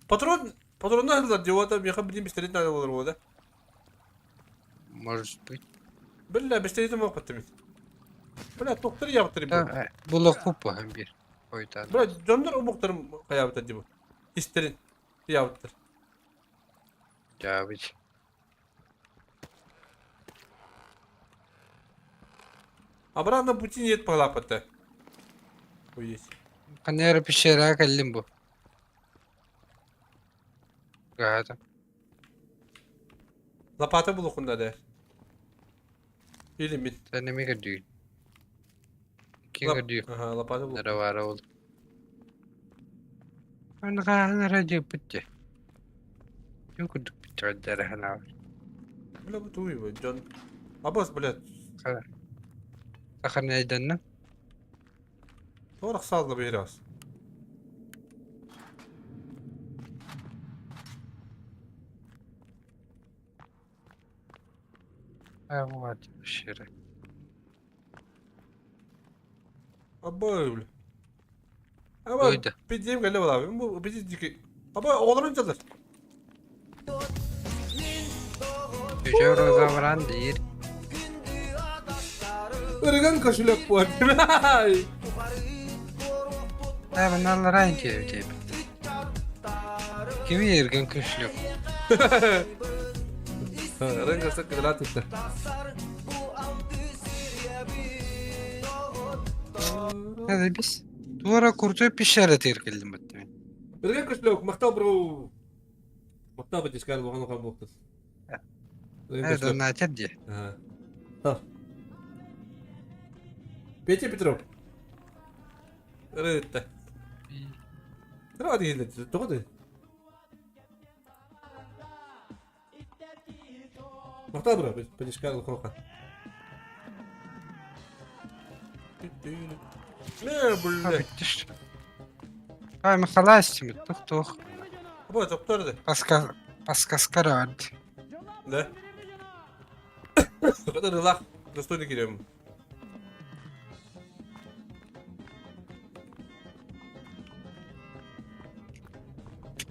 Патрон, патронна хылар диота меха билим пистолет надо было да. Может быть. Бля, пистолетим оqпаттым. Бля, тоқтыр ябыттыр бу. Булокуп бир. Ойтан. Бля, дьоннор омуктарым хаябыттар дии бу. Истерин ябыттар. Дьаабыч. Обратно пути нет палапата. Есть. Ханна эрэ пещераҕа кэллим бу. Гаата. Лопата булукунда да. Или мин. Sen nemi көрдүүгүн? Ким көрдүүр? Ага, лопата булук. Нара баара ол. Анҕааһын эрэ дьыппыт дьэ. Дьон курдук бүттэҕэрдэрэ санаабар. Бля, бу туй бу, дьон. Абас, блядь. Сахарнайданна. Торах салла biraz. Вот пещера. Абай, бля. Аба, Ойда. пидем кэлэ балабын. Бу биди дики. Аба, оҕолорун дьалар. Үчүгэй роза диир. Ырыган кошелек буолар. Табыналлара диэбит. Кими эргэн көшлөк? Ырыган кошелек кыдыраат ыттар. Hadi biz duvara kurtup пещера тиэр кэллим баттым. Ырыган кошелек махтал бро. Махтал битискар буған оқан буқтыз. Это натер дии. Ага. Петя Петров. Ырытта. Тоҕо дииллэр? Тоҕо диир? Махтал бро, Петишка лохоха. Не, бля. Ай, махаластим, тух-тух. Бу тоқтор да. Паска паскаскарад. Да. Когда рылах достойный кирем.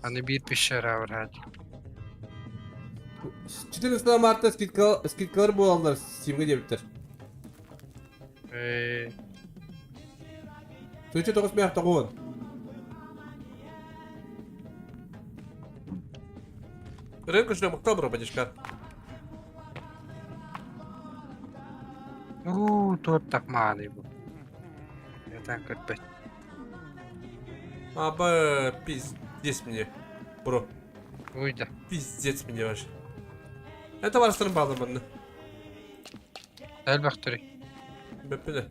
Аны биир пещера врач. 14 марта скидка скидкалар буолаллар Steam'ге диэбиттэр. Төчө тоҕус мэх тоҕуон. Рынка шлем октября подишка. Уу, туот такмааны бу. Это көрбөт. Аба, пиздец мне. Бро. Уйда. Пиздец мне вообще. Это барыстарын баалыманны. Элбэхтэрий. Бэппиле.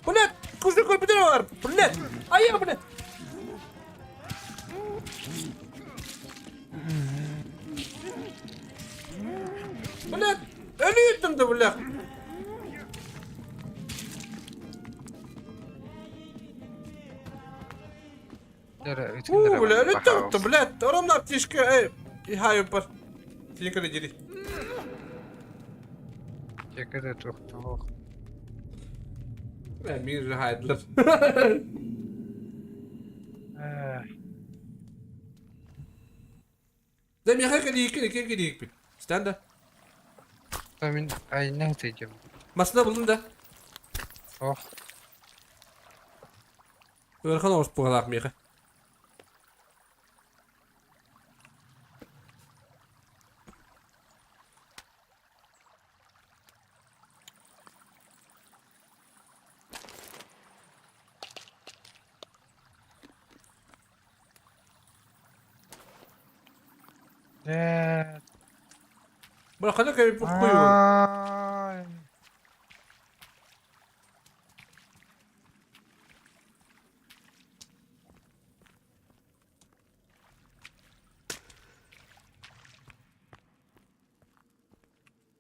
Блядь, кушай компьютер бар. Блядь. А я, блядь. Блядь, өлүүттüm да, блядь. Уу, бля, өлүүттüm, блядь. Оромна аптечка, эй. И хай бар. Тинкere дери. Чекere тух-тух. Бля, мир же хайдлар. Да меха кэлииккин икки кэлиикпит. Стан да. Мин айна тыйдым. Масына булдум да. Ох. Ыарахан оҕус буолаах миэхэ. Э, Бу хана кэбиппит куйуун. Ай.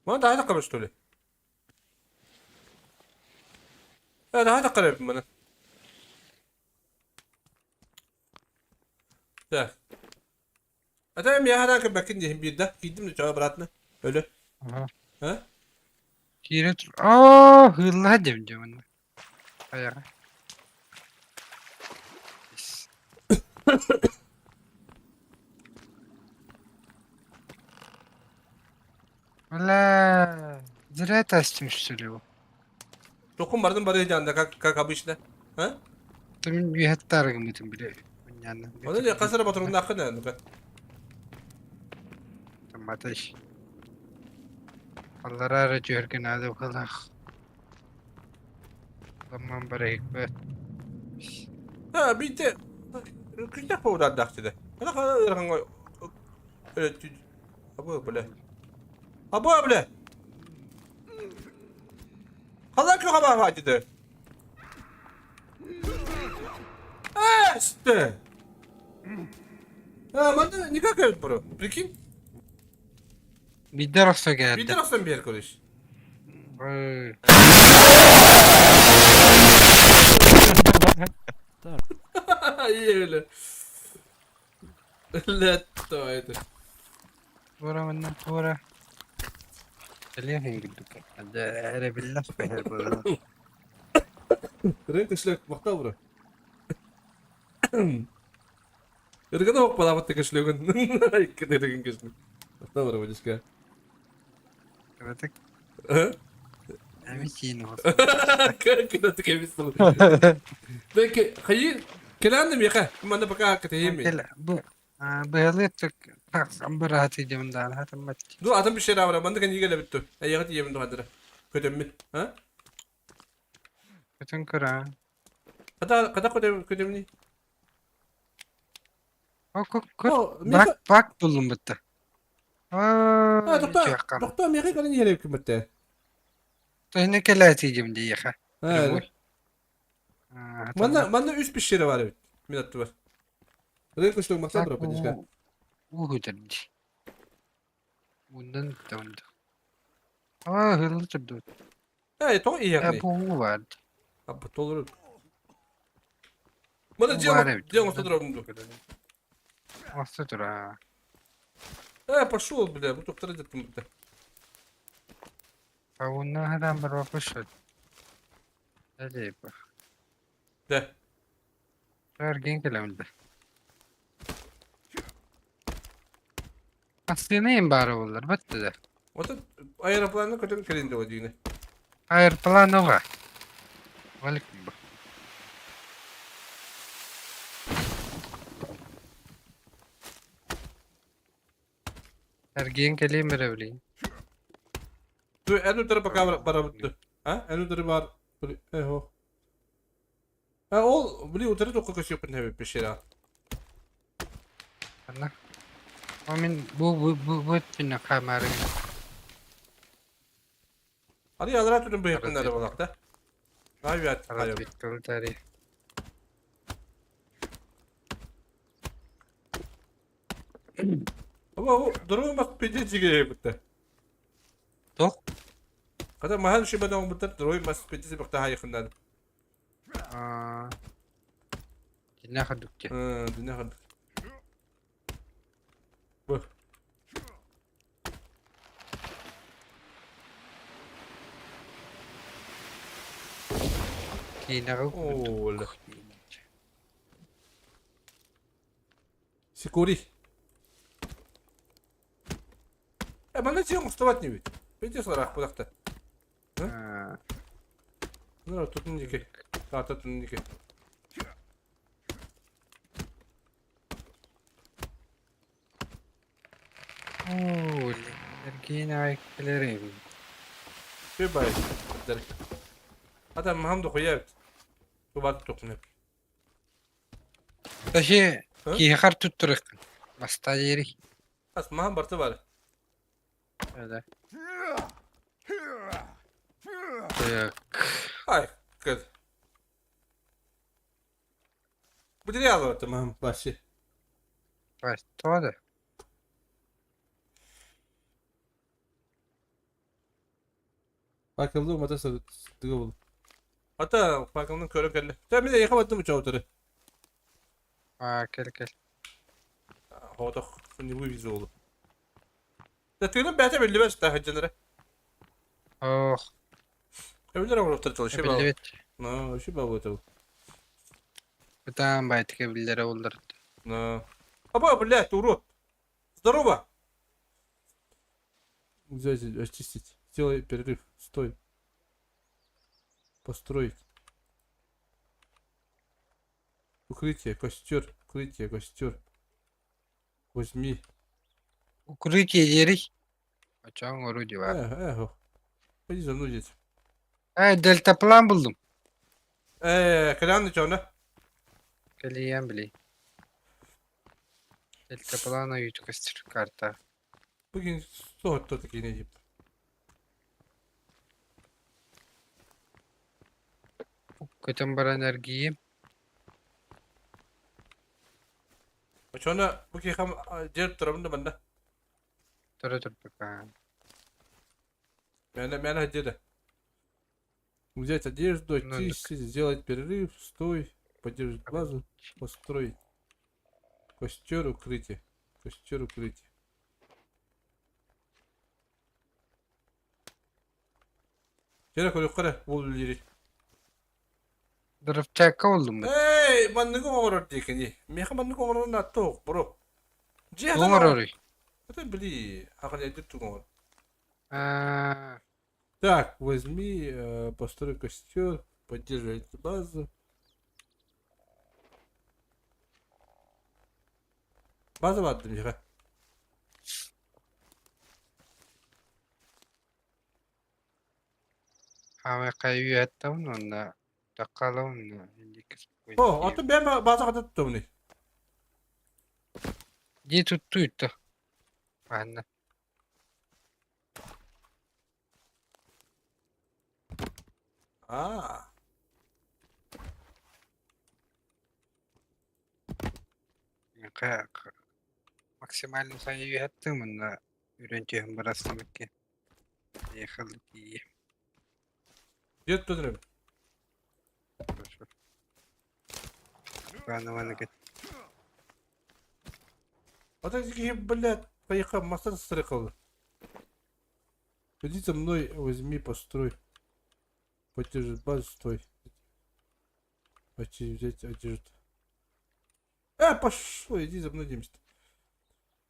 Маны даһа таққабы что ли? Э, даһа таққарабын маны. Так. Ата эми яһараан көрбөккүн диэһин биирдэ киирдим да чоо обратно өлө. Аха. А? Киирэ тур. Оо, хыыллаһа диэм дии манна. Айаҕа. Ис. Бля, зря тастим что ли его. Токум бардым бары да как обычно. А? Ты мин үһэттаар гыммытым бile. Мунньаанна. Оны де касара батыруннааххын ээ ну-ка. Матыш. Аллараа эрэ түһэргэ наада быһыылаах. Ламман барыһыкпыт. Ha биирдэ күннэх поводаах дede. Ана ыарахаҥҥа Абы бля. Абы бля. Халан күөх абааһы деді. Эсте! А, манна никак эбит бро. Прикинь? Биирдэ арахса Биирдэ кэлэрдэ. арахсан биэр короче. Ой. Еле. Летто это. Туора манна туора. Кэлиэх курдук. Эрэ биллэх бэһэр буолла. Рынка шлек махтал бро. Ыргана хоппалаабат кэшлөгүн. Икки ыргын кэшлөг. Махтал бро, водичка. Кыратык А? эмисиин Кыратык эмис Бэки хайы кэлээн миэхэ. Манна пока кэтэһиэм. Бу быһалыы бырааты дьон даана хатаммат. Ду атын bir şey daha var. Манна кэннигэ кэлэбит Эйэҕэ тиийэбин тухадыра. Көтөммүт. А? Көтөн кыра. Хата хата көтөмүн. О көр. Бак бак буллум бытта. А, тохтоо, тохтоо миэхэ кэлэн иһэр эбиккин Тоһуна кэлээти дьон диэхэ. Манна манна үс пещера бар эбит. Мин аттыбар. Рынка что махтал бро поддержка. Уу көтөрдү. Ундан да. Аа хыллы турду. Э, тоҕо иһэҕиний? Бу уу баар. Аппа толору. Мана дьиэ дьиэ оҥосто турабын дуу? Оҥосто тура. Э, пошел, бля, бу туохтара дьаттым бытта. Пауна хараан барбаппыт Әлейб. Да. Эргин кэлэбин да. Массыына баара буоллар батта да. Оттон аэропланы көтөн кэлин дуо диини. Аэроплан уга. Валик бу. Эргиэн кэлиэм эрэ билигин. Ду эн утары пока барабытты. А? Эн утары бар. Эхо. А ол били утары тоққа көсөппүн хэбит пещера. Анна. О мин бу бу бу бу өттүнэ хаамаары Ары алара түрін быйыппын болақ да. Авиат хайым. Разведка Ama o durumu bak пиздец жиге бітті. Тоқ? Когда махан шибада он бітті, дұрой бас пиздец бақта хайықындан. Динэ хадукте. Динэ хадук. Бу. Киинэҕэ Ола. Сикури. Э, мана дьиэ оҥостубат инибит. Пиздец ыраах буолахта. Ну, тут ники. Таата тут ники. Оо, эргиэн аҕай кэлэр эбит. Бай. Ата махам дохуя. Тубат тукнеп. Таһи киһи туттарыаххын. Бастаа диэри. Ас маһан барыта баар. Öyle. Так. Ай, кэл. Материал это маһан вообще. Тоҕо да? Факелы умата сырдыга бул. Ата факелын көрө кэллэ. Та мин эйиэхэ баттым учуутары. Аа, кэл кэл. Хотох не вывезу олу. Да тыыным бэйэтэ биллибэт таһырдьалара. Ох, Эбилер оҥоруохтар тыл шиба. биллибит. Но шиба вот. Бытаан байтыка биллэрэ буллар. Но. Аба, блядь, урод. Здорово. Взять, очистить. Сделай перерыв. Стой. Построить. Укрытие, костер, укрытие, костер. Возьми. Укрытие диэрий. Очоҥ орудие баар. Эх, эх. Пойди за мной, дед. Э, дельтаплан буллум. Кэлээн чоно. Кэлийэн билий. Дельтаплан ойууту көстөр карта. Бүгүн соһутто такие дип. Көтөн баран эргийиим. Очоно бу киһи дьэр турабын да манна. Тура турбакаан. Мээнэ мээнэ дьиэ Взять одежду, Ну, очистить, сделать перерыв, стой, поддерживать базу, построить. Костер укрытие. Костер укрытие. Кere көрүөххэ ол үлэлиир. Дырыпчаакка буллум бу. Эй, манныгы оҥорор диэкини. Миэхэ маннык оҥорор нааттоох, бро. Дьиэ Оҥороруй. Это били, аҕалайдыр тугу оҥор. Аа, Так, возьми, построй костер, поддерживай эту базу. База бааттым миэхэ. хаамай хайыы уонна таккалабын О, атын бэйэм база хата туттабыный. Дьиэ туттуйта. Манна. Аа. Максимально хайыы манна үрэн түһэн барастамыкки. Ехал тиийэ. Дьиэ туттарым. Иван кэт. А так киһи, блядь, поехал, массаж стрекал. Иди за мной, возьми, построй. Поддержи базу, стой. Почти взять одежду. Пошло, иди за мной, Димс.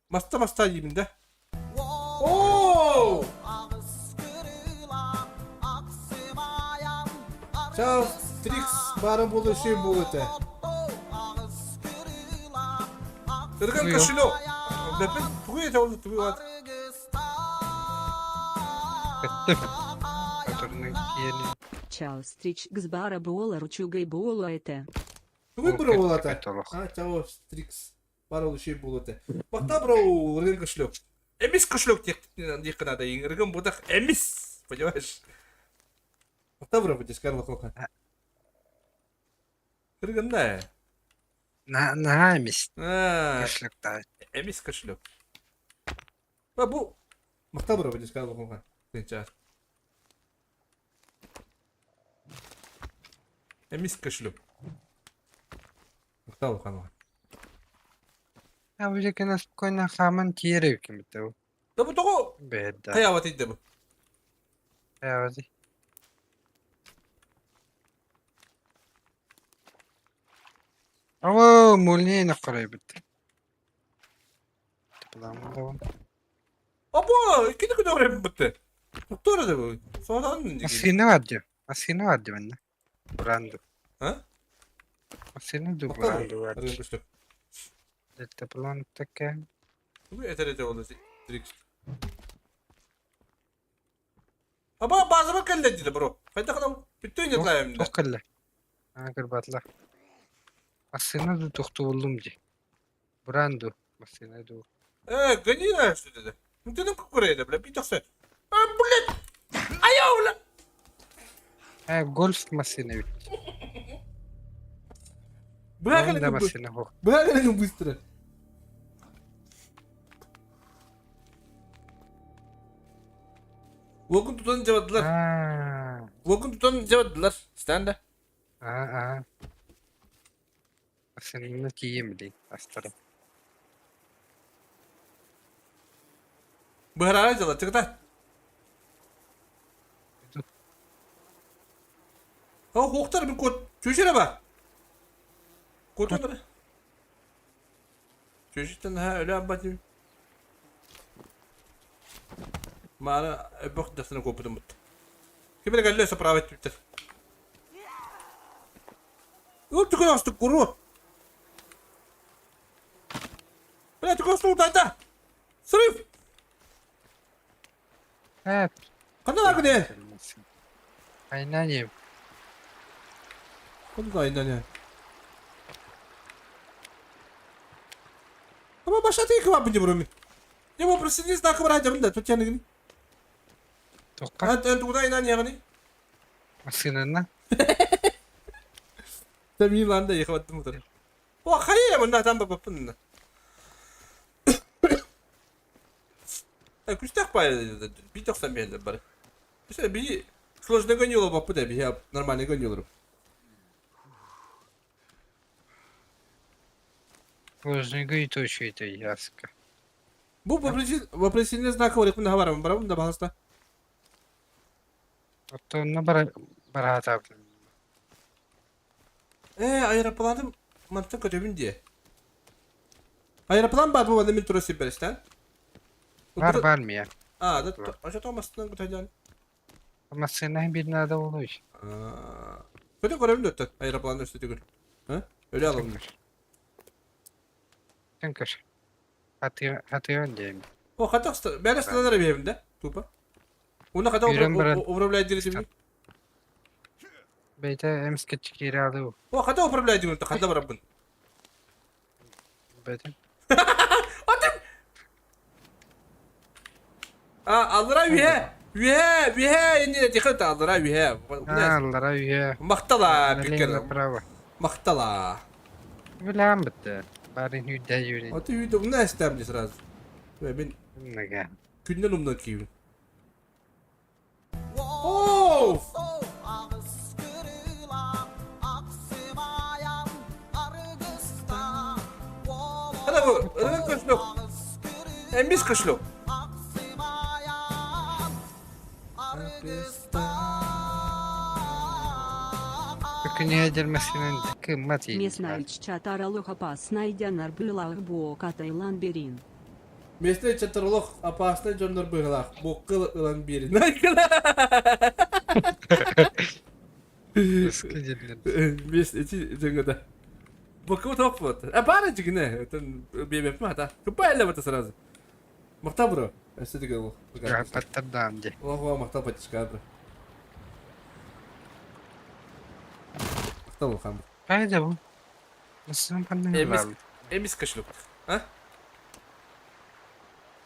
Моста, моста, Димин, да? О! Чао, Трикс, бары болу, шей болу это. Ырган кошелек. Лепет, тугу это ол тугу ат. Кэттим. Которыны киэни. Чао стрич гсбара буола ручугай буола это. Тугу бро ол ата. Толох. А, чао, Трикс. Бары болу, шей болу это. Бакта бро, ырган кошелек. Эмис кошелек тех надо. Ырган будах эмис. Понимаешь? Бакта бро, будешь Карла Кока. Ырган да. На наһаа эмис. А, Кошелектаа. эмис кошелек. Ба бу Махта бро, будешь Карла Кока. Тынча. Эмис кошелек. Махта бро, А бу жекена спокойно хааман тиэрэ кимитэ. Да бу того Бэдда. хайават идде бу. Хайавати. Оо, молнейна қарайбыт. Тапаламын Або, кини күнө бутты. Туктор да бу. Содан Массыына бар дии. Массыына бар дии манна. Буранду. А? Массыына ду буранду бар. Дельтаплан такая. Бу этер болду. Трикс. Аба базыма келди диди бро. Кайда кадам бүтүн жатлайм. Туох кэллэ? Аа кырбаатла. Массыына ду тохтубуллум дии. Буранду. Массыына ду. Э, гони что это? Ну ты на какой это, бля, питался. А, блядь! Айоо, бля! Э, гольф массыына эбит. Бля, Онда массыына суох. Бля, быстро. Уокун тутан дьабадылар. Аа, Уокун тутан дьабадылар. Станда. аа, аа. Массыынаны тиийэн билигин астара. Быһараара дьала, чыгыта. О, хуохтар бу кот. Чүчүрэ ба. Котонор. Чүчүттэн ха өлө аббатым. Маана өбөх дасына копутум бут. Кимere кэллэ справа түптэр. Ол түгэн астык куру. Бля, түгэн астык утайда. Срыв! Э, Ханна лагыны? Айнани. Ханна айнани. Ама башаты кыва бу дебруми. Не вопрос не знак брать, да, тут я не. Тоққа Эн туда айнани ягни. массыынаны Тамиланда ехваттым утар. О, хайа, мында там баппын. Күстэх бай би тохсан биһэллэр бары. Mesela би сложно гонило баппы да би нормально гонило. сложныйга и то яска. Бу вопросительный знак говорит, на барам, барам да баласта. Оттонно бара бараатаабын. Э, аэропланым мантан көтөбүн дие. Аэроплан бар бу мин тура сибберистен. Бар бар мия. А, да, ошо томастан көтөдөн. Массыына бир наада болуй. Көтө көрөбүн өттөн аэроплан өстө түгүл. Ха? Өлө алым. Түнкөр. Хатыган диэм. О, хата бәрі стандар бейбин да, тупо. Уна хата Үйрен баран. управлять директивни. Бейте эмске чикире алуу. О, хата управлять директивни, хата барабын. Бетим. Атым! А, аллара үе! Үе, үе, инде тихо аллара үе. Аллара үйе. Мактала бикер. Право. Мактала. Билам битте. Барын үйдө жүрүн. Аты үйдө мына истәм сразу. Мен Неге. күнден умнан кийбин. Оу! Hadi bu, ыргын кышлык. Эмис кышлык. Күнү жермесинен кыммат ийин. Местная чатаралых опасная нарбылах буока Таилан берин. Местный чатарлох опасный дьоннор быһылаах, буккыл ылан биэрин. Мес эти дьоҥҥо Буккыл топ вот. А бары дьигинэ, это бебепме хата. Купай это сразу. Махта бро. Өссө дигэл. Паттардаам ди. Ого, махта патишка бро. Махта улахан. Кайда бу? Массыына ханна Эмис булабыт? эмис кышлык. А?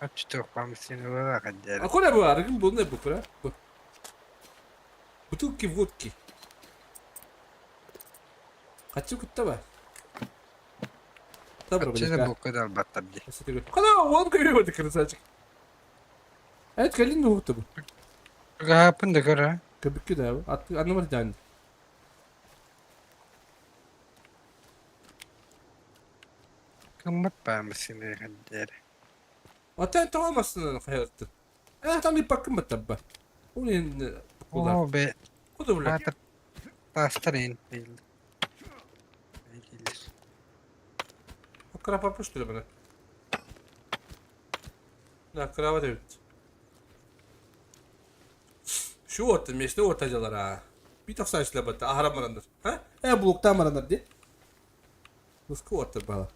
Ачтык массыына каддер. А куда бу арыгын бу не бу бра? Бу. Бутылки водки. Качы кутта ба? Добро, Аччы букка баттар ди. Куда он көйбөдү красавчик. Evet gelin de bu. Гапын да кара. Köpükkü de abi. Attı anlamadı yani. Кыммат баа массыына каддер. Ата tamamlasın hayattı. Eh tam bir bakın mı tabba. Onun kular. О бе. Kudu bile. Атыр тастар ин. Akraba yapmıştır bana. Akraba da bitti. Şu orta mesne ortacalar ha. Bir toksan işle battı. Ahara marandır. Ha? E bloktan marandır diye. Muska orta bala.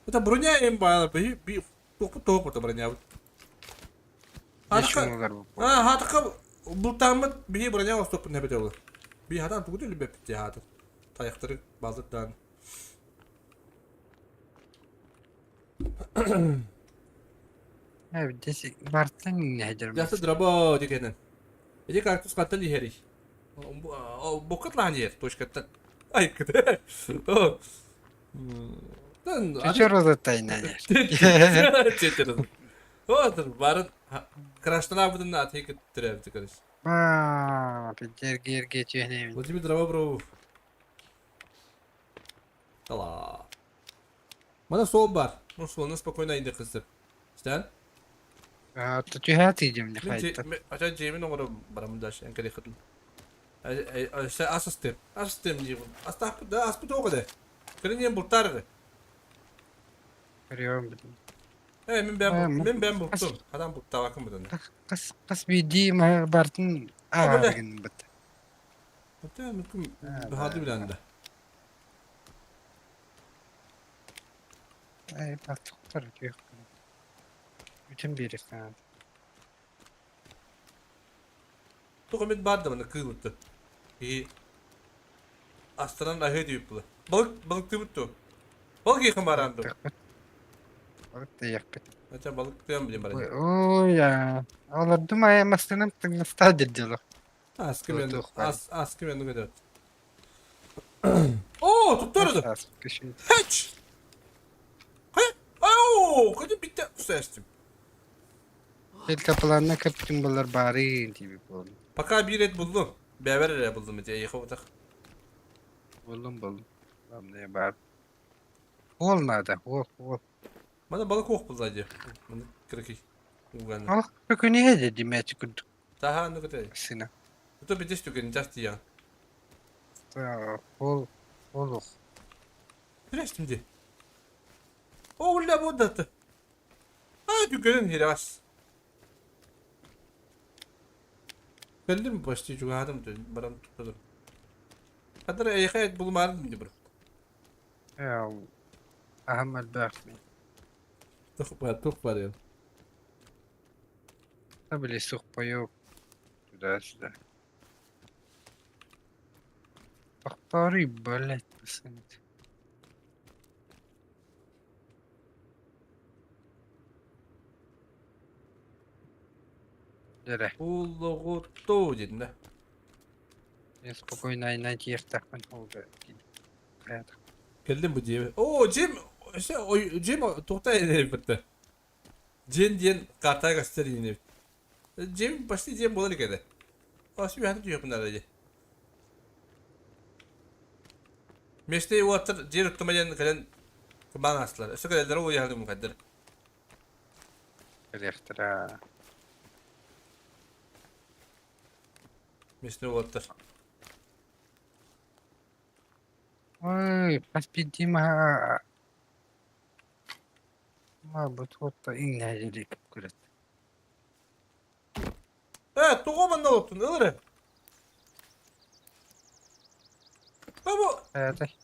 Bu da броня em bala. Bir bir topu topu orta броня. Ешмулар бу. Ha хатка бултамыт бии броня остопун небете olur. Би хатан тугу дөлү бепти хаты. Таяктыры базырдан. Бартан иҥнэһдэр Жакшы дробо дегенен. Эти кактус каттан иһэрий. Буккат лаан иһэр точкаттан. Ай кыты. Барын крашталаабытын атыы кыттырабыты көрүс. Эрге түһэнэбин. Владимир Дробобров. Тала. Мана суол бар. Ну суолна спокойно инде кызып. Истэн? Түһэ тиийдим хайта. Ача жемин оҥоро барамын даш эҥкэри хытын. Ас астым. Ас астым диибин. Астаахпыт да аспыт оҕо да. Кырын бултаар. Көрүөм битин. Э мин бэм мин бэм бултум. Адам бултаабакын бутун. Қас қас биирдии бартын ааҕаргын быт. Hatta mümkün hadi bilen de. Ay bak diyor. Bütün bir ifade. Туох эмит баар да манна кыылытты. Киһи астынан аһыы диэбит була. Балык балыктыыбыт дуо? Балык иэхэн бараан дуо? Балык тыйахпыт. Ача балыктыам билин баран. Ой, я. Олордум ая мастанам тыңласта дирдило. Аскы мен ас аскы мен көтөт. Оо, туттарды. Хэч! Оо, көтө битте устастым. Tel kapılarına kapıtın bunlar bari gibi buldum. Пока bir et buldum. Бэбэр эрэ булдум ити эйиэхэ утах. Buldum buldum. Tamam ne var. Olmadı. Ol ol. Мана балык ох булла дии. Маны кыракый. Уганы. Ал көкүнэ деді мәчі күрдік Таха аны көтө. сына. Ото битес түгэн жас тиян. Ол ол ох. Түрестим ди. О, уля бодаты. А, түгэнин хирас. Кэллим почти чугаһатым баран туттадым. Хатыр эйиэхэ булумаарын дии бу. Ахам элбэх. Тух бар, тух бар. Табили сухпайок. Туда-сюда. Повтори, блять, пацаны. Дere. Уллоҕуттуу диэтим да. Мен спокойно айнан тиэртэхпин ол да Кэллим бу дьиэбэ. Оо, дьиэм, дьиэм туохта эбитте. Дьиэн диэн карта көстөр иинэбит. Дьиэм почти дьиэм буолар кэлэ. Ас үһәтэ түһүөхпүн наада дии. Местей уоттар дьиэ туттума диэн кэлэн кыбаан аастылар. Өссө кэлэллэрэ уйаһалыы мукайдар. Кэлиэхтэрэ. Местей уоттар. Ой, хас биирдии маһа бу туотта иҥнэһэ күрэт. Э, тоҕо манна олоттун, ыл эрэ. Бу Этэй.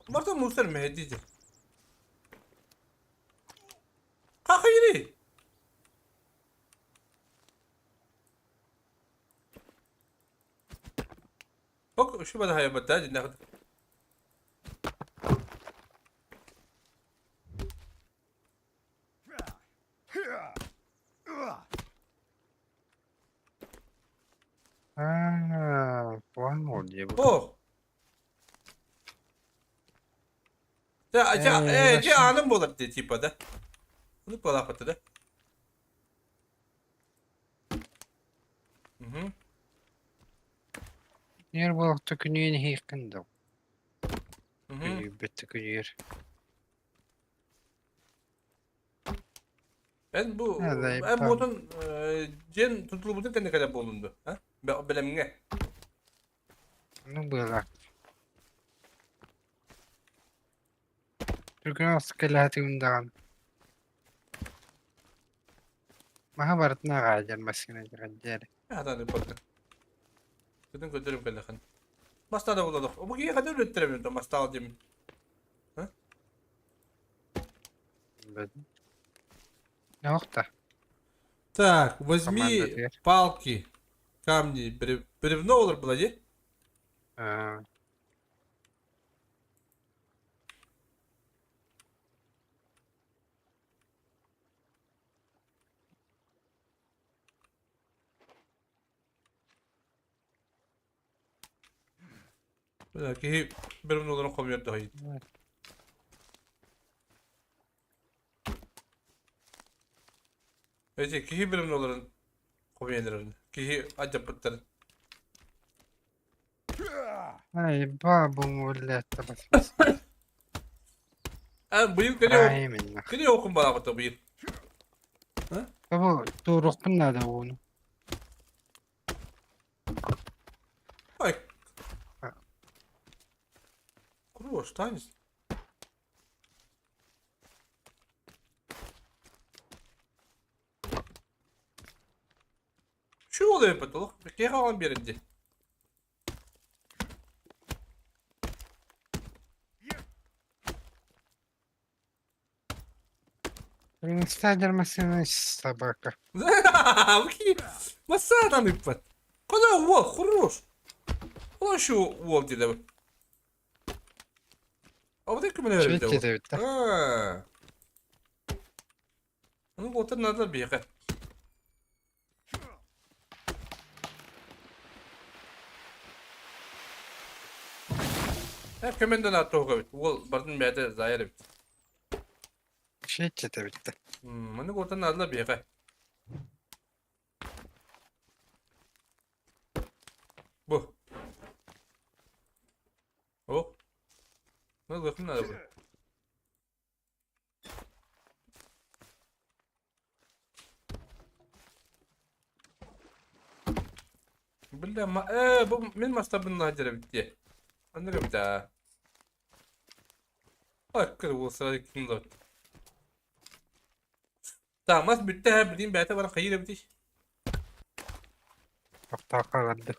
Мартан мусор мэһэдиити. Хахыйри! Ок, شو بدها هاي بدها ناخذ Аа, план дии бу. О! Дьэ, дьэ, э, дьэ аным буолар дии типа да. Ону буолаахпыт да. Угу. Нер буолахта күнүөн иһиэххин да. Угу. Күнүүбэт күнүөр. Эн бу эн буотун дьиэн тутулубутун кэннэ кэлэ буоллун дуо? А? Бэлэмҥэ. Ну было. Түргэн кэлээтигин даҕаны. Маһа барытын аҕаадьар массыына дьиэри. Хатааны барда. Бүтүн көрдөрүм кэллэхин. Маста да буоллах. Бу киһи хата үлэттэрэ мастаал диэмин. Нохта. Так, возьми палки, камни, бревно олор была дии? Киһи бір олорон хомуйар да Эти киһи билимин олорон хомуйан Киһи адьаппыттарын. Ай, бабу уллetta бас. А быйыл кини кини окун балабыта быйыл. Бу туруохпун наада ууну. Ай. Курва, штанец. Şu oluyor patolog. Киһи оҕон биэрин дии. Стадер массыына собака. Массадан ыппат. Куда уол, хорош. Ол şu уол диде. А вот это Швед диэбит да. Ну вот надо бегать. Көмөндөн аттуга бит. Уол бардын бэйэтэ заайар эбит. Швед диэбит да. Маны уотан надо бегать. Бу. О. Ну, лыхын надо бу. Бля, ма бу мин мастабын наадьар эбит дии. Оннук эбит аа. Ой, уолсара ким да. Так, мас бүттэ һэ, билин бэйэтэ баран хайыыр эбитий? Тохтооххо аҕалды.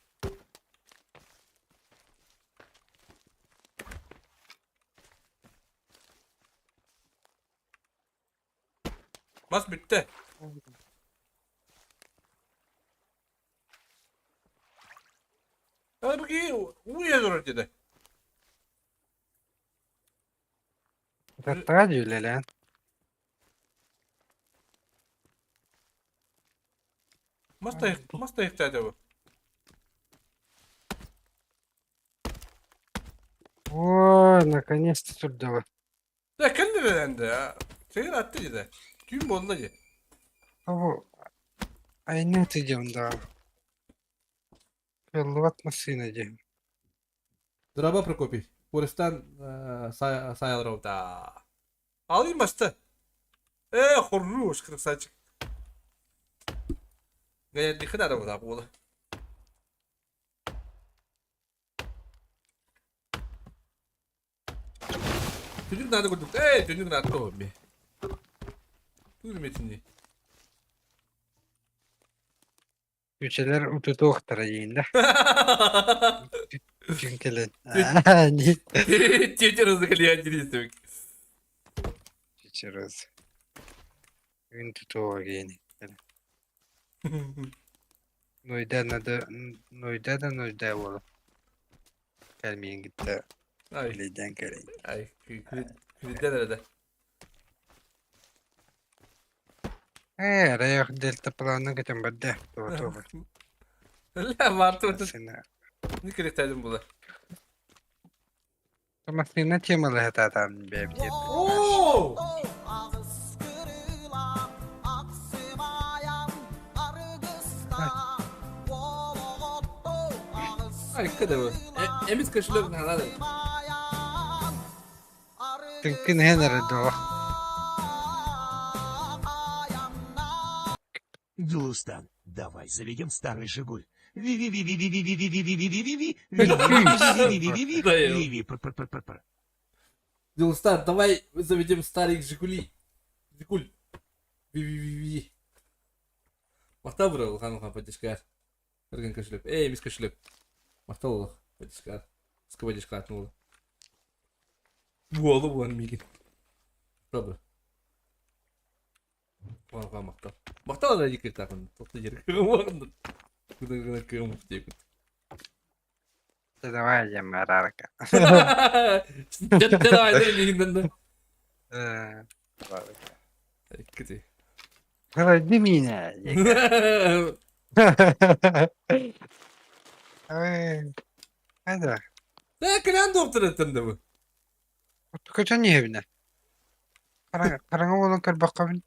Мас бүттэ. Аргы уйа турар диэтэ. Таттаҕа дьүүлэлээн. Мас тайыктаата бу. О, наконец-то турдуга. Да кэллэ да. Сэгэр атты дии. Түүн буолла дии. Бу айна тыдьым да. Кыллыбат массыына дии. Драба Прокопий. Пуристан сайалровда. Алый басты. Хорош, красавчик. Гаятдихы да да буолла. Түнүк наада курдук. Эй, түнүк наада тоҕо Тур метини. Үчэлэр утутуохтара диин да. Күн кэлэн. Тетя разыгали интересно. Чечерез. Күн тутуоҕа гиэни. Нойда надо нойда да нойда буола. Кэлмиин кытта Ай, үлэйдээн кэлэн. ай, күлден эрэ. Ээ, райох дельта плана көтөн барда. Туо Ля, Марта, вот Массыына. не керектәдим була. Массыына темалаһатаатаан бэйэбит. Оо! Ай, када бу. Эмис кошелек надо. Тыҥкын иһэн эрэ доо. Дулустан, давай заведем старый «Жигуль». Ви-ви-ви-ви-ви-ви-ви-ви-ви-ви-ви-ви, ви-ви-ви-ви-ви-ви-ви, пр-пр-пр-пр-пр. Дилстан, давай заведем старый Жигули. Жигуль. Ви-ви-ви-ви. Махтал бро, улахан улахан поддержка. Эрген кошелек. Эй, мисс кошелек. Махтал улах поддержка. Ска поддержка атнула. Буолу буолан миигин. Правда. Улахан махтал. Махтал эрэ диккитаахын. Тохто жер. Куда кым диэбит. Давай я марарка. Давай, миигин да. Кити. Давай меня. Ой, это. Ээ, кэлэн доктор да бу. Көтөн иһэбинэ. Хараҥа буолан көрбөххөбүн.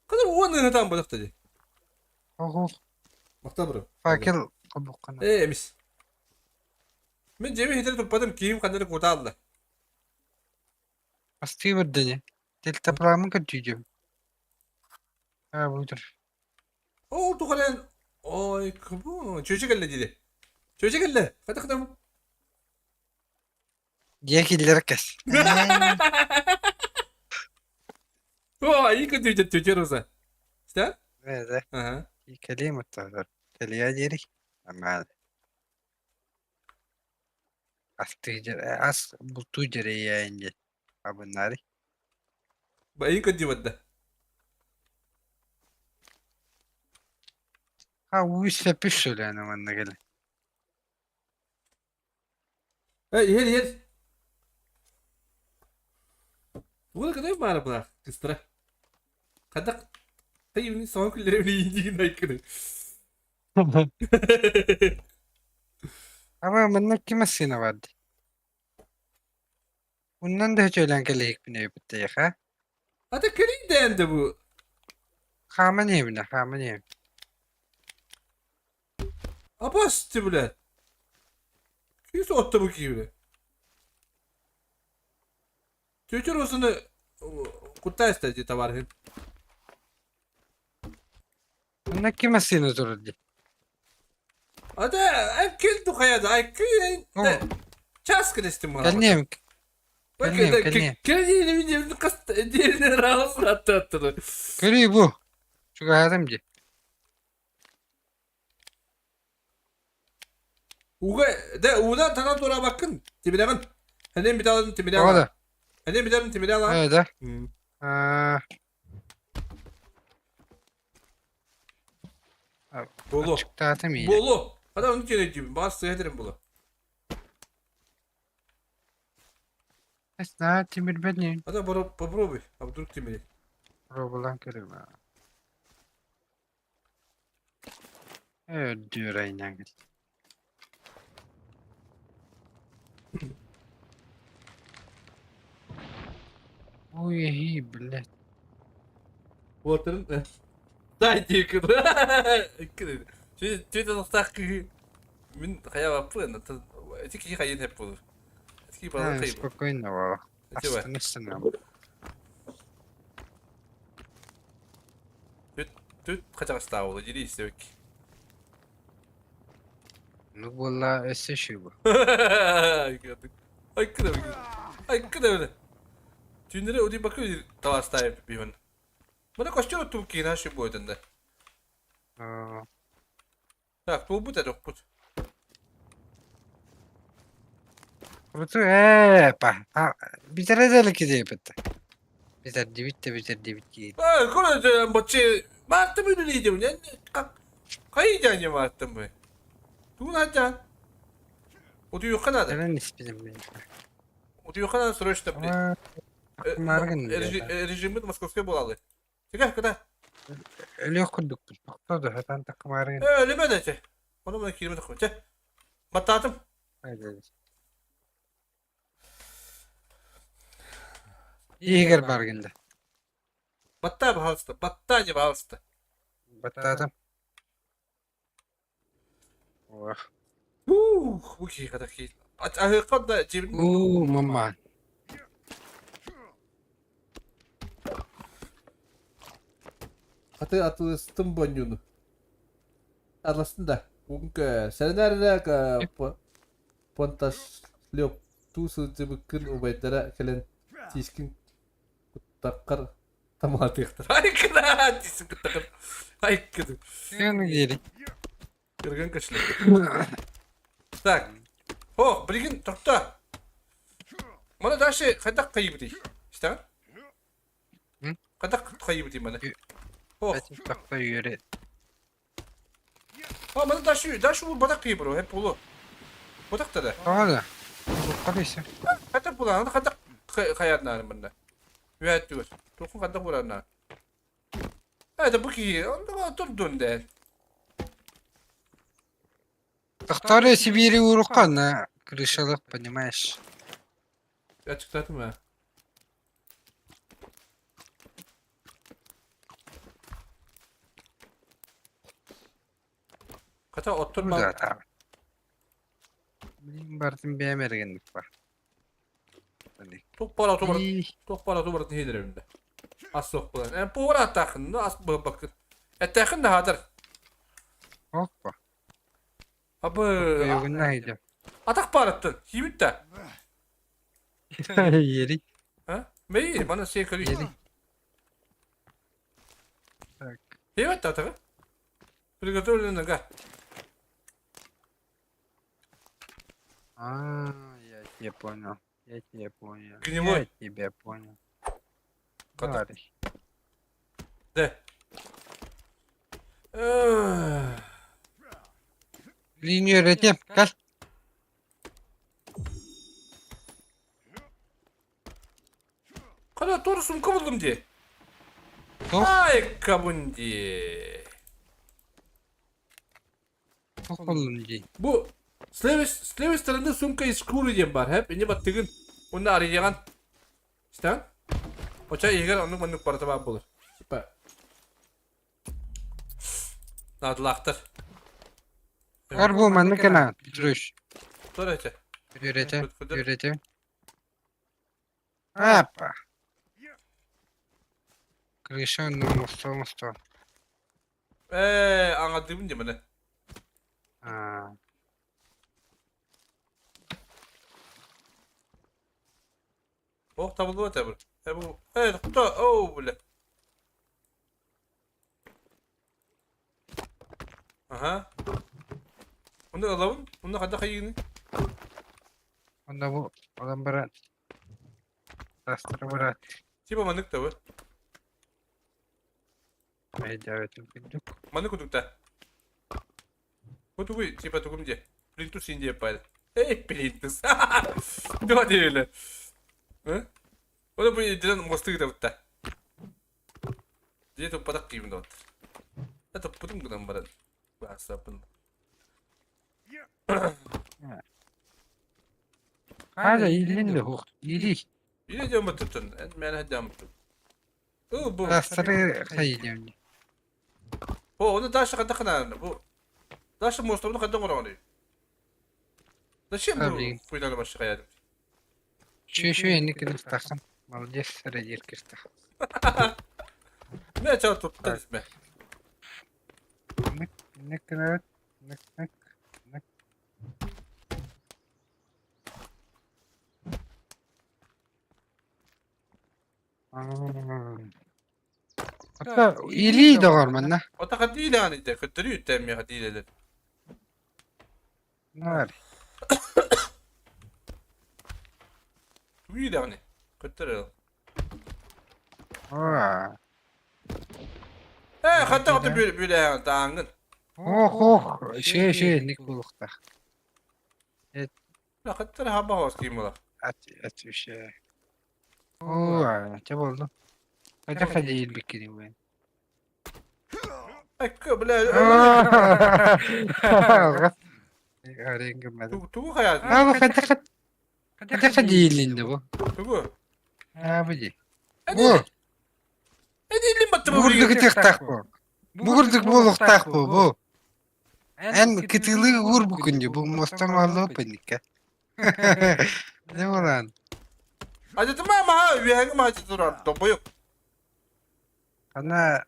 Кадыр уон ыһытаан бодохто дии. Оҕуох. Махтал бро. Факел хобуххана. Ээ, эмис. Мин дьиэбин хитер туппатым, киһим ханна кутаалла. Астыы бардыне. Дельтаплаамын көрдүүдүм. Аа, бутур. Ол тухаран ой, кыбу, чүчү кэллэ диди. Чүчү кэллэ. Хата хата. Дьиэ киллэр кэс. О, айыы көтүүтэ чүчү роза. Что? Ээ, Ага. кэлиэм оттоотор. Кэлиэ диэри. Амаал. Астыы ас бултуу дьэрэйээн диэн. Абыннари. Айыы көтүү да. Ha уус сэппис сөйлөөнө манна кэлэн. Эй, иһэр, иһэр. Уол кыдай баара былаах, кыстара. Хадак тайымны соң күлләре билиин айкыны. Ама манна ким массыына бар дии? Уннан да сөйлөөн кэлиһикпин өйбүттээхэ. Ата кэрийдээн да бу. Хааман иһэбинэ, хааман иһэбин. Абасты бля. Күүс отто бу киирэ. Тетя Розаны куттаайста дии товарищ. Манна ким массыына турар дии? Ата ай кил тухаяда ай кил час кэлестим мана. Кэлниэм. Кэлниэм, кэлниэм. Кэлниэм кас диэн раус аттаттылы. Көрүй бу. Чугаһаатым дии. Уга да уда тана тура баккын. Тибилэҕин. Хэнен биталын тибилэҕин. Тоҕо да? Хэнен биталын тибилэҕин. Ээ да. Аа, Болу. аччыктаатым иирэ. Болу. Хада onu söyleyeceğim. Bazı sığ bulu. Эс, тимирбэт Hadi попробуй. А вдруг тимири. Пробулан көрүм. Ээ, үрдүөр айнан кэл. Ой, блядь. Уотарын дай диэки. Чү тохтаах киһи мин хайа баппын ити киһи хайын хеп болur. Ити бала кайып. Спокойно буолла. Ити ба. Астына Түт түт качагыстаа болу жири истебек. Ну буолла өссө шүбү. Ай кыда. Ай кыда. Түннere оди бакы тавастай бивен. Мына костер туп кина ши бойдында. Так, тул бут это пут. Буту ээ па. Битере кидепет. Битер дибит битер дибит кийит. А, куда бочи Мартым үлелейдим. Кайда мартым бы. Тугун хатан. Утуйукка надо. Кэлэн испитим мен. Утуйукка надо срочно, блин. Маргын. Режимит московский булалы. Тига, куда? Өлөх курдукпун. Тохтоо хатан такмарын. Э, лебедете. Оны мына кириме тохо. Че. Баттатым. Игорь баргында. Батта пожалуйста. Батта не пожалуйста. Баттатым. Ох. Ух, уки када ки. А када жибин. У, мама. Аты атылыстым бонюну. Арластын да. Бүгүнкө сэрэнээрэ понтас лёп туу сылдьыбыккын убайдара кэлэн тиискин куттаккар тамаатыахтар. Айкына тиискин куттаккар. Айкына. Сен гири. Кыргын кышлы. Так. О, билигин тохто. Мана дальше хайдах кайыбыты. Истэҕин? М? Хайдах кайыбыты маны? О, Тохто үөрэ. а маны дальше дальше бу бадак кайыбыр, хеп болу. Бодак да. Тоҕо да? Букка бейсе. Хайдах булан, хайдах хаярнаар мында. Үһәт түгөр. Тухун хайдах буларнаар. Это бу киһи, онно турдун дээ. Тохтору Сибири уруккан. Крышалах, понимаешь? Ачыктаатым ээ. Хата оттор Да, там. Блин, бартын бэйэм эргинник бар. Туох баар оту туох баар оту барытын иһилэр эбит. Ас суох буолан. Эн повар ааттааххын, ас быһабаккын. Эттэххин да хаатар. Оппа. Абы Уйугунна иһилэр. атах баарыттан киибит да. Ери. А? Мэй, мана сен көрүй. Ери. Так. Эбэт атаҕы. Приготовлена нога. А, я тебя понял. Я тебя понял. Гнилой. Я тебя понял. Кота. Товарищ. Да. Линию öğreteyim. Gel. Kada doğru sumka buldum diye. Туох Ай кабун дии. туох буоллум дии. Бу с левой, с левой стороны сумка из шкуры диэн баар. Хэп, инньэ баттыгын. Уонна арыйаҕын. Истэҕин? Оча иһигэр оннук маннык барыта баар буолар. Типа наадалаахтар. Ор бу маннык гына, Петрович. Тур этэ. Үөрэтэ, үөрэтэ. Апа. Крыша онно оҥосто оҥосто. Ээ, аҥардыыбын дии маны. Аа. Ох, табыллыбат ээ бу. Ээ бу. Ээ, тохтоо. Оо, бля. Аха. Онно ылабын. Онно хайдах хайыыный? Онно бу олон баран тастара бараат Типа маннык да бу. Мэйдээбитим курдук. Маннык курдук да. Бу тугуй, типа тугум диэ. Плинтус син диэ пайда. Эй, плинтус. Дуо диэбилэ. Э? Ону бу идэлэн мостук ыытабыт Дьиэ туппатах киһибин доҕоттор. Э туппутум гынан баран баасаппын. Хаада иилин да суох. Иилий. Илэ дьоммуттуттан, эн мээнэ дьоммуттун. Ыл бу. Тастары хайыйдым. Бу ону Даша хайдах гынааны бу Даша муостабын хайдах оҥороҕунуй? Зачем бу Блин. хуйнаны вообще хайаатым? Үчүгэй инник гыныахтааххын. Молодец, эрэ диир киртэх. Мэ чаа туттан испэ. Инник инник гынабыт. Инник инник инник. Ата илии доҕор манна. Ота хатиилэҕин итэ, көттөрүү үттээммиэ хатиилэлэр. Наар. Тугу Көттөр Аа. Ээ, хатта хатта бүлээн тааңгын. Ох ох, шээ шээ инник буолуохтаах. Хаттар хаба хос киим була. Ат ат үшээ. Оо, чэ буоллун. Хайдах хадьайылбиккиний буойан. Эккэ, бля. Арыйан гымматым. Тугу хайаатын? Аа, бу хайдах хайдах хадьайыллиннэ бу? Тугу? Аа, бу дии. Бу Эдилин баттым бу курдук ытыахтаах бу. Бу курдук буолуохтаах бу, бу. Эн кытыылыы уур бу күндү, бу муостаҥ оһоллоох паника. Дьэ буолаан. Ажатыма маха үөһэҥи маха турар тобойук. Ана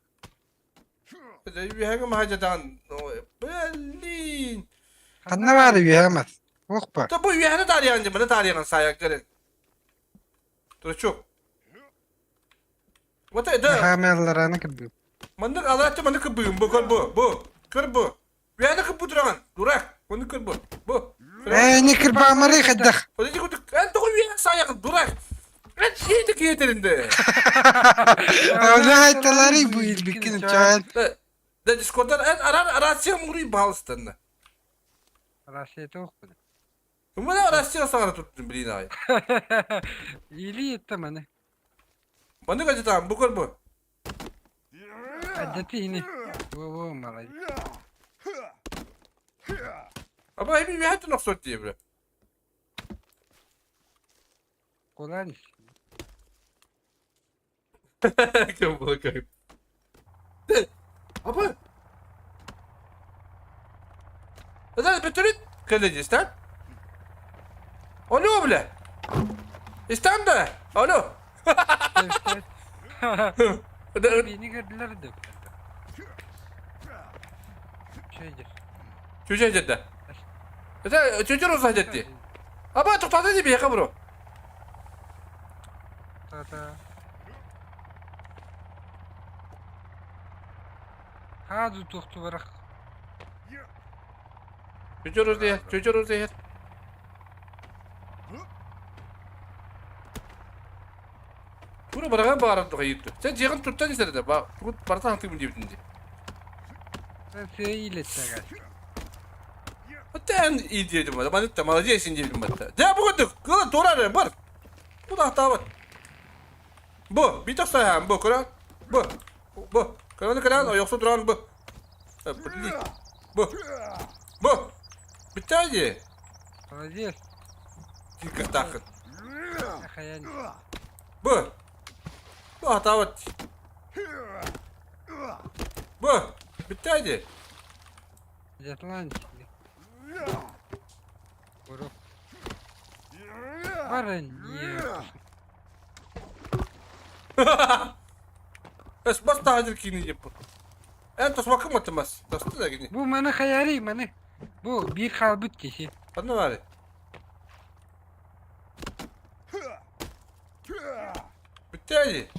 Үөһэҥи маха жатаан блин. ханна баар үөһэ мас? Туох баар? Та бу үөһэни таарыйаҕын дии, маны таарыйаҕын саайан кэлин. Туручук. Вот это Хаамыалларааны кырбыым. маннык алааччы маннык кырбыым бу көр бу бу көр бу. Үөһэни кырбы тураҕын дурак. Ону көр бу бу. Ээ, не кырбаамарый хайдах? Вот эти курдук эн тоҕо үөһэ саайаҕын дурак. Эн киһи киһитеринде. Ону айталарый бу илбиккин чаан. Да дискордар эн арар рация муруй баалыстанна. Рация туохпун. Умана рация саҥара туттум блин аай. Илии ытта маны. Маннык ажытаан бу көр бу. Адьаты ини. Во-во, молодец. Аба эми үөһэттэн охсор дии бля. Кулан Кем было как? Апа! Это бөтөрүт кэлэ да? Алло, бля! Истан да? Алло! Beni gördüler de. Şeydir. Чүчэ дьэтэ. Это чүчэ роза дьэтти. Аба тоқтады деп яқа бро. Та-та. Хаду тухту барах. Чүчэ роза, чүчэ роза. Тура бараган бааран туха итту. Сен жиған туттан исерде. Ба, тугут барсан хатыгын диэбитин дии. Sen iletsen. Оттен и диэбитим бата. Манытта молодец диэбитим бата. Дьэ бу курдук. Кыла тура бар. Бу да Бу, бит саһаан бу, көрөн. Бу. Бу. Көрөн көрөн, ойохсу туран бу. Бу. Бу. Бүттэ дии. Молодец. Кыртаахын. Бу. Бу атаабат. Бу. Бүттэ дии. Жатлан. Урок. Барын Эс бас таһадыр кини деп. Эн тосмакы матымас. Тосты да кини. Бу маны хаяри маны. Бу бир халбыт киши. Ханна бары. Бүттэ дии.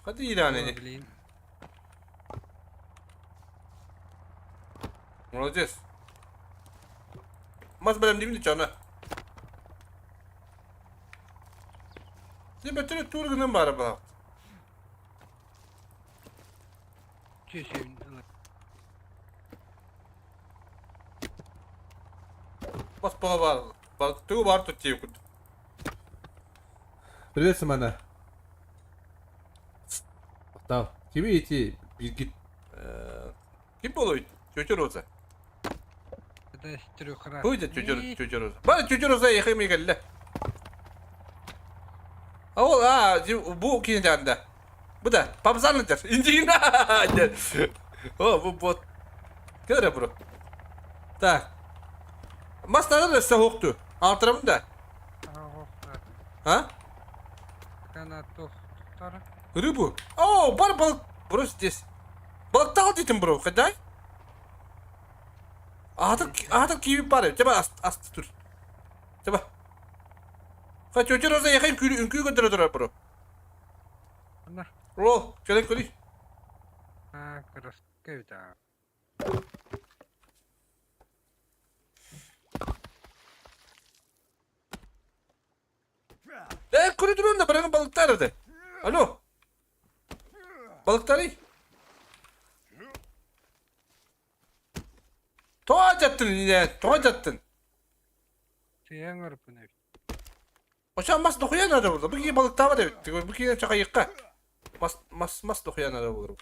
Хады иранени. Блин. Молодец. Мас бэлэм дибин чана. Дэ бөтөрө тур гынан бара баа. Чөсөйүн. Бас баа бар. Бар тугу бар тут тип. Привет, Самана. Тав. Тебе эти биргит ким болуйт? Тетя Роза. Это с трех раз. Будет тетя тетя Роза. Бар тетя Роза ехай келле. А ол а бу кини жанда. Бу да папзан дер. Индина. О, бу бот. Көрө бро. Так. Мастары өссө хоқту. Алтырамын да. А? Рыбу. О, бар балык. Бро здесь. Балыктал дейтін бро, қайдай? Атыр, атыр киіп бар. Теба асты тұр. Теба. Ха, тетя Роза ехай үңкүй көтөрө турар бро. О, келен көрүй. А, краска Э, көрі тұрын да бараған балықтар еді. Алло. Балықтары. Тоға жаттын, не, тоға жаттын. Сыян арпын. Ошан мас дохуя надо было. Бұл балықтар бар еді. Бұл кие чақайыққа. Мас, мас, мас дохуя надо было.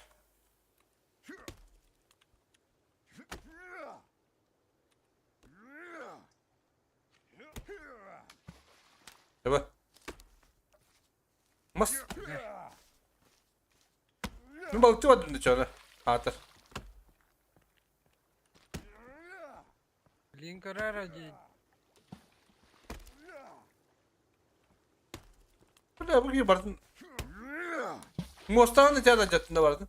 Давай. Мас. Мен балыкты бардым да чана. Атыр. Блин, карара дей. Бля, бұл кие бардым. Мостағын да жаттын да бардым.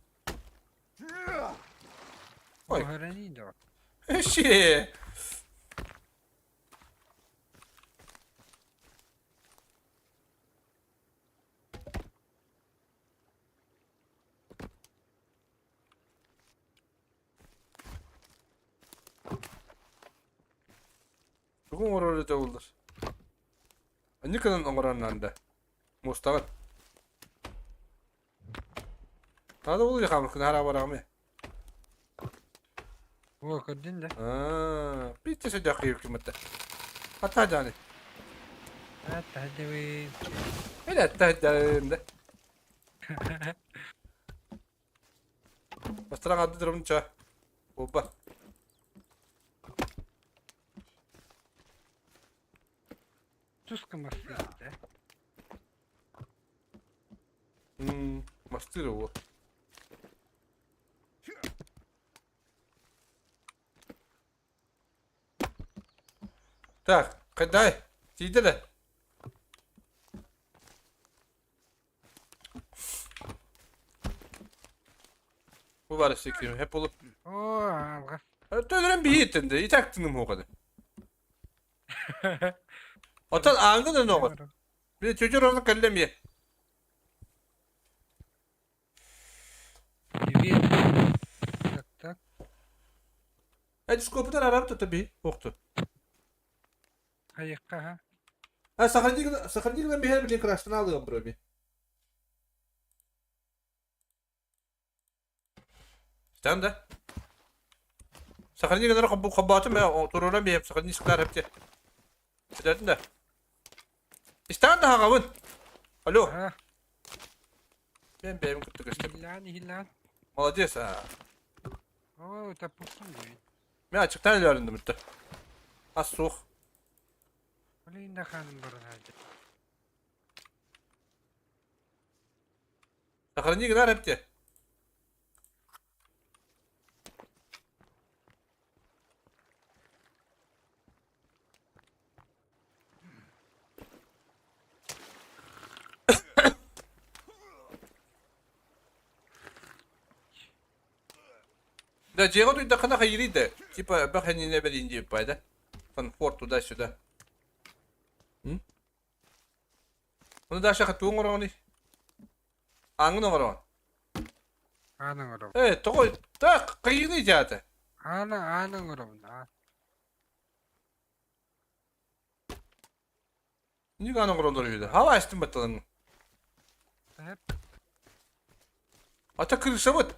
Ой. Ше. Бүгін орор өте болдыр. Никонан оңораннанда. Мостағын. Тағы да ол жақамыр хара барағым. О, көрдүн да. Аа, битте сөйдө кыйып киметте. Ата жаны. Ата дебин. Эле ата жаны. Бастыран ады дұрымынша. Опа. Тус гыммастыыр да. Мастыыр уо. Так, кайдай? Тиийдэ да? Бу баар өссө hep olup. Оо, алҕас. Төлөрөн биһиттен де, итактыным хоҕады. Отон ааҥҥын оноҕор. Били чөчөр ону кэллэ эмиэ. Привет. Так, так. Эдископутар араб тута би охту. Хайыкка ха. А сохрани сохрани гынан биһэр билин краштан алыам бро би. Там да? Сохрани гынан хоббоотум э туруоран биһэп сохрани сыктаар хепте. Ситэтин да. Истаан да хаҕабын. Алло. А, Мен бэйэм кытта көстөм. иһиллээн, иһиллээн. Молодец а. Оо, таппыппын диэбит. Мен ачыктан өлөрүндүм бүтті. Ас суох. Блин, да ханым баран сылдьар. Сохрани гынар эпте. Да, дьиэҕэ утуйдаххына хайыырый да, типа бөх иннинэ бэлиин диэбиппай да. Фанфор туда-сюда. М? Ону Даша тугу оҥороҕунуй? Ааҥҥын оҥороҕун? Аан оҥоробун. Ээ, тоҕо так хайыыный дьаата? Аана аан оҥоробун аан. Ньүк аан оҥороллор үһү да. Хала астым батталаҥ. Тэп. Ата крышабыт.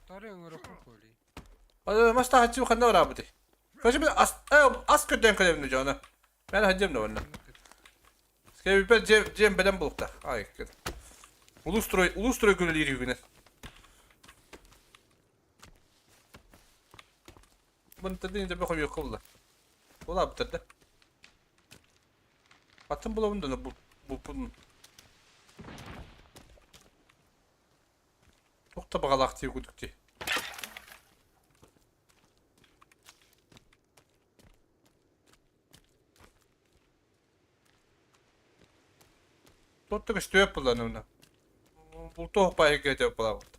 Тары оҥорохпун коли. Мас таһаччы ханна бараабытый? Короче, ас ас көрдөөн кэлэбин дьоно. Мен хадьым да барна. Скайпер дьиэм бэлэм булуктар. Ай, Улус строй, улус строй күнэлиир үгүнэн. Бынтырдын да бөхөйө кылла. Була да. Атын булабын да бу бу Туох да баҕалаах дии курдук дии. Туох да көстүбэт буоллаҕына уонна. Бултуох баайга этэ буолаабыт.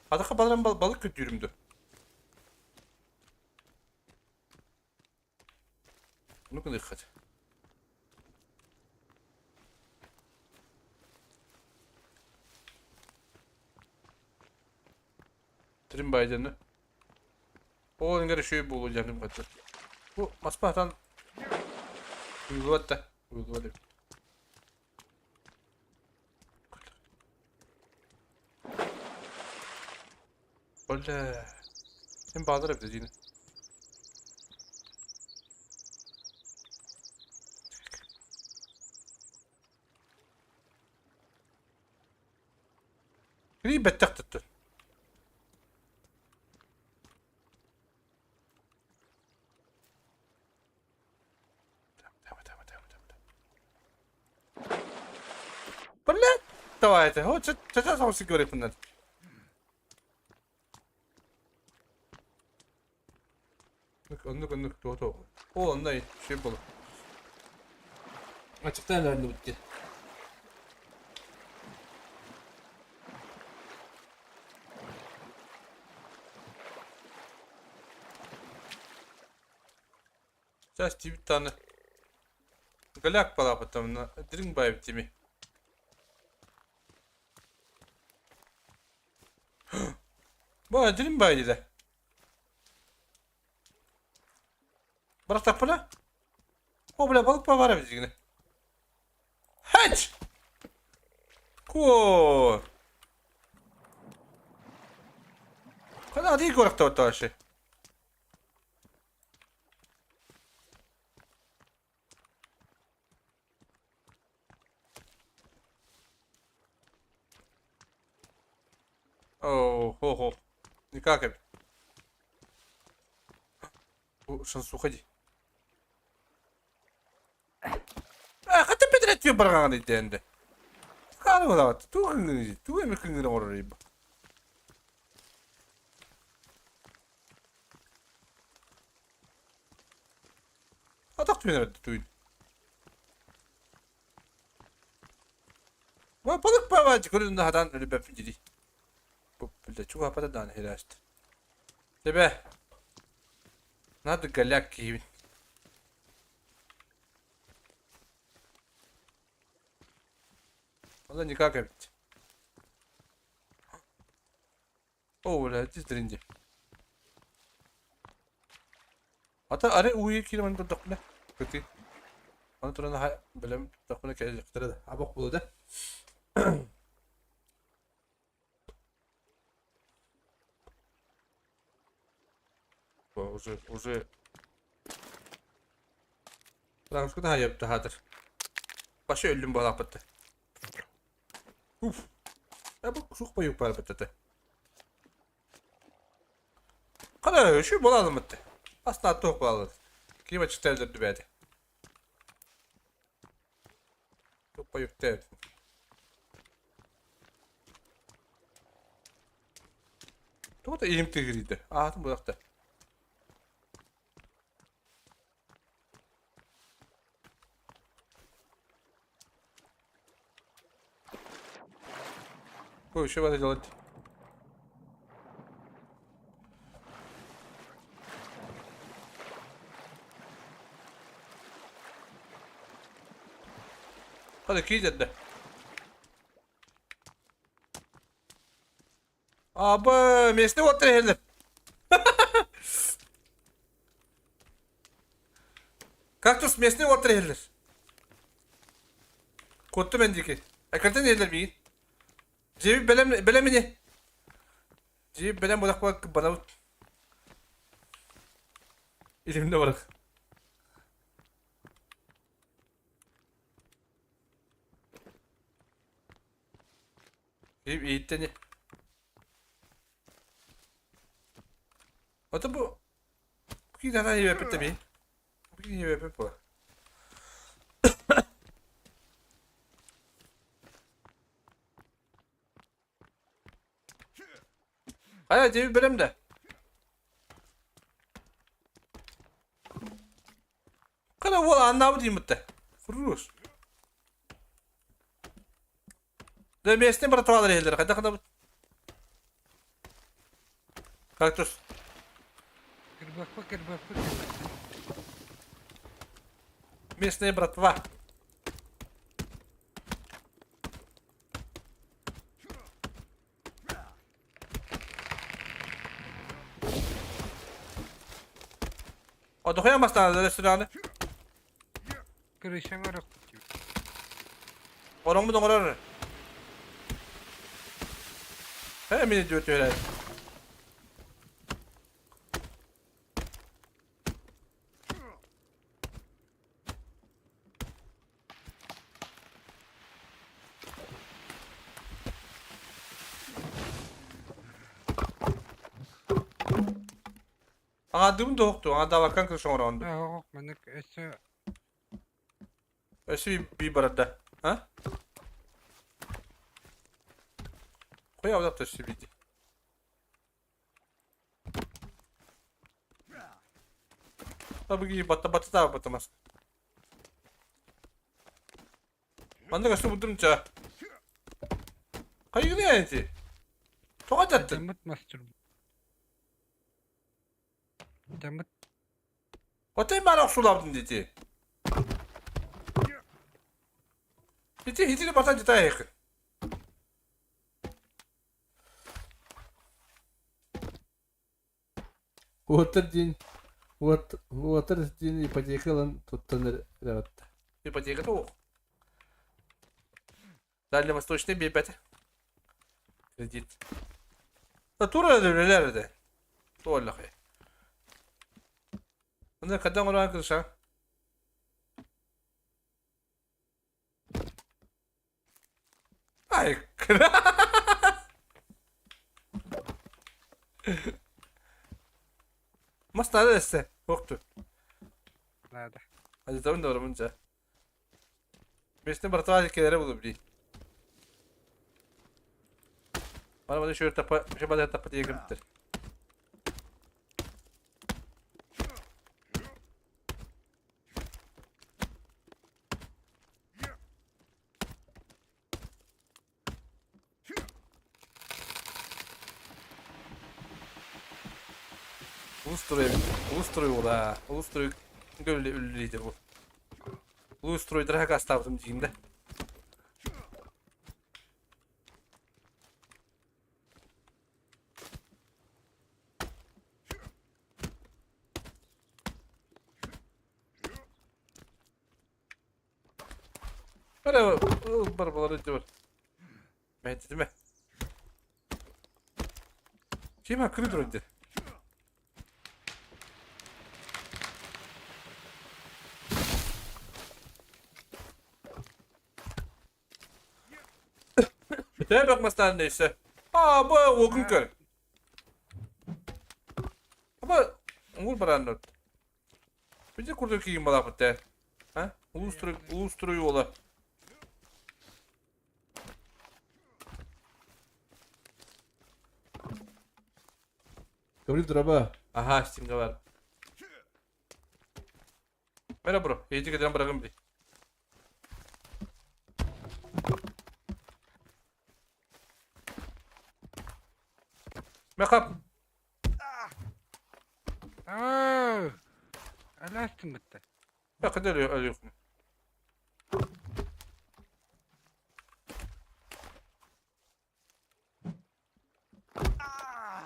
Атаха баларым балык көрдүүрүм дуо? Ну гыныаххыт. Трим байдены. Ол ингер үшүй буолу дьаным кытты. Бу маспатан уйулуат да. Уйулуат деп. Бля. Ким баҕалар эбит дьиҥэ. Кини бэттэх туттун. Блядь, давайте. Вот сейчас он говорит надо. Оннук оннук туох О, онно үчүгэй буолуо. Аччыктаан өлөрдүбүт дии. Сейчас тиийбит даҕаны голяк балаабыттамына дириҥ баайбыт дими. Бу дириҥ баай диэтэ. Бырахтахпына? О, бля, балык баар эбит дьиҥинэ. Хэч! Куо! Хана адыы куорахтабыт вообще. Оо, хо-хо. Никак эбит. Бу шансуха дии. Түө барҕаҕын итээнде. Хаары булабат. Тугу кыҥырый? Тугу эмэ кыҥыры оҥорор бу? Атах түһэн туйун. Балык баҕа көрүн хадан өлүбэппин дии. Бу бile чугаһаппата даҕаны иһирээст. Тэбэ. Надо голяк киһибин. Онно никак эбит. О, бля, диздринди. Ата аре уйа киирэн турдахпына кытыы. Аны туран аха бэлэм турдахпына кэлиэхтэрэ да. Абах буолуо да. Уже уже Раңска да хайап таһаатыр. Башы өллүм буолааппытта. Уф. Ә бу сух бойук бар битте. Қара şu бола бітті. Астына тоқ бола Кима чыкта өлдүрдү бәді. Туох бойукта. Туга да иим тыгырыйда. Аатын булакта. Ой, что надо делать? Hadi киирдэ. Аба, местный вот иһэллэр. Кактус местный вот иһэллэр. Куоттум эн диэки. Экрантан иһэллэр миигин. Дьиэбит бэлэм бэлэм ини. Дьиэбит бэлэм буолахпа барабыт. Илимне барах. Ииттэн Ото бу киинэ иэппит эми. Киинэ иэппит була. Хайа дьиэбит бэлэм да? Хана уол ааннаабыт дииммит Куруус. Да местный братвалар иһэллэр хайдах гынабыт? Кактус. Кырбаппа, кырбаппа, кырбаппа. Местная братва. Одохуйа мастаана рестораны. Крышаҥ орох Ороҥмут оҥорор. Э, мини түөрт Аҥаардыыбын да уһуктуу, аҥаардаабаккан кыыс оҥороҕун дуу? Оһох маннык өссө Өссө бии барарда. А? Хуя удапта өссө биирди. Табыги батта батта батамас. Маннык өссө будум ча. Хайгыны эти? Тоҕо дьаттын? Дьаммыт мастыр. Дьаммыт Отой баар охсуулаабытын дии. Ити хитини бата дьита Уотар диэн уот уотар диэн ипотека ылан туттан эрэҕит. Ипотеката суох. Дальневосточный биэрбэтэ. Кредит. Тура үлэлэр этэ. Туоллахай. Онно когда оҥорон кырыша? Ай, Мас наада эссе, уохту. наада. Ажытабын да барабын дьэ. Местин братва кэлэрэ буолуо билии. Бара бара шөр тапа, шөр бара тапа диye кимтер. Ulus Troy, Ulus Troy уола. Ulus Troy үлэлиир бу. Ulus Troy хакастаабытым диигин да. Бара бар балары бар. Мәйтитимэ. Ким акыры турар Төһө бөх мастаан өссө. Аа, бу уогун көр. Аба, уҥур барааннар. Бити курдук киин балаапыт ээ. А? Улуус улуус туруй уола. Говорит, дроба. Аха, Стимга бар. Мера бро, иди кеден барагым би. Мехап. Аа. Алаастын бытта. Қадыр алейкум.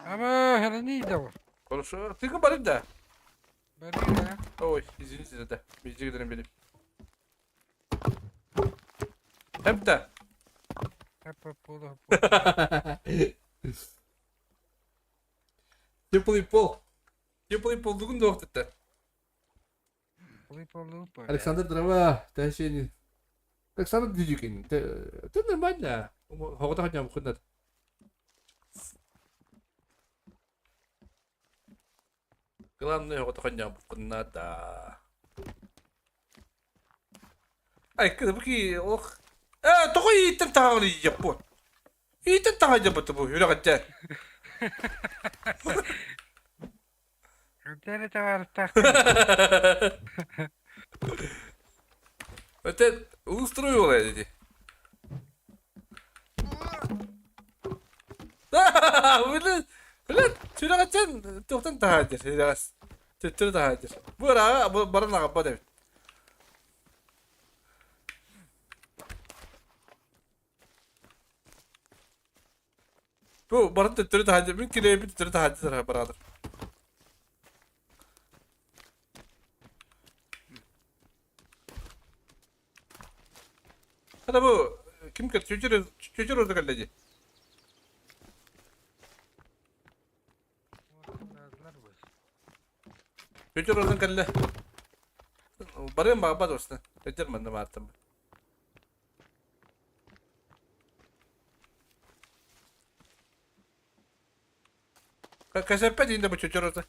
Ама херани да. Хорошо. Ты барып да. Барина. Ой, извините да. Бизге билип. Хепта. Хапа поло. Теплый пол. Теплый пол бүгін де оқтытты. Полы полы. Александр дрова. Тащение. Александр Дидюкин. Ты, ты нормально. Хоғыта хотя бы худнат. Главное, хоғыта хотя бы худната. Ай, кыды ох. Э, тоғы иттен тағыр яппу. Иттен тағыр яппу бу, хүрі қатта. Өтәрі таварыттақ. Это устроила эти. Блин, блин, сүрэҕиттэн туохтан таһаадыр, сүрэҕэс. Төттөрү таһаадыр. Бу ыраҕа баран аҕаппат эбит. Бу баран төттөрү таһаадыр, мин килиэбин төттөрү таһаадыр бараадыр. Hadi bu kim кел чөчөр чөчөр орда кэллэ дии. Чөчөр ордан кэллэ. Барыам баҕарбат осна. Өтөр манна маартым. Кэсэппэ диин да бу чөчөр орда.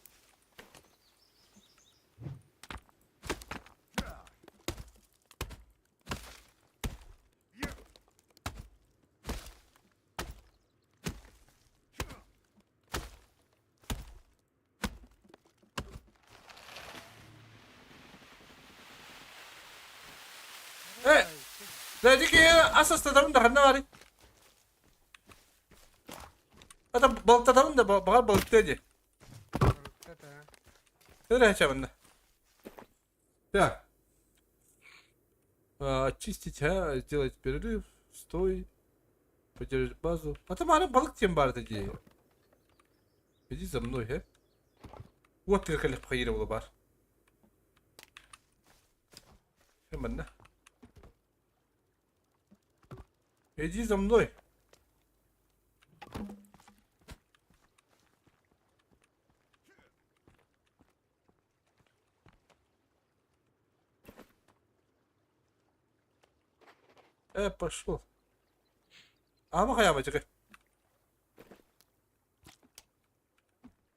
Э, дядики асастатабын да ханна баарый? Ата балыктатабын да баҕар балыктыа дии. Ырачабын да. Так. Очистить, а, сделать перерыв, стой, поддержать базу. А там аны балык тем баар дии. Иди за мной, э. Вот ты кэлэх хайыр була бар. Манна. Иди за мной. Пошел. Ама хайама чекай.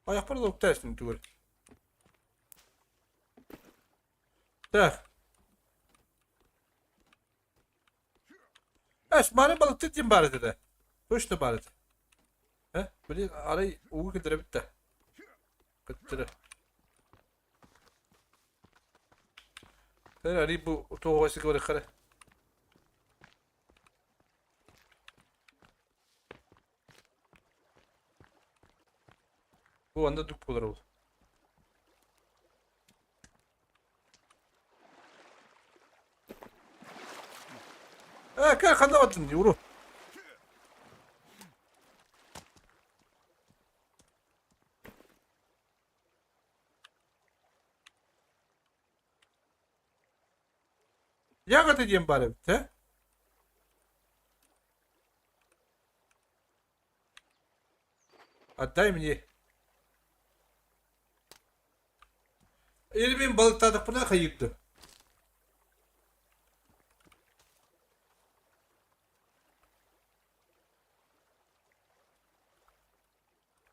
Аяқпар да уктайсың түгел. Так. Эс, маны балыкты диэн баар этэ да. Точно баар этэ. Э, блин, арай ууга киллэрэбит да. Кыттыры. Э, арай бу туоҕа сигэ барыххара. Бу анда дук буолар ол. Э, кэл ханна бардын дии, уру. Ягоды диэн баар эбит, э? Отдай мне. Или мин балыктаатахпына хайыырды.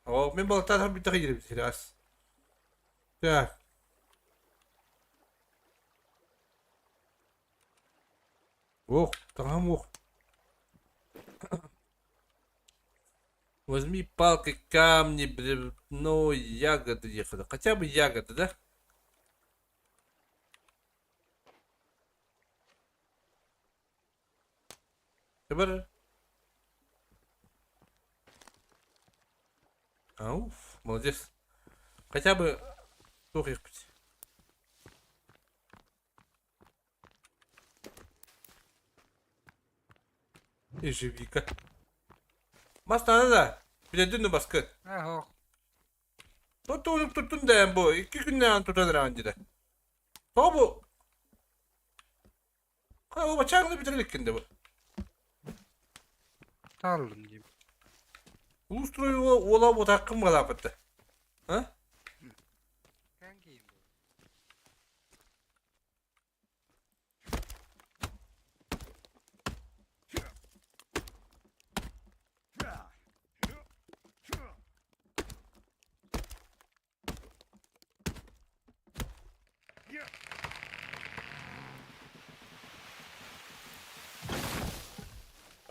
О, мин балыктаатахпына бүтэ хайыыр эбит ас. Так. Ох, таҥаһым уох. Возьми палки, камни, бревно, ягоды ехали. Хотя бы ягоды, да? Бар. Ауф, молодец. Хотя бы туох иэхпит. Ежевика. Мас наада да. Билэрдин да баскы. Аһок. Туттун туттун да бу. Икки күннээн тутан эрэҕин дии. Тоҕо бу? Ха, бачааҥны бүтэр иликкин да бу. Тааллым диим. Улуус уола буотааккын баҕалааппыт А? Кэҥ киин бу.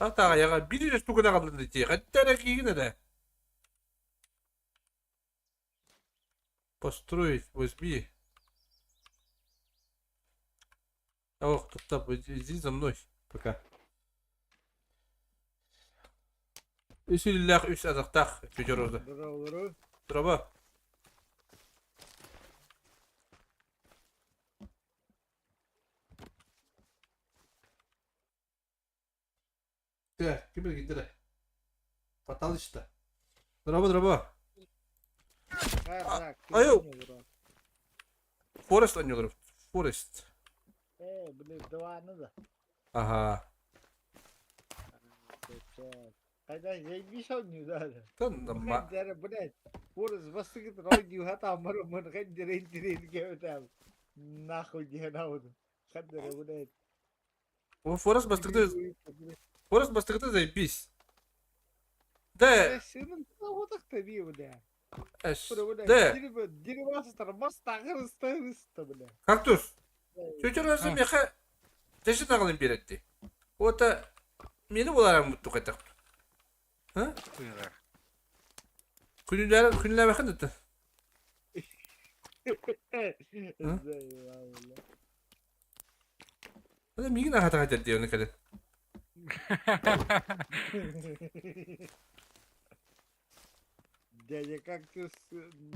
Атаҕайаҕа биир эрэ штуканы аҕаллын дии. Хантан эрэ киигин эрэ. Построить возьми. Ох, тут иди за мной пока. Үс иллээх, үс атахтаах чочороза. Здорово. Здорово. Так, ким эргийдэ Фаталычта. Здорово, здорово. Айо. Форест анньолор. Форест. Э, блин, два да. Ага. Когда заебись он не да. Тан ма. Блядь, Форест басыгыт рой дюхата амар мын хендерин дирин кебетем. Нахуй не надо. Хендер, блядь. Форест бастыгыты Форест бастыгыты заебись. Да. Да. Кактус. Чөчөрөсө меха тэши таҕылын биэрэтти. Уота мени буларан мутту кайтак. Ха? Күнүлэр күнүлэбэхин да. Ада мигин ахата хатар диэн кэлэн. Дядя кактус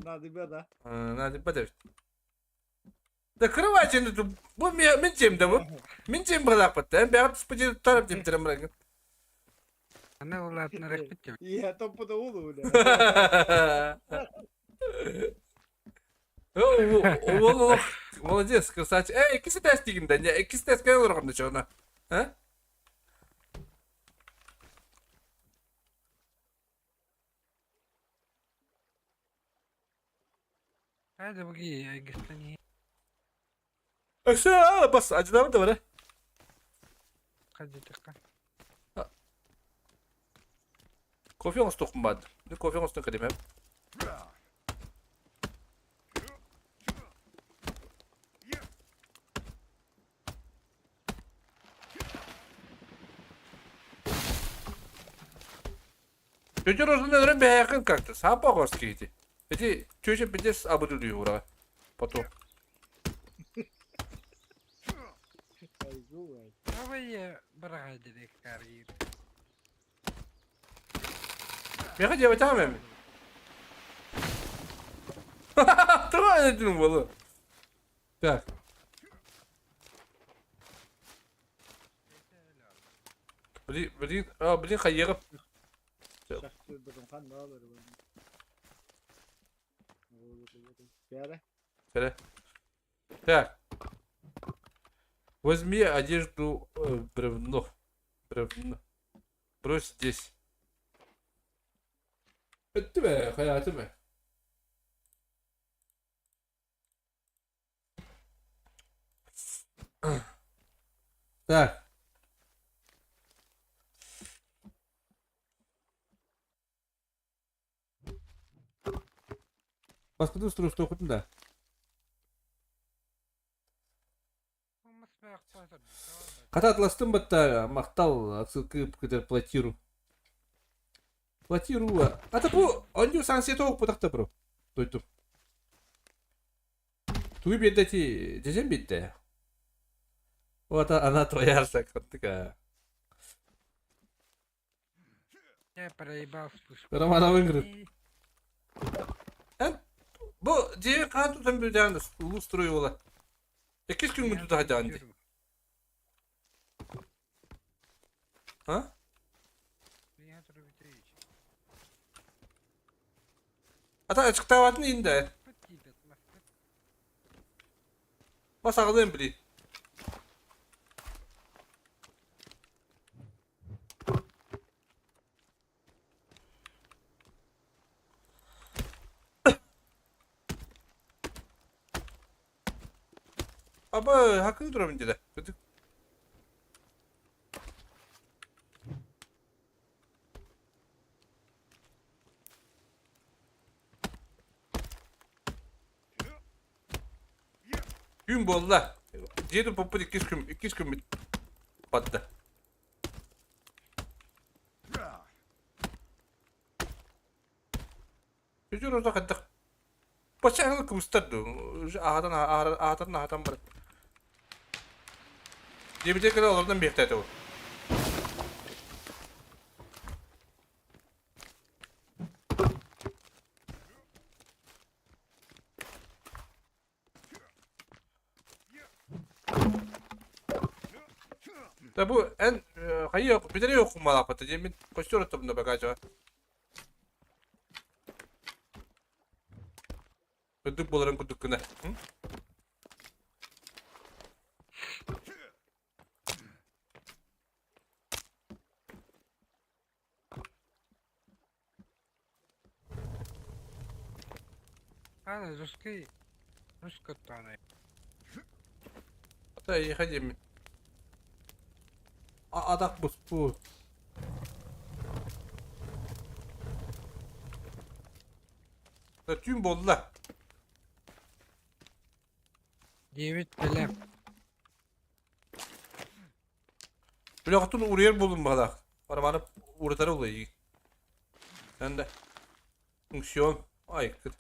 надо да? Надо подожди. Да кровать бу мин дьиэм да бу. Мин дьиэм быһалаахпыт. Эн бэҕэ түспүт тарап диэбиттэрэ мырагын. Аны улаатынар эппит диэбит. Я то подоулу, бля. Ол молодец, красавчик. Эй, иккис этээс тигин да, иккис этээс кэлэн олорон да чоно. А? Hadi bu iyi, гостани. Өссө бас ажыдабын да бара. Хадитыкка. Кофе оҥостуохпун баады. Кофе оҥостон кэлимэм. Чөчөр ортотун өлөрөн бэһээххин как-то саапа оҕос киһити. Ити чүөчэ пиздец абыдылыы ура. Потом. Миэхэ диэбэтэҕим эми. Тоҕо этим буолу? Так. Блин, блин, а, блин, хайыаҕым. Кэрэ. Так. Возьми одежду бревно. Бревно. Брось здесь. Өттүм ээ, хайаатым ээ. Так. Баспытын устуруохтуохпутун да. Хата атластым батта махтал отсылка ыпкытар платиру. Платиру. Ата бу онньу санкция тоҕук бутахта бро. Дойдум. Тугу биэрдэ ити дьэдьэн биэрдэ. Вот она твоя сакаттыка. Я проебал спуск. Романа выиграет. Бу дьиэ хаан тутан бүтээн улуус строила. Иккис күҥҥүн тута сылдьаҕын дии. А? Ата ачыктаабатын иһин да. Бас аҕалыам били. Аба хакын турабын деді. Көтүк. Күн буолла. Дьиэ туппуппут иккис күн, иккис күммүт батта. Үтүр орто хайдах Бачча кыбыстар дуу, аһатан аһатан аһатан баран. Диэбитэ кэлэ олордон биэхтээтэ ол. Да бу эн хайы бүтэри окумалааппыта диэммин костер оттубунда багажа. Үрдүк буоларын курдук гына. Ана русский русскоттаанай. Ата эйиэхэ диэммин. Атах буспут. Түүн буолла. Диэбит бэлэм. Үлэҕитин уруйар буолун баҕалаах. Барабаны уратары улайыы. Эн да. Функцион. Ай, кыт.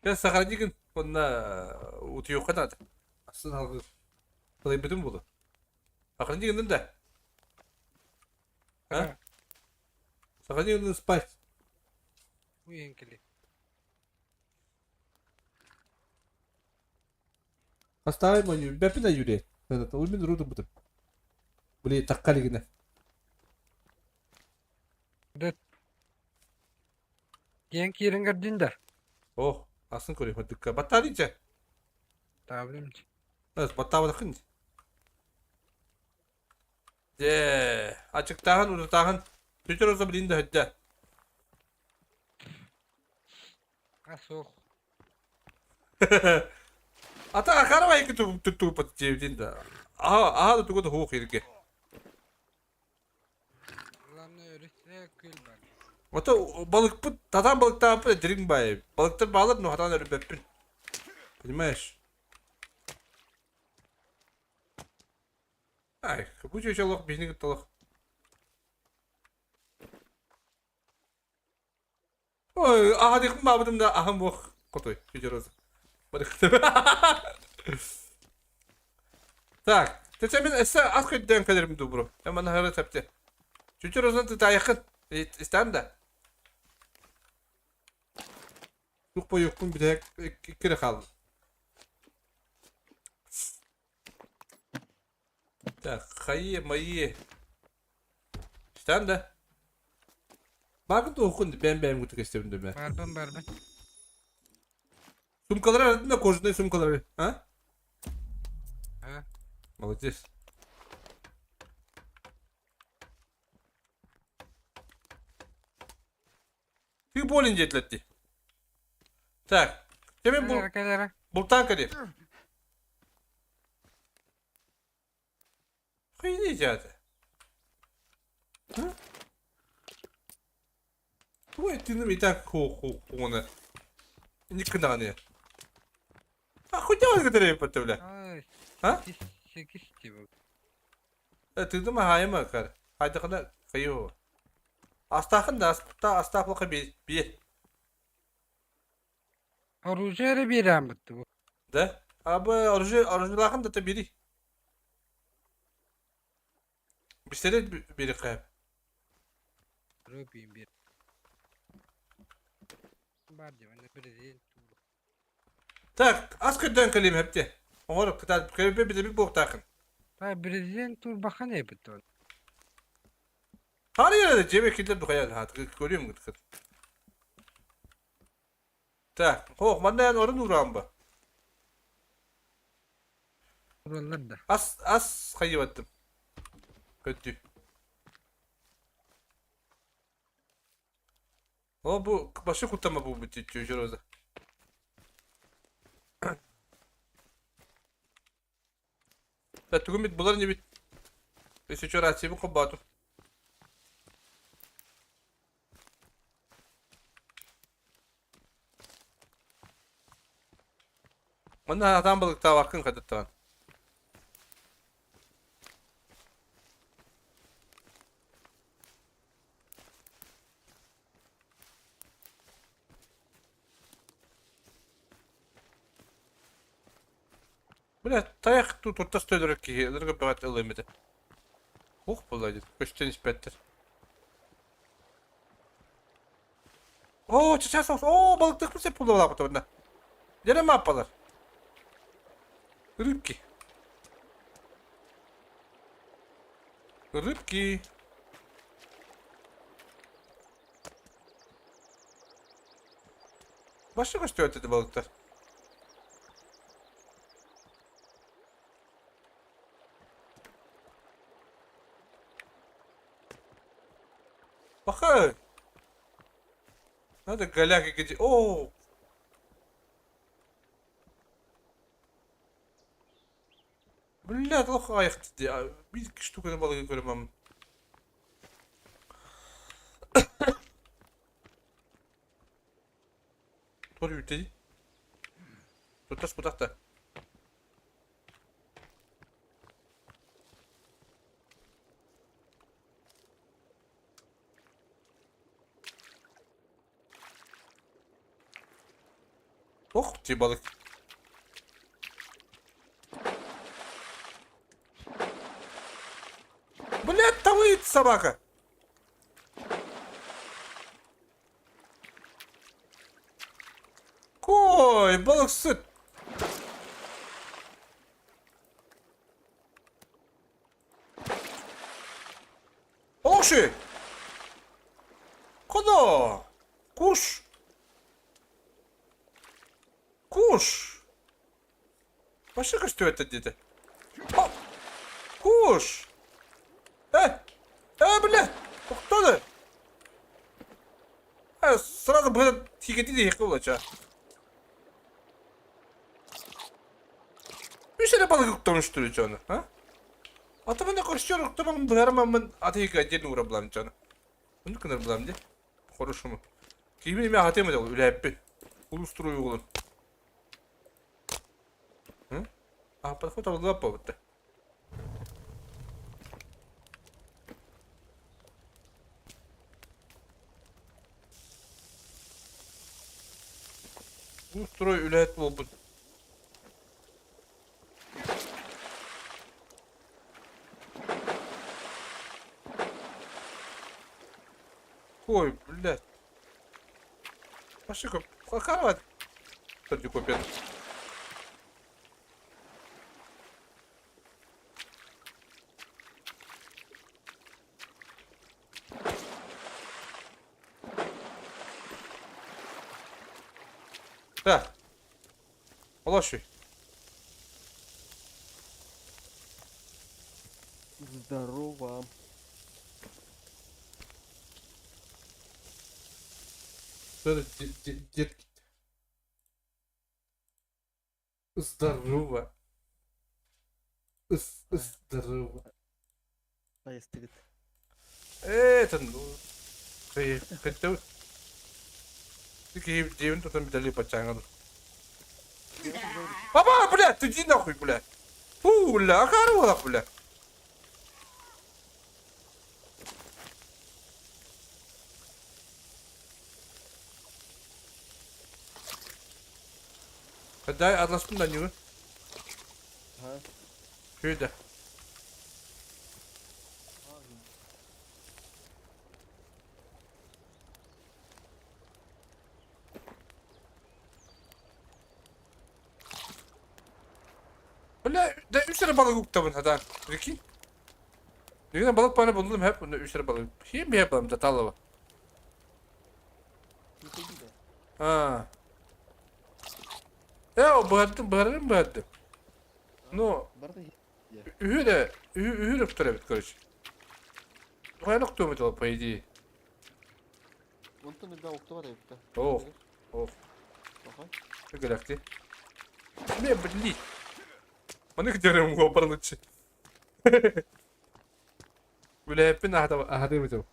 Дьэ, сохранигын уонна утуйуохха наада. Астын алгы. Кылайбытым буолуо. Сохранигын да. А? Сохранигын спать. Уйан кэлиэ. Поставим мою, бэппин Юрий. Уймин рудум бутум. Били такка илигинэ. Диэн киирэн көрдүн да? О, асын көрүөх мадыкка. Баттаадын чэ. Таабылым Баттаабатаххын. Дьэ, ачыктааһын, урутааһын. Түтөр оза билин да хөттө. А суох. Ата акарабай туттуппат диэбитин да. Аха, аха да тугу да хуох иргэ. Главное өрүсэ күөл бар. Ото балыкпыт, татаан балыктаабыппыт дириҥ баайы. Балыктар баалар, но хатаан өлбөппүн. Понимаешь? Ай, бу чүөчэ олох биһини кытта олох. Ой, аһадыхпын баабытым да аһым буох хотой, чүөчэ роза. Так, тэчэ мин өссө ас көрдөөн кэлэрим дуу бро. Эн маны хара тэпте. Чүөчэ розаны тытаайаххын. Истээн да. Тух бойукпун бүтэһик икки эрэ хаалла. Так, хайы майы. Истээн да. Баакын туоххун бэйэм бэйэм кутук истэбин дэмэ. Барбын барбын. Сумкалары арадын да кожаные сумкалары, а? А? Молодец. Ты болен диэтилэр Так, тебе бул Кэлэрэ. бултаан кэлиэ. Хайыы дьаата. Тугу эттиnim и так хуона. Никогда А хотя он который бля. А? Секис типа. Тыдым хаайма кар. Хайдахына хайы. Астахын да аста астахлыка би би. Оружие эрэ биэрээн бытты бу. Да? Абы оружие оружиелаахын да бери. Пистолет бери кайып. Рубин биэр. Бар диэн президент тууру. Так, ас көрдөөн кэлиим хэпте. Оҥор кытаат кэлбэ билэбит буохтаахын. Та президент туурбахан эбит он. Харыйа дьиэбэ киллэр духайан хаат көрүөм гыткыт. Так, хоох манна эн орун уураан ба. Ураллар да. Ас ас хайыбаттым. Көттү. О бу башы куттама бу бит чүчүрөзө. Да тугум бит булар не бит. Өсөчө рацияны холбоотум. Манна атаан балыктаабаккын хатыттаҕын. Бля, тайах туртас төлөрөр киһи ылырга бөҕөт ылыам этэ. Ух буолла дии, көстөн испэттэр. Оо, чычаас оо, балыктыахпын сөп буолуолаабыт уонна. Дьэрэ мааппалар. Рыбки. Рыбки. Башы көстүбэт этэ балыктар. Баха! Надо голяк где... О! Бля, туох аҕыйахтый дии. Биир штуканы балыгы көрөмөм. Туох үүтэй? Туттас кутах да. Ох, дии балык. Блядь, тавыет собака! Кой, балыксыт! Оши! Куда? Куш! Куш! Пошли көстүбэт диэтэ. Куш! Э! Э, бля! Тохтоо! Э, сразу быһа тиийгэтии диэххэ буолача. Үс эрэ балыгы уктамыш дьону, а? Атымын көрсөр уктаман быһарамаммын атыйга отдельно уура булам дьону. Оннук гынар булам дии. Хорошему. Киһибин эмиэ аһатыам этэ үлээппин. Улуустуруй уолун. Аһаппатахпын табыллыбат буолбут да. Уус-строй үлэһит буолбут. Ой, блядь. Пошли-ка, какая копия? Так, Олошуй. Здорово. Дед... Здорово. Здорово. Хайастыгыт. Это, ну, хотел... Ты дьиэбин тутан бүтэлии баччааҥҥа Папа, блядь, ты иди нахуй, блядь. Фу, бля, акары буолах, бля. Дай адластым да нюгы. Şöyle. Бля, да үс эрэ балык уктабын хатаан. Прикинь. Дегенен балык бааны буллум hep bunda үс эрэ балык. Хим bir yapalım da talaba. Ha. Э, о, быһаттым, быһарым быһаттым. Ну, үһү да, үһү үһү да туттар эбит, короче. Хайа охтуом это, по идее. Онтон элбэх охтубат эбит Ох, ох. Кэлэхти. Не, блин. Маны күтэрим уопар лучше. Үлэһиппин аһатым этим.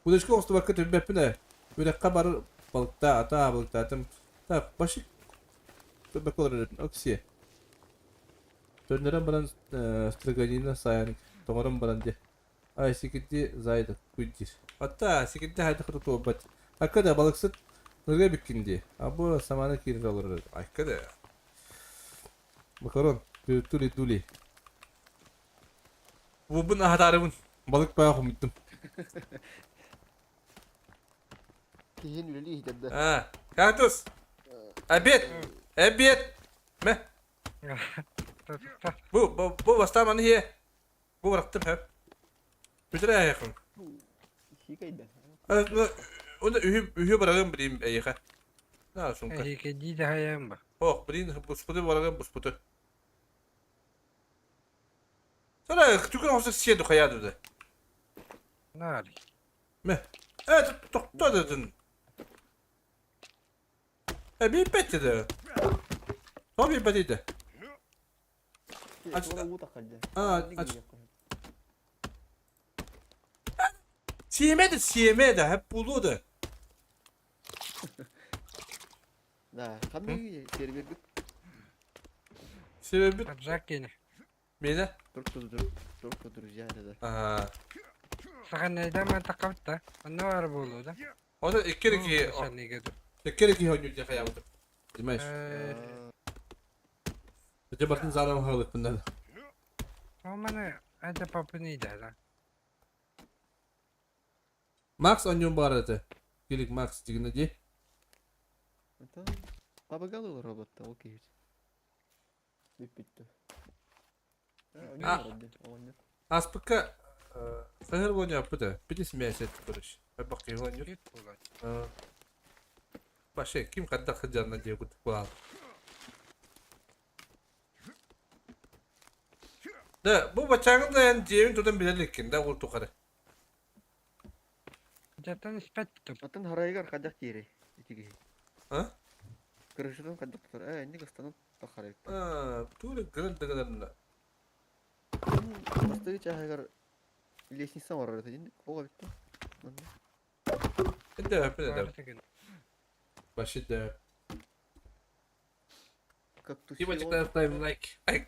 Удачка оҕустубакка түбэппин ээ. Үрэххэ бар балыктаа, атаа балыктаатым. Так, башик түбэккэ олорор эбиппин. Оксиэ. Төннөрөн баран строганина саайан тоҥорон баран диэ. Ай сикирди зайда куй диир. Атта сикирди хайдах да туолбат. Акка да балыксыт нырга эбиккин дии. А бу самаана киирэн олорор эбит. Айка да. Макарон, тули тули. Бубун аһатаарыбын. Балык баа хомуйдум. Киһин үлэлии иһитэр да. А, кактус. Обед. Обед. Мэ. Бу бу бу бастаан маны иһиэ. Бу бырахтым һэ. Бүтэрэ аһыахым. Сиикэйдэ. Уонна үһү үһү барарым билим эйиэхэ. На сумка. Эһиэкэйдии да хайаан ба. Ох, блин, буспуту барарым буспуту. Сара, түгэн хосо сиэ хайаа да. Наали. Мэ. Э, тохтоо дедин. Э, биирбэт деді. Тоҕо биирбэт диде? А, Сиэмэ да сиэмэ да, hep булуо да. Да, ханныгы сервергит? Себебит Рюкзак киэнэ. миэнэ. Только друзья да. Аа. Саханайда мантакабыт да. Онно баар буолуо да. Онон икки эрэ киһи икки эрэ киһи оонньуур диэн хайаабытым. Понимаешь? Дьэ бартын заараҕа хаалыахпын наада. Ол маны это папыны да. Макс оонньуон баҕарар этэ. Килик Макс дигинэ дии. Это Пабагал роботта, ол киһи. Бүппүттэ. А. Ааспыкка саһыр оонньооппут ээ. Бити смесь короче. Бак киһи оонньуур. Вообще, ким хайдах сылдьарынан диэ курдук буолаал. Да, бу баччааҥҥын да эн дьиэбин тутан билэр иликкин да ол тухары. Дьаттан испэт Атын харайыгар хайдах тиэрэй ити киһи. А? Крышатын хайдах тутар. Ээ, инник ыстанан таххар эбит. А, тугу гынан да гынарына. Бастакы чааһыгар лестница оҥорор этэ дии. Оҕо эбит Манна. Эдэ, эдэ. Вообще да. Как Тима читаем лайк. Ай,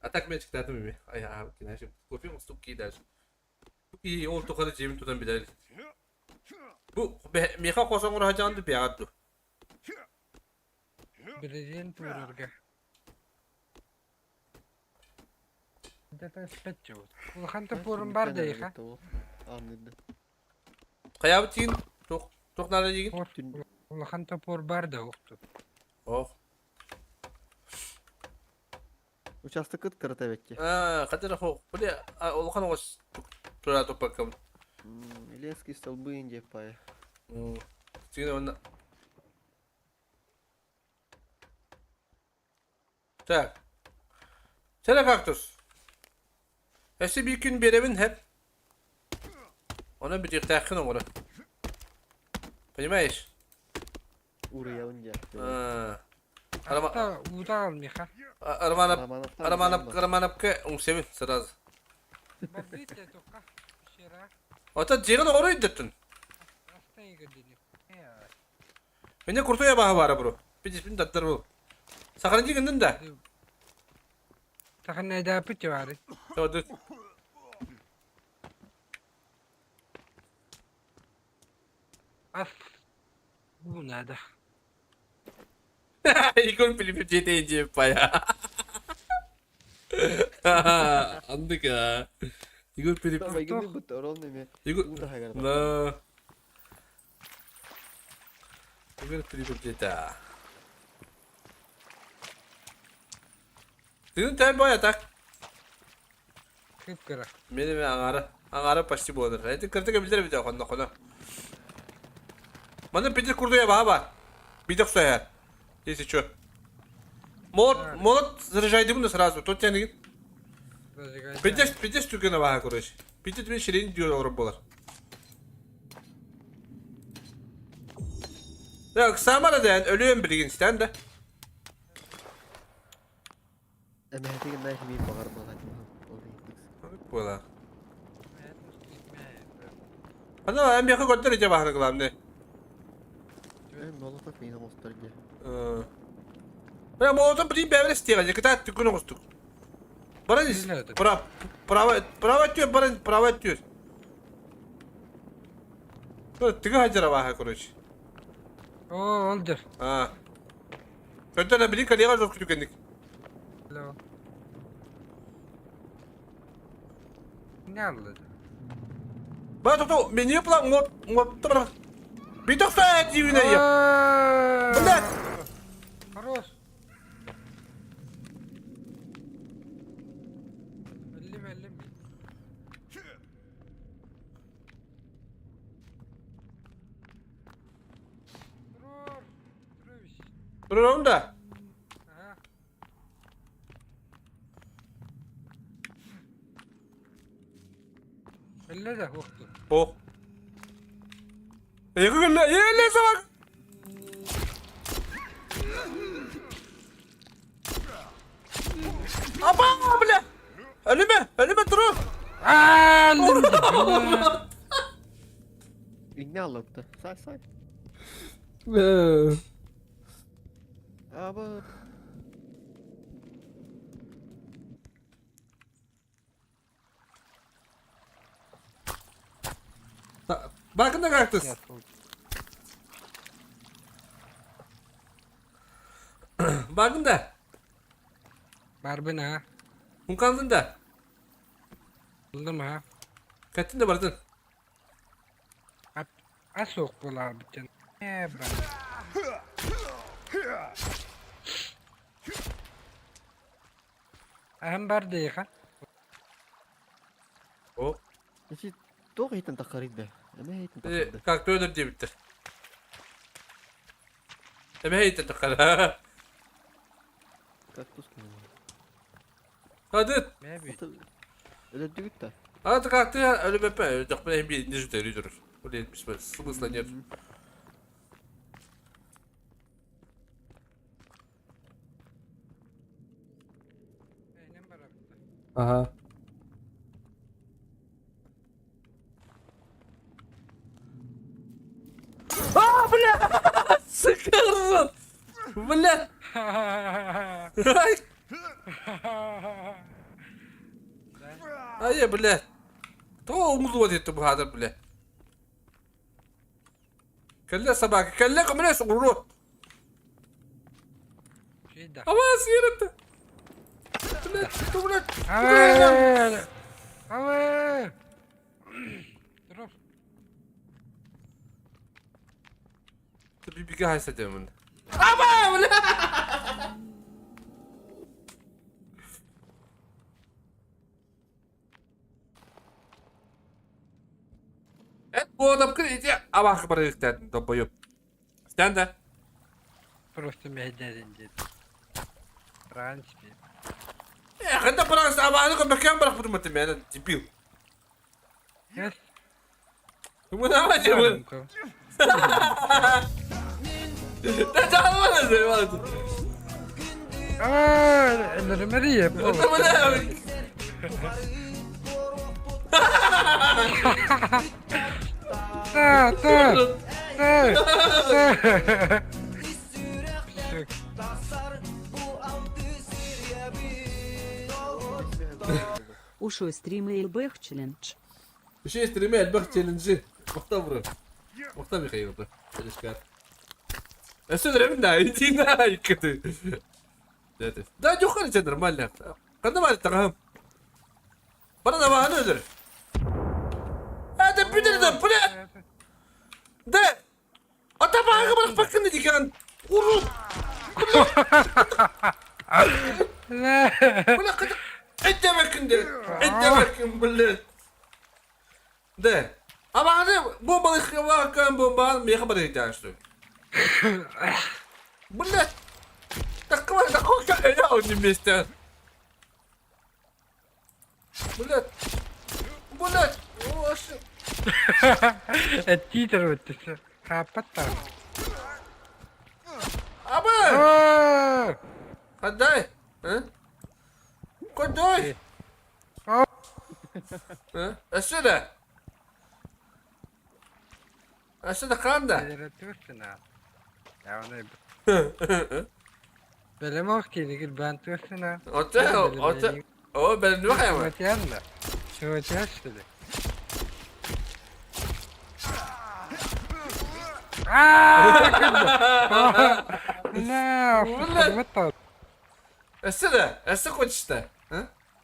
А так мен читаатым ими. Ай, а, кинаши. Кофе уступ ки даже. И ол тухары дьиэбин тутан билэр. Бу миэхэ хос оҥоро сылдьаҕын дуу, бэйэҕэр дуу? Президент уурарга. Улахан топорум бар да иха. Хайаабыт тиин? Туох туох наада диигин? Улахан топор бар да охту. Ох. Участокыт кырата эбэтти. Аа, хатыр хо. Били улахан оҕус тура туппаккам. Ленский столбы Индия пая. Тиин онна. Так. Сэрэ кактус. Өссө биир күн биэрэбин хэп. Онон бүтүөхтээххин оҥоро. Понимаешь? Уруйабын дьэ. Арама... Уута ал миха. Романов Романов Романовка үҥсэбин сразу. Ота дьиэҕин оҕоро өйдөттүн. Меня крутой абаһа баара бро. Пидиспин таттар бу. Сахарынчы гыннын да? Сахарнайдааппыт баары. Тоду. Ас. Бу надо. Игорь Филиппов дьиэтэ дьиэ пая. Андыка. Игорь Филиппов. Игорь. Да. Игорь Филиппов дьиэтэ. Тыын тән бай атак. Кып-кыра. Мин эми аҥаара, аҥаара почти буолар. Эти кырдык эбилэр эбит хонно хоно. Манна Питер курдуя баха бар. Бидек сояр. Если что. Молот, молот заряжай да сразу. Тот тянет. Питер, Питер түгені баха короче. Питер мен ширин diyor олар болар. Так, самара ден өлүөм билигин стен да. Эмэһэтигин наһаа миин баҕарбат ол Буолар. Ана эн миэхэ көрдөр ичэ баһаны главное. Э, молотов миин оҥостор дьэ. Бля, молотов блин бэбэр истиэҕэ, кытаат түккүн оҥостук. Баран ис. Право, право, право өттүгэр баран, право өттүгэр. Тыгы хадьара бааһа, короче. О, ол дыр. А. Көтөн били коллега жок күтүкенник. Не алды? Ба тото меню план ngот ngот тора. Биток са дивине я. Блядь. Хорош. Эллим эллим. Турар да. Элле да уохту. О. Эйгүллэ, эле сабак. Аба, бля. Өлүмэ, өлүмэ туру. Аа, Иҥнэ аллапта. Сай сай. Аба. Бакында кактус. Бакында. Барбын а. Хункандын да. Булдum а. Каттын да бардын. Ас суох буолаабыт ээ бар. Аһым бар диэхэ. О. Ити туох иһитин таххарый да? Эмэ иһитин таххарда. Как өлөр диэбиттэр. Эмэ иһитин таххара. Кактус кини. Хадыт. Өлөрдүгүт да? А ты как ты өлүбэппэ өлдөхпүнэ иһин биир нижу төрүү турар. Блин, смысла нет. Ага. А, бля! Сука, Бля! Ай! Ай, бля! То умулуот этти бу хадар, бля. Кэллэ собака, кэллэ көмөлөс урут. Ава сиэрэтэ. Блядь, блядь. Ава! Бибигэ хайса демин. Аба, бля! Эт буодапкын ити абаахы барыахтаатын долбойуп. Стэн да. Просто мэһэйдээдин диэт. Францпи. Э, ханна бараҕас абааны көмөкөөн барахпытым баттым мен дебил. Yes. Мына дебил. Да жалбана Аа, Мария. Та, та, та, та. Ушой стримы элбэх челлендж. Үшей стриме элбэх челленджи. Махтал бро. Махтал Михаил бро. Челлендж Өссө өлөрөбүн да, иди на иккити. Да, дьухар ичэ нормально. Ханна баар таҕаһым? Баран абаһаны өлөр. Это бүтэр да, бля! Да! Ата бааҕы барахпаккын дикан. Урут! Бля, кыты... Эддебеккин де! Эддебеккин, бля! Да. Абаһаны бомбалыхка бомбаан миэхэ барыйдаан что Блядь! Такого такого я он не вместе. Блядь! Блядь! Титр өттүсү. Хааппаттар. Аба! Отдай! А? Кудай? А? Өссө да? Өссө да хаан да? Бэлэм ох киинигир баан туоссана. Оте, оте, о, бэлэмнү хайма. Чуотян да. Чуотян что ли? Аа! Өссө да, өссө хочешь-то?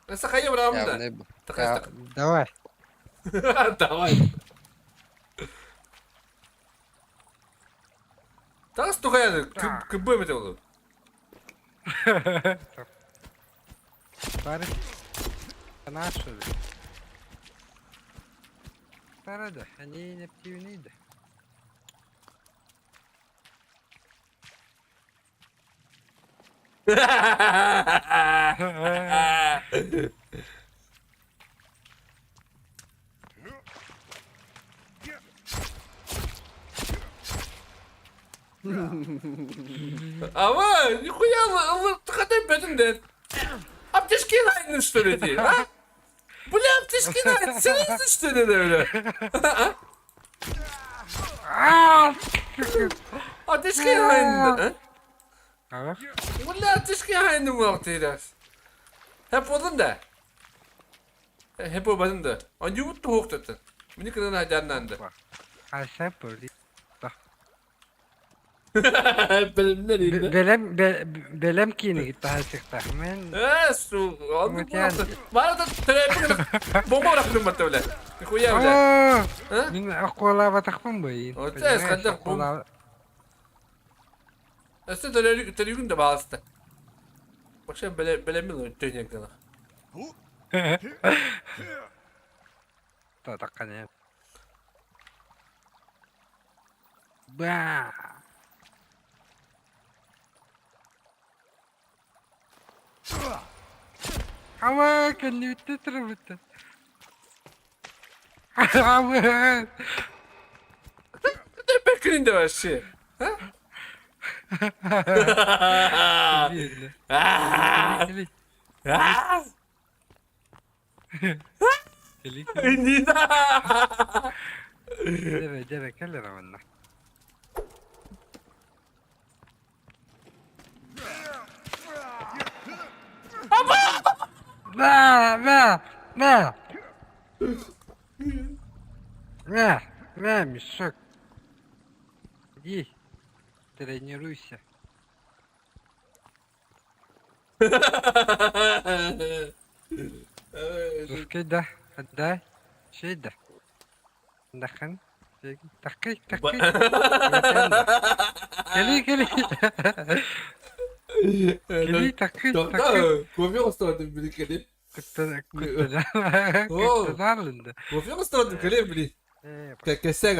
Өссө хайа быраабым да? Давай. Давай. Тас тухайы күббө эмете болду. Бары нашу. Парада, они не птивниды. Ама, нихуя, хотя бетин дед. Аптечки найден, что ли, ты, а? Бля, аптечки найден, серьезно, что ли, бля? Аптечки найден, а? Бля, аптечки найден, буолтыйдас. Хеп болдун да. Хеп болбадын да. Анюбут туохтаттан. Мини кынан хажарнанды. Хасап болди. Бэлэмнэр инде. Бэлэм бэлэм киинигит таһасыктах мен. Э, су, алды Бара да терапия бомба бырахтым батта бля. Нихуя бля. Мин аккуалаабатахпын бу. Оте, скандах бом. Өстө төрүгүн да баалыста. Бакша бэлэ бэлэмин төйнен гана. Татаккане. Ба. Ама кэннибитте турбута. Ама. Беккин да вообще. А? Не да. Дебе, дебе, кэлэр манна. Ба, ба, ба. Ба, ба, мешок. Иди, тренируйся. Русский да, отдай. Шей да. Дахан. Такый, такый. Кели, кели. Кели, такый, такый. Кофе осталось, били, кели. Кыттыналында. Кофе осталось, кели, били. Кэсэ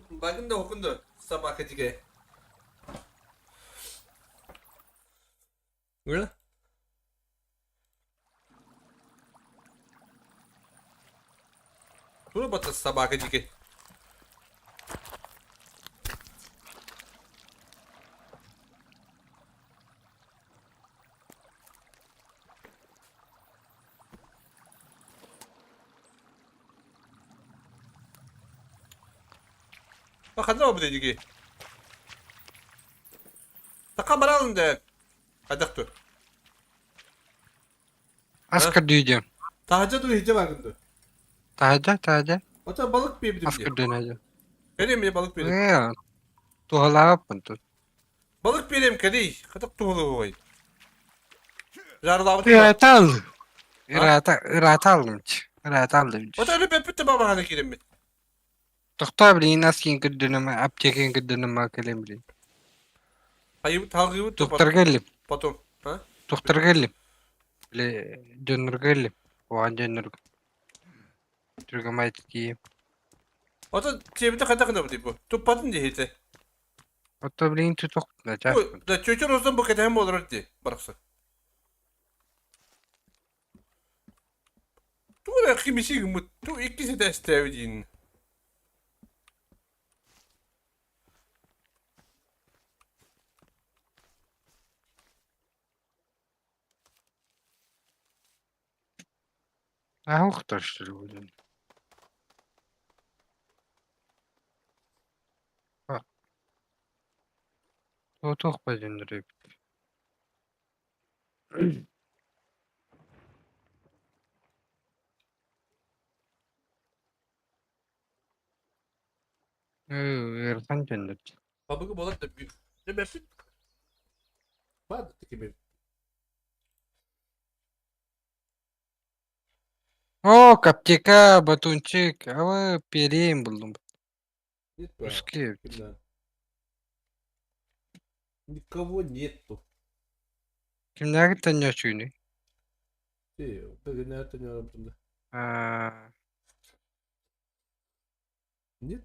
Багында окунду собака дикая. Really? Тура бата собака дикая. Ханна бу дики. Така баралын да. Хайдах ту. Ас көрдүйдүм. Таһырдьа ду иһдьэ баагын ду. Таһырдьа, таһырдьа. Ота балык биэбитим Ас дии. көрдүнэдьэ. Кэлиэм мне балык биэриэм. Ээ, туһалаабаппын тут. Балык биэриэм кэлий. Хатык туһулуой. Жарылаабыт дуо? Ыраата аллым. Ыраата, ыраата аллым. Ыраата аллым. Ота өлүп эппит да бабаһана киириммит. Тохтоо билигин ас киин көрдөнөм, аптека көрдөнөм кэлэн билин. Хайыбыт халгыыбыт Тухтарга кэллим. Потом. А? Тухтарга кэллим. Били дьоннорго кэллим. Куһаҕан дьоннорго. Түргэн тиийим. Ото тиэбитэ хайдах гынабытый бу? Туппатын диэхитэ. Ото билигин тутук да Бу да чөчөр озон бу кэтэһэн буолар дии барахсан. Тугу эрэ кимиси гыммыт, ту иккис этээстээбит диин. Аһы что ли будем? Туох бадьыннар эбит. Ыарахан дьоннор. Бабыгы болар да дьэ бэрпит. Баар да кими. О, аптека, батончик, ава перейм булдум. Русский эбит. Кимнээн? Никого нету. Кимнээҕи төннөөччүгүнүй? Бэгэнээр төннөөрөмтүндэ. Аа, Нет.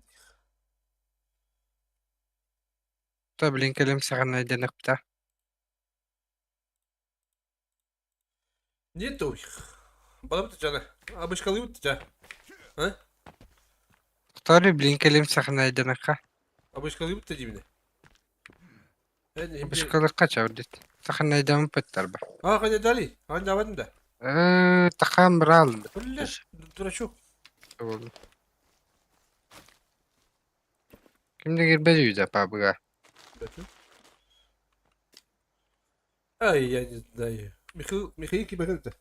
то блин кэлим саҕана дьаныпта. Нету их. Балабыт жана. Абышкалыбыт жа. А? Второй блин кэлим саҕана дьаныха. Абышкалыбыт дибине. Абышкалыкка чабдит. Сахана дьампыттар ба. А, қайда дали? Анда абадым да. Такам брал. Бля, дурачок. Кимде кирбеди үйдө пабыга? Ай, я не знаю. Михаил, Михаил киберді.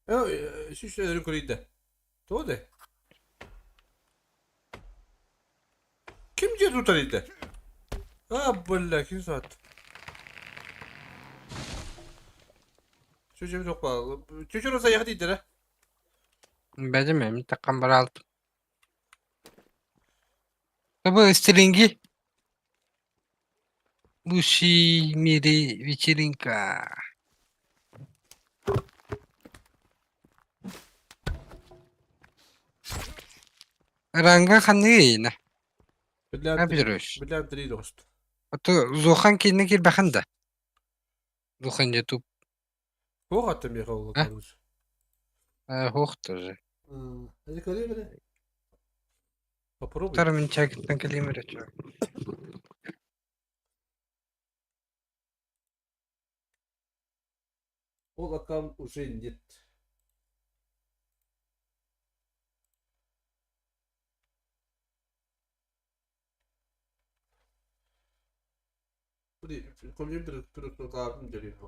Э, шүш көрейді. Тоды. Ким жер тұтар еді? А, бля, ким сат? Чөчө жоқ ба? Чөчө olsa yakı değildir ha. Бәдеме, такам брал. Бу стринги. Лучший мире вечеринка. Ранга ханны Билям Абдырыш. билям три дост. А то Зохан кине кирбахан да. Зохан ютуб. Хох аттым Михаил А? короче. Хох тоже. Hadi көрейін бile. Попробуй. Второй мен чакыттан келемер чак. Ол аккаунт уже нет. Компьютер түрік делин.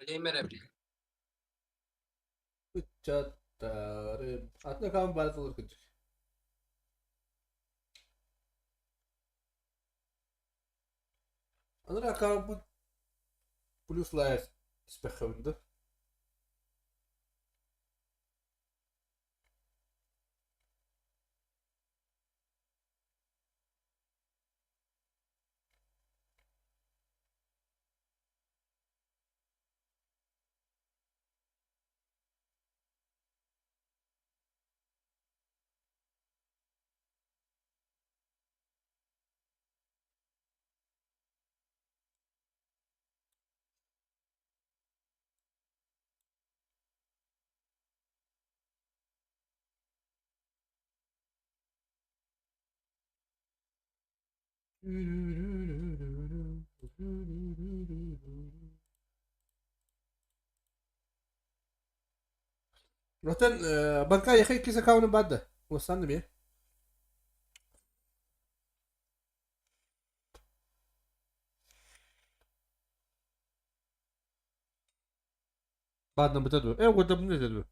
Келемер бли. Чаттары. Атна кам бар olur küçük. Анара аккаунт плюс лайк спеховынды. Zaten banka yakın kise kavunu badda. Wasandı bir. Badna bıta dur. E o da bunu ne dedi?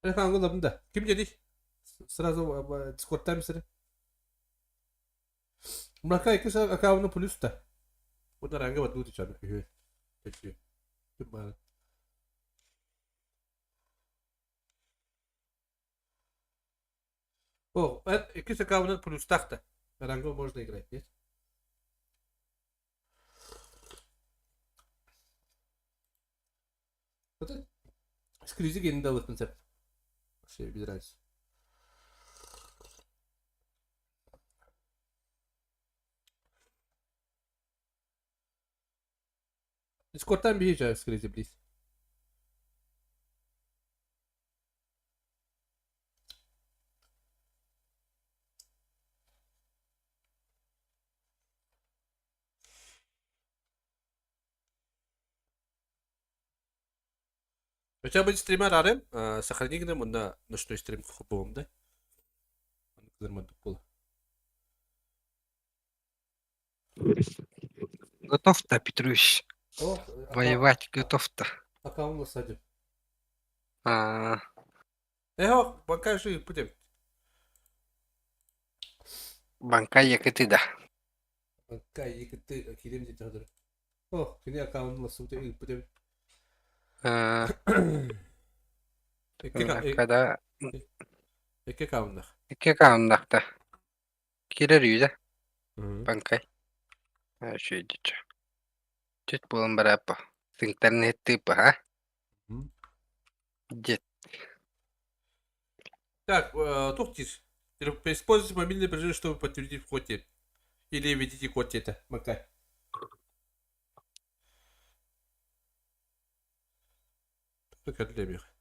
Efendim da bunda. Kim dedi? Сразу Discord'tan mısın? Мрака iki sa akavunu plus da. Bu da ranga bat duti çarı. Hü. Peki. Tüm О, iki akavunu плюс тахта. Ранго можно играть, нет? Это Скризи генде алып сеп. Şey без разницы. Discord'dan bir hiç Skrizi please. Хотя бы стример арым, сохрани гнем, на ночной стрим хубом, да? Гырмадык була. Готов-то, Петрович. О, Воевать готов-то. Аккаунт садим. А, Эхо, покажи, будем. банка якыты да. Банка якыты килем дете хадыр. О, кини аккаунт ласыбыт будем. А, Икки Когда аккаунтах. икки аккаунтахта. Кирер үйде. Банкай. Шүйдүчү. Түт болон бараппа. Сыҥтарын тыпа, а? Дед. Так, тух тир. Используйте мобильное приложение, чтобы подтвердить вход. Или введите код это. Макай. Только для мех.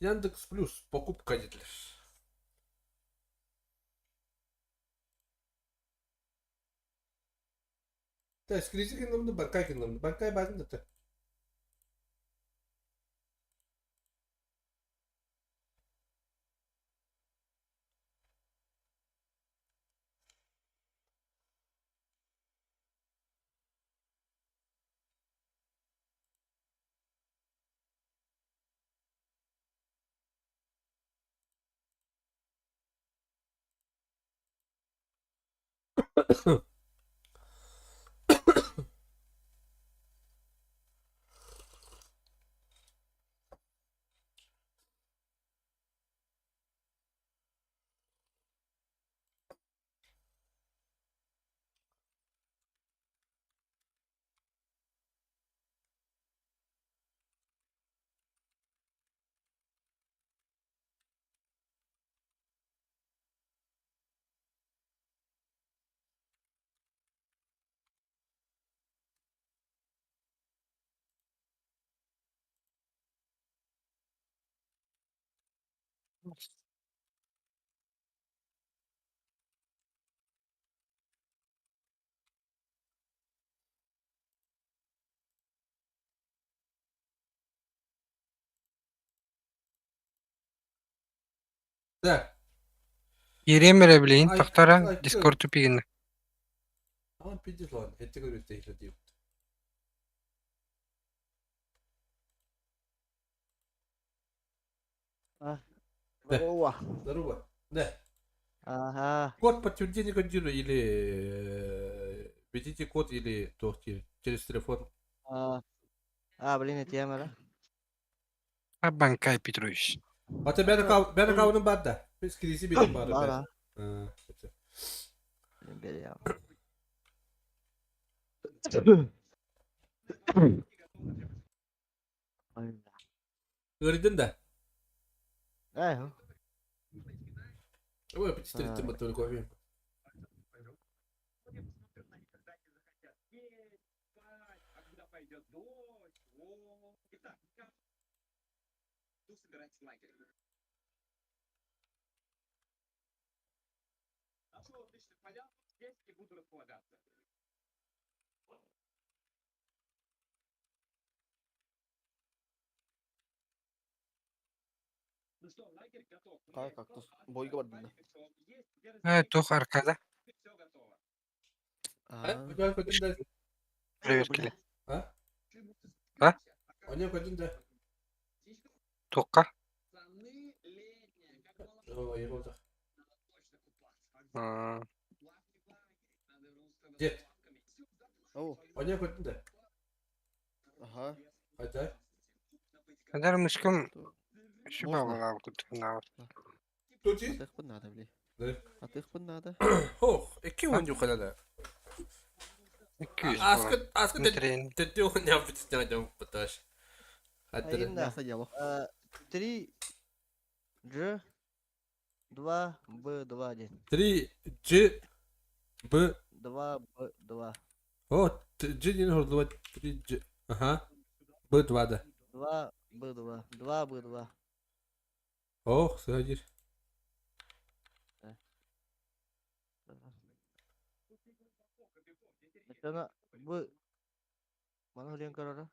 Яндекс Плюс. Покупка dediler. Да, скризик инламды, банкай инламды. Банкай бардын да. Так. Иремере билейин Ай, тохтора ай, Дискорд тупигин. Ама пиздец ладно. Я тебе говорю, это их людей. А. Да. Здорово. Здорово. Да. Ага. Код подтверждения кодируй или введите код или то через телефон. А, а блин, это я мара. А Банкай Петрович. А ты ben akavunun бар да. Biz krizi bilin bari. Бар, а. Ha, kötü. Блин, бери я. Ой, да. Öğrendin de. Эй, Ой, почти мотор кофе. Кай кактус. Бойга бардым да. Э, тух аркада. А, Оня көтүн да. Проверкили. А? А? Оня көтүн да. Тухка. О, его да. А, Дед. Оу, Оня көтүн да. ага. Айда. Адар мышкым Можно? шуба кутунаа. Тути. Атыхпын надо, блин. Да. Атыхпын надо. Хох, iki oyuncu kadar. 200 Askı askı Трен. dedi oynayan bir tane adam pataş. Hatta Инна. Мясо дело. 3 G 2 B 2 1. 3 G B 2 B 2. О, G не нужно 3 G. Ага. B 2 да. 2 B 2. 2 B 2. Ох, садишь. Это Б. Мана хлен карара.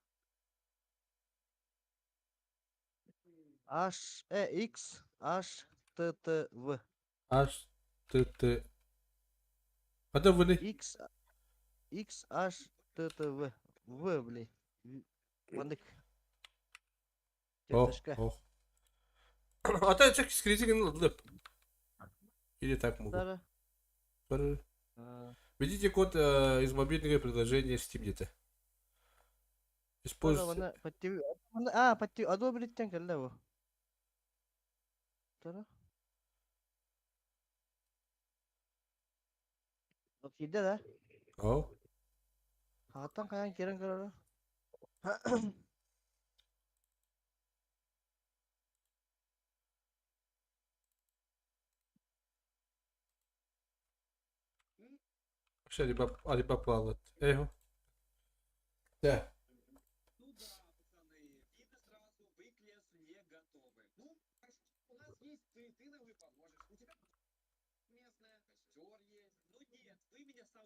H X. H Т Т В. H Т Т. Хата выны. X X H Т Т В. В, блин. Маннык. Ох, Чертежка. ох. Ата чек скризигин ылып. Или так могу. Тара. Бір. А, Введите код из мобильного приложения Steam где-то. Тара, Используйте. вона подтв- А, одобрить кэллэ бу. Тара. Киирдэ да? Ау. Хааттан хайаан киирэн көрөрө. Вообще Алибаб, Алибаба алат. Эхо. Да.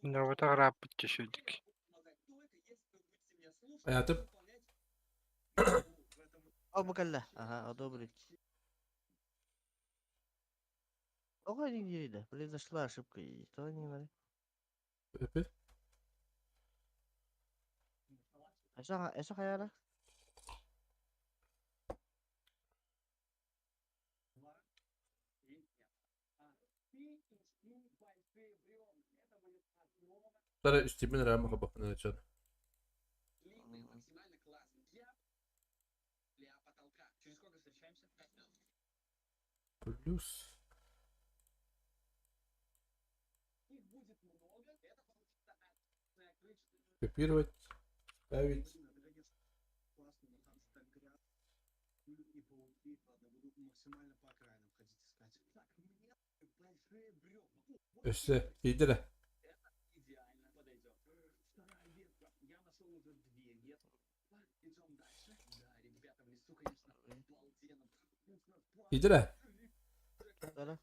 Набатах раппыт түшүдүк. Аятып. Ол бу кэллэ. Ага, одобрить. Тоҕо диир Произошла ошибка. И то не надо. Өпе. Эсэ хайара? Тара Steam'in рама хабахна начал. Плюс. Копировать. Ставить. Өссө. Идere. Идere. Тара.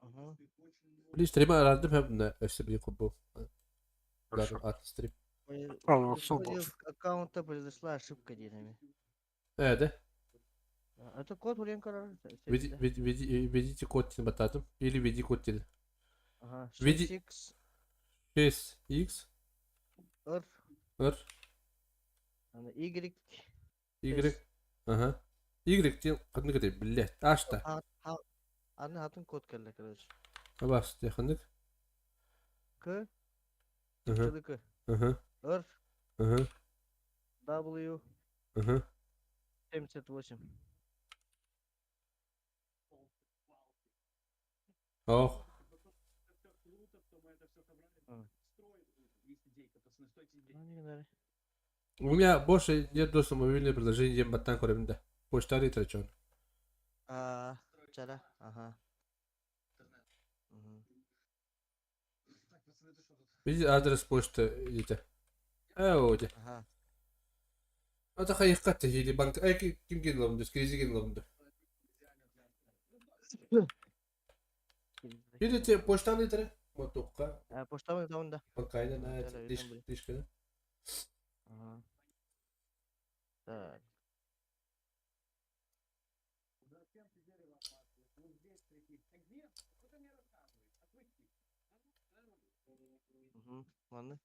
Ага. Били стрима арадым хәм өссө били кубу. Хорошо. Ат стрим. Ал, При су входе в аккаунта произошла ошибка диэми. Эде. Это код урен көрөр. Введи, введи, введи, введите код тин бататым. Или введи код тин. Ага. Введи- 6X 6 X R R Y Y. Ага. Y тин кандык деп, блядь. Ашта. Аны атын код кэллэ, короче. Абас те кандык. К Ага. Чылы К Ага. R Ага. W Ага. 78. Ох. Ну, не знаю. У меня больше нет доступа в мобильное приложение батан көрөмдө. Почта трачон. А, вчера, ага. Мгм. Видите адрес почты идите. Э, оде. Ага. Ата хайыкка или банк. Ай ким келди? Кризи келди. Видите почтаны тре? Мотокка. А, почтовый там, да. Банкайна на Да, да, диш там были. дишка. Ага. Так. Угу. Ладно.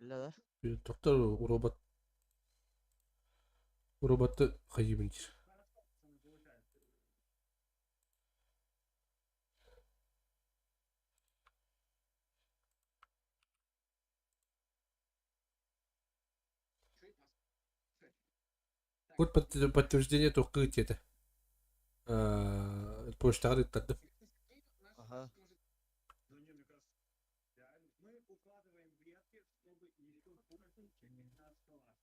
Ля, да? Доктор робот. Роботты хайыбын дир. Код подтверждения только это. Почта ыттарды. Ага.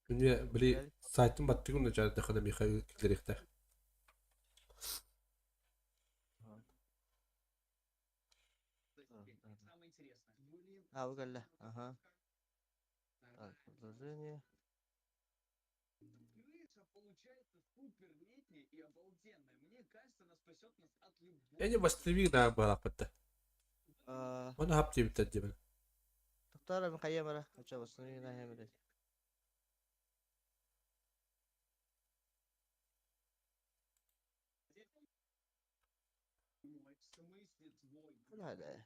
Мне били сайтын баттыгын да жарды хана Михаил килерихте. А, вы ля. Ага. Так, продолжение. Эни бастыйбык наах баалаахпытта. Оны хап диэбиттэр диэбин. Тоқтар мен қайя Ача восстанови на хемре. Да.